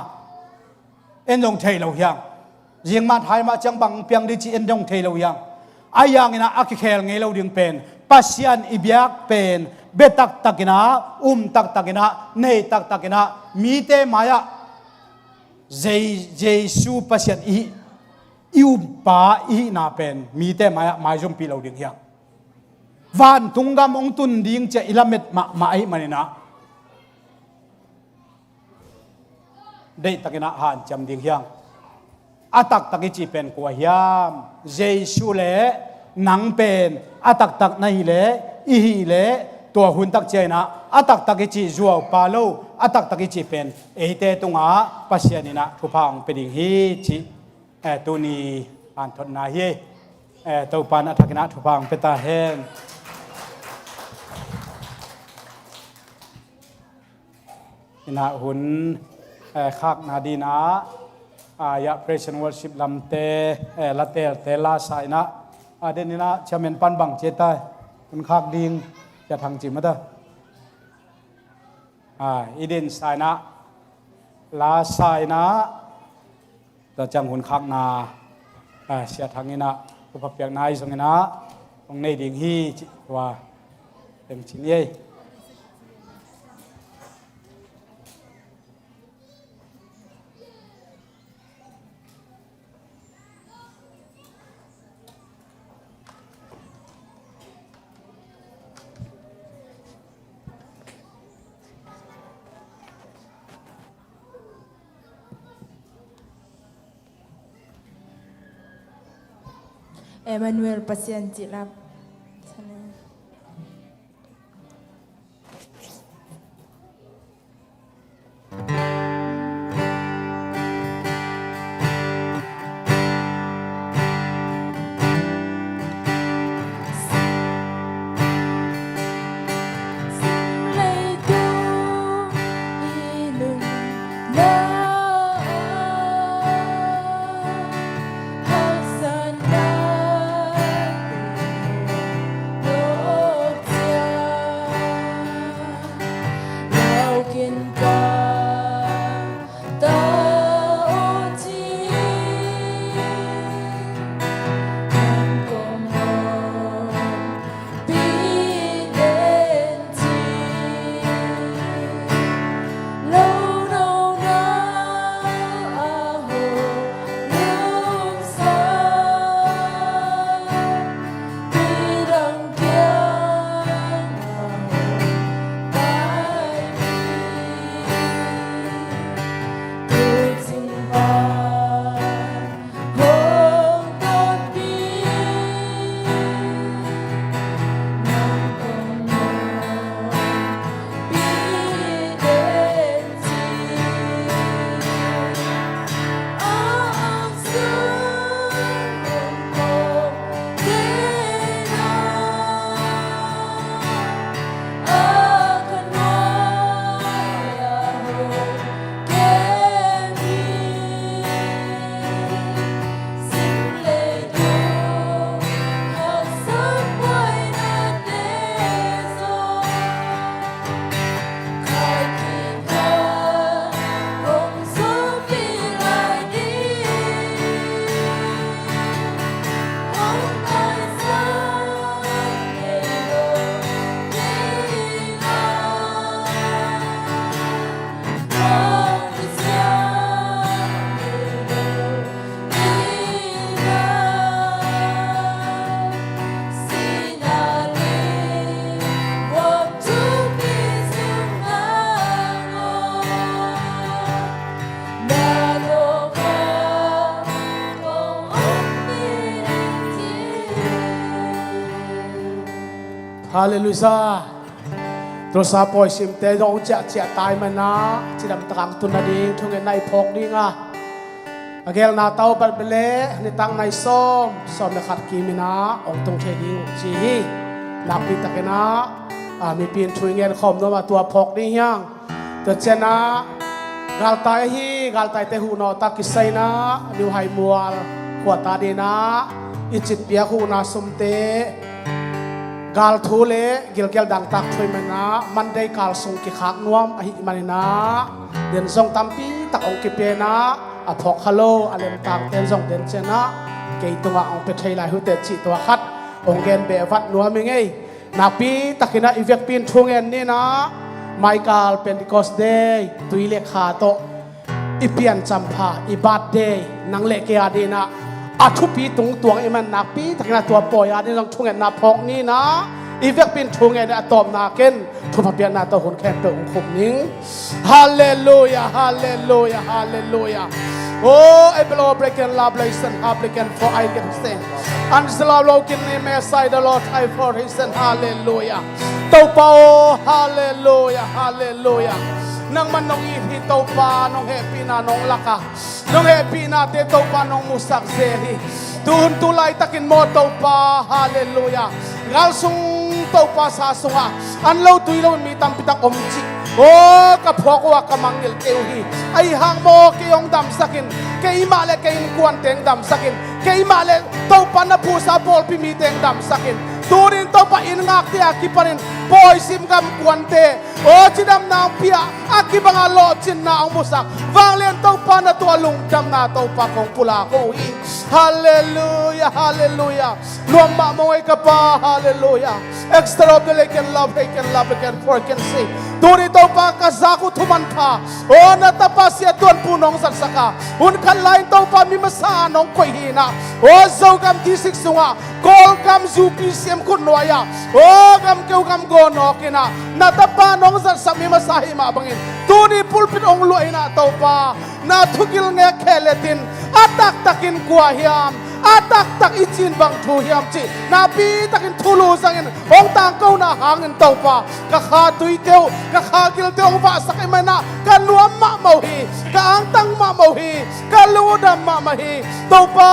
en zong thei lo hiang. Zingmah thaimah ciang bang hong piang ding cih en zong thei lo hiang. A hianginah a kikhel ngei lo ding pen Pasian i biak pen bia taktakinah, um taktakinah, nei taktakinah, mite mai-ah Je-, Jesu Pasian i, i umpa i hihna pen mite mai-ah maizumpih lo ding hiang. Vantung gam hong tun ding cia i lamet mahmah ahih maninah deihtakinah hanciam ding hiang. A taktak i cih pen kua hiam? Jesu le nang pen a taktak na hih leh, i hih leh, tua hun tak cianginah a taktak i cih zuaupa lo, a taktak i cih pen eite tungah Pasian inah thupha hong pia ding hi cih, eh, tuni hanthotna hi. Eh, Topa in a thakinah thupha hong pia ta hen. Inah hun, eh, khakna dinah, ah, ya praise and worship lamte, eh, la telte la sa inah, ah, den inah chairman pan bang cia tai, hun khak ding, cia thang cih mata. Ah, i den sa inah, la sa inah, tua ciang hun khakna, ah, Sia Thang inah, thupha piakna i zonginah hong nei ding hi cih tua teng cin ei. Emmanuel Pasian cih lap. Halleluiah. Tulsa pawi simte zong hong ciahciah tai manah cidam takah hong tun nading thungetna i phawk ding a, a gelna tau bat bele nitak nai sawm, sawm le khat kiminah hong tung thei ding uh ci hi. Nakpi takinah, a, mipi in thu i ngen khawm nuam a tua phawk ding hiang. Tua cianah galtai ahi, galtaite huhnawtak kisai inah New High Mual Khuata dinah i citpiak huhna sumte, galthu le gilkial dangtak thu ahih manah Monday kal sung kikhak nuam ahih maninah den zong tampi tak hong kipianah a phawk kha lo a lemtangten zong den cianah kei tungah hong pia thei lai uh teh cih tua khat hong gen beh vat nuam ing ei. Nakpi takinah i vekpi in thu ngen ninah Michael Pentecost Day tui le kha tawh i pian campha, i birthday, nang le kei a dinah a thupi tungtuang i man nakpi takinah tua pawi a dinah zong thungetna phawk ninah i vekpi in thu ngen a tawpna ken thupha piakna tawh hun khempeuh hong khum ning. Halleluia, halleluia, halleluia. Oh, I blow break and love, listen, public and for I get sing. And the Lord walk in me, side the Lord, I for his and halleluia. Topa oh, halleluia, halleluia. Nangman nong it hi Topa, nong hehpihna nong lak a, nong hehpihnate Topa nong musak zel hi. Tuhun tu laitakin maw Topa, halleluia. Gal sung Topa sa sungah an lo tui lo mi tampi tak om cih. Oh, ka phuak uh a ka mangngilh kei uh hi. Ahi hang maw kei hong damsakin, keimah le kei innkuante hong damsakin, keimah le Topa na phuhsa pawlpi mite hong damsakin. Tunin Topa inn ngakte a kipanin pawisim gamkuante, aw cidamna hong pia, a kibanga lawhcinna hong musak vanglian Topa na tua lungdamna Topa kong pulak uh hi. Halleluia, halleluia. Nuam mahmah ei ka Pa, halleluia. Extra of the lake and love, he can love, he can for, he can see. Tuni Topa ka zak uh thu manpha, aw na tapa Sia Tuan Pu nong zatsak a, hun khat lai-in Topa mi masa nong koih hinah, aw Zogam district sungah Kawlgam U P C M khutnuai ah, aw gam keu gam gaw nawkinah na tapa nong zatsak mi masa hi mah bangin tuni pulpit hong luah inah Topa na thugil ngek khehletin a taktakin kua hiam, a taktak i cin bang thu hiam cih nakpi takin thulu zangin hong tangkona hangin Topa ka kha tuite uh, ka kha gilte uh hong vahsak i manah ka nuam mahmah uh hi, ka angtang mahmah uh hi, ka lungdam mahmah hi. Topa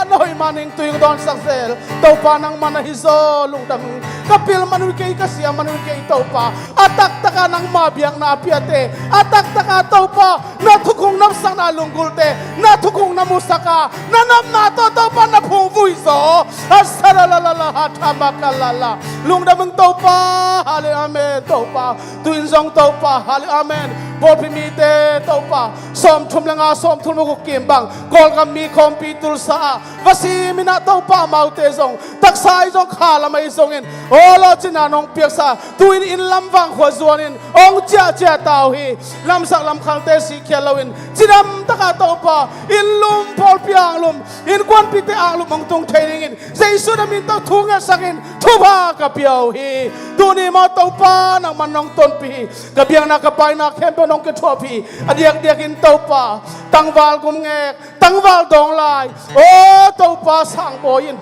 na hoih manin tui ka dawnsak zel. Topa nangmah na hi zaw lungdam ing. Ka pil man uh kei, ka sia man uh kei Topa. A taktaka nangma biakna a piate, a taktaka Topa na thukhun nopsakna lunggulte, na thukhun na musaka na nopna tawh Topa na phungvui zaw. A saralalala ha thamakalala. Lungdam ing Topa. Hale amen Topa. Tuin zong Topa. Hale amen. Pawlpi mite Topa sawmthum le nga, sawmthum le guk kim bang Kawlgam mi khawmpi Tulsa ah va siminah Topa amaute zong taksa i zong khalam ahi zongin aw lawhcinna nong piaksa tuin inn lam vangkhua zuanin hong ciahciah ta uh hi. Lamsak lamkhalte sihkhial loin cidamtaka Topa inn lum, pawlpi anglum, innkuanpihte anglum hong tung thei dingin Jesu na min tawh thu ngetsakin thupha ka pia uh hi. Tuni maw Topa nangman nong tonpih hi. Ka biakna ka paina khempeuh nong kithuahpih hi. A diakdiakin Topa tangval gumngek, tangval dawng lai, aw Topa sangbawi in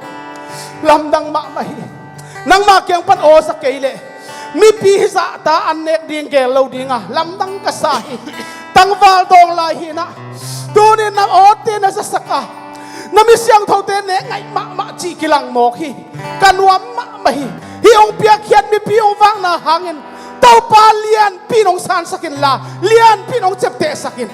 lamdang mahmah hi. Nangma kiang pan aw za kei leh mipi hi zahta an nek ding gel lo dinga lamdang ka sa hi. Tangval dawng lai hinah tunin na awte na zasak a, na mi siangthote nek ngaih mahmah cih kilang mawk hi. Ka nuam mahmah hi. Hih hong piakkhiat mipi hong vakna hangin Topa lianpi in hong sansak inla lianpi in hong ciaptehsak in.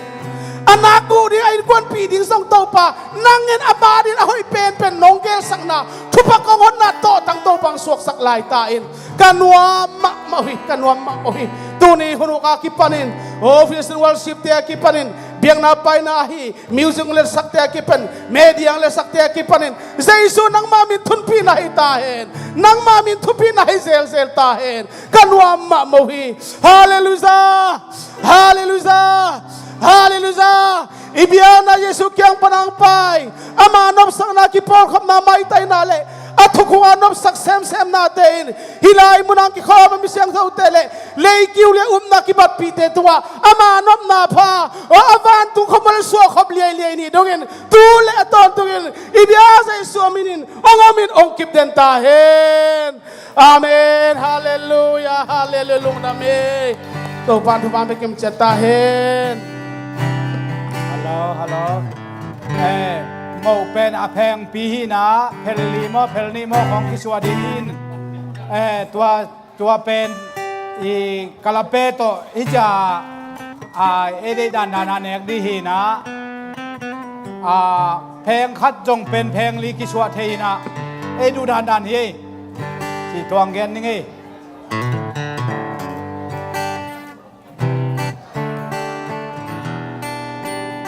A nak uh ding, a innkuanpih ding zong Topa nangin a ma dingin a hoih penpen nong gelsakna thupha kong honna tawhtang Topa hong suaksak laita in ka nuam mahmah uh hi, ka nuam mahmah uh hi. Tuni hun uh a kipanin office in worship te a kipanin biakna paina ahi music hong letsakte a kipan, media hong letsakte a kipanin Jesu nangma min thupina hi ta hen. Nangma min thupina hi zelzel ta hen. Ka nuam mahmah uh hi. Halleluia. Halleluia. Halleluia. I biakna Jesu kiang pan hong pai, ama nopsakna kipawlkhopna maitaina le a thukhunga nopsak semsemnate in hih lai munah hong kikhawm a mi siangthote le leikiu le upna kibatpihte tungah ama nopna pha, aw a vantung khawmual suahkhop liailiai nih dongin tu le a tawntungin i bia Jesu a minin hong omin hong kipden ta hen. Amen. Halleluia. Halleluia. Lungdam hi. Topa thupha pia kimciat ta hen. Hello, hello. Eh, moh pen a phengpi hinah phelli maw phelnih maw khawng kisuah ding hin. Eh, tua tua pen i kalape tawh i cia a ei deih dandan a nek dih hinah a Pheng khat zong pen pheng li kisuah thei in ah, ei duh dandan hi ei. Ci tuang gen ning ei.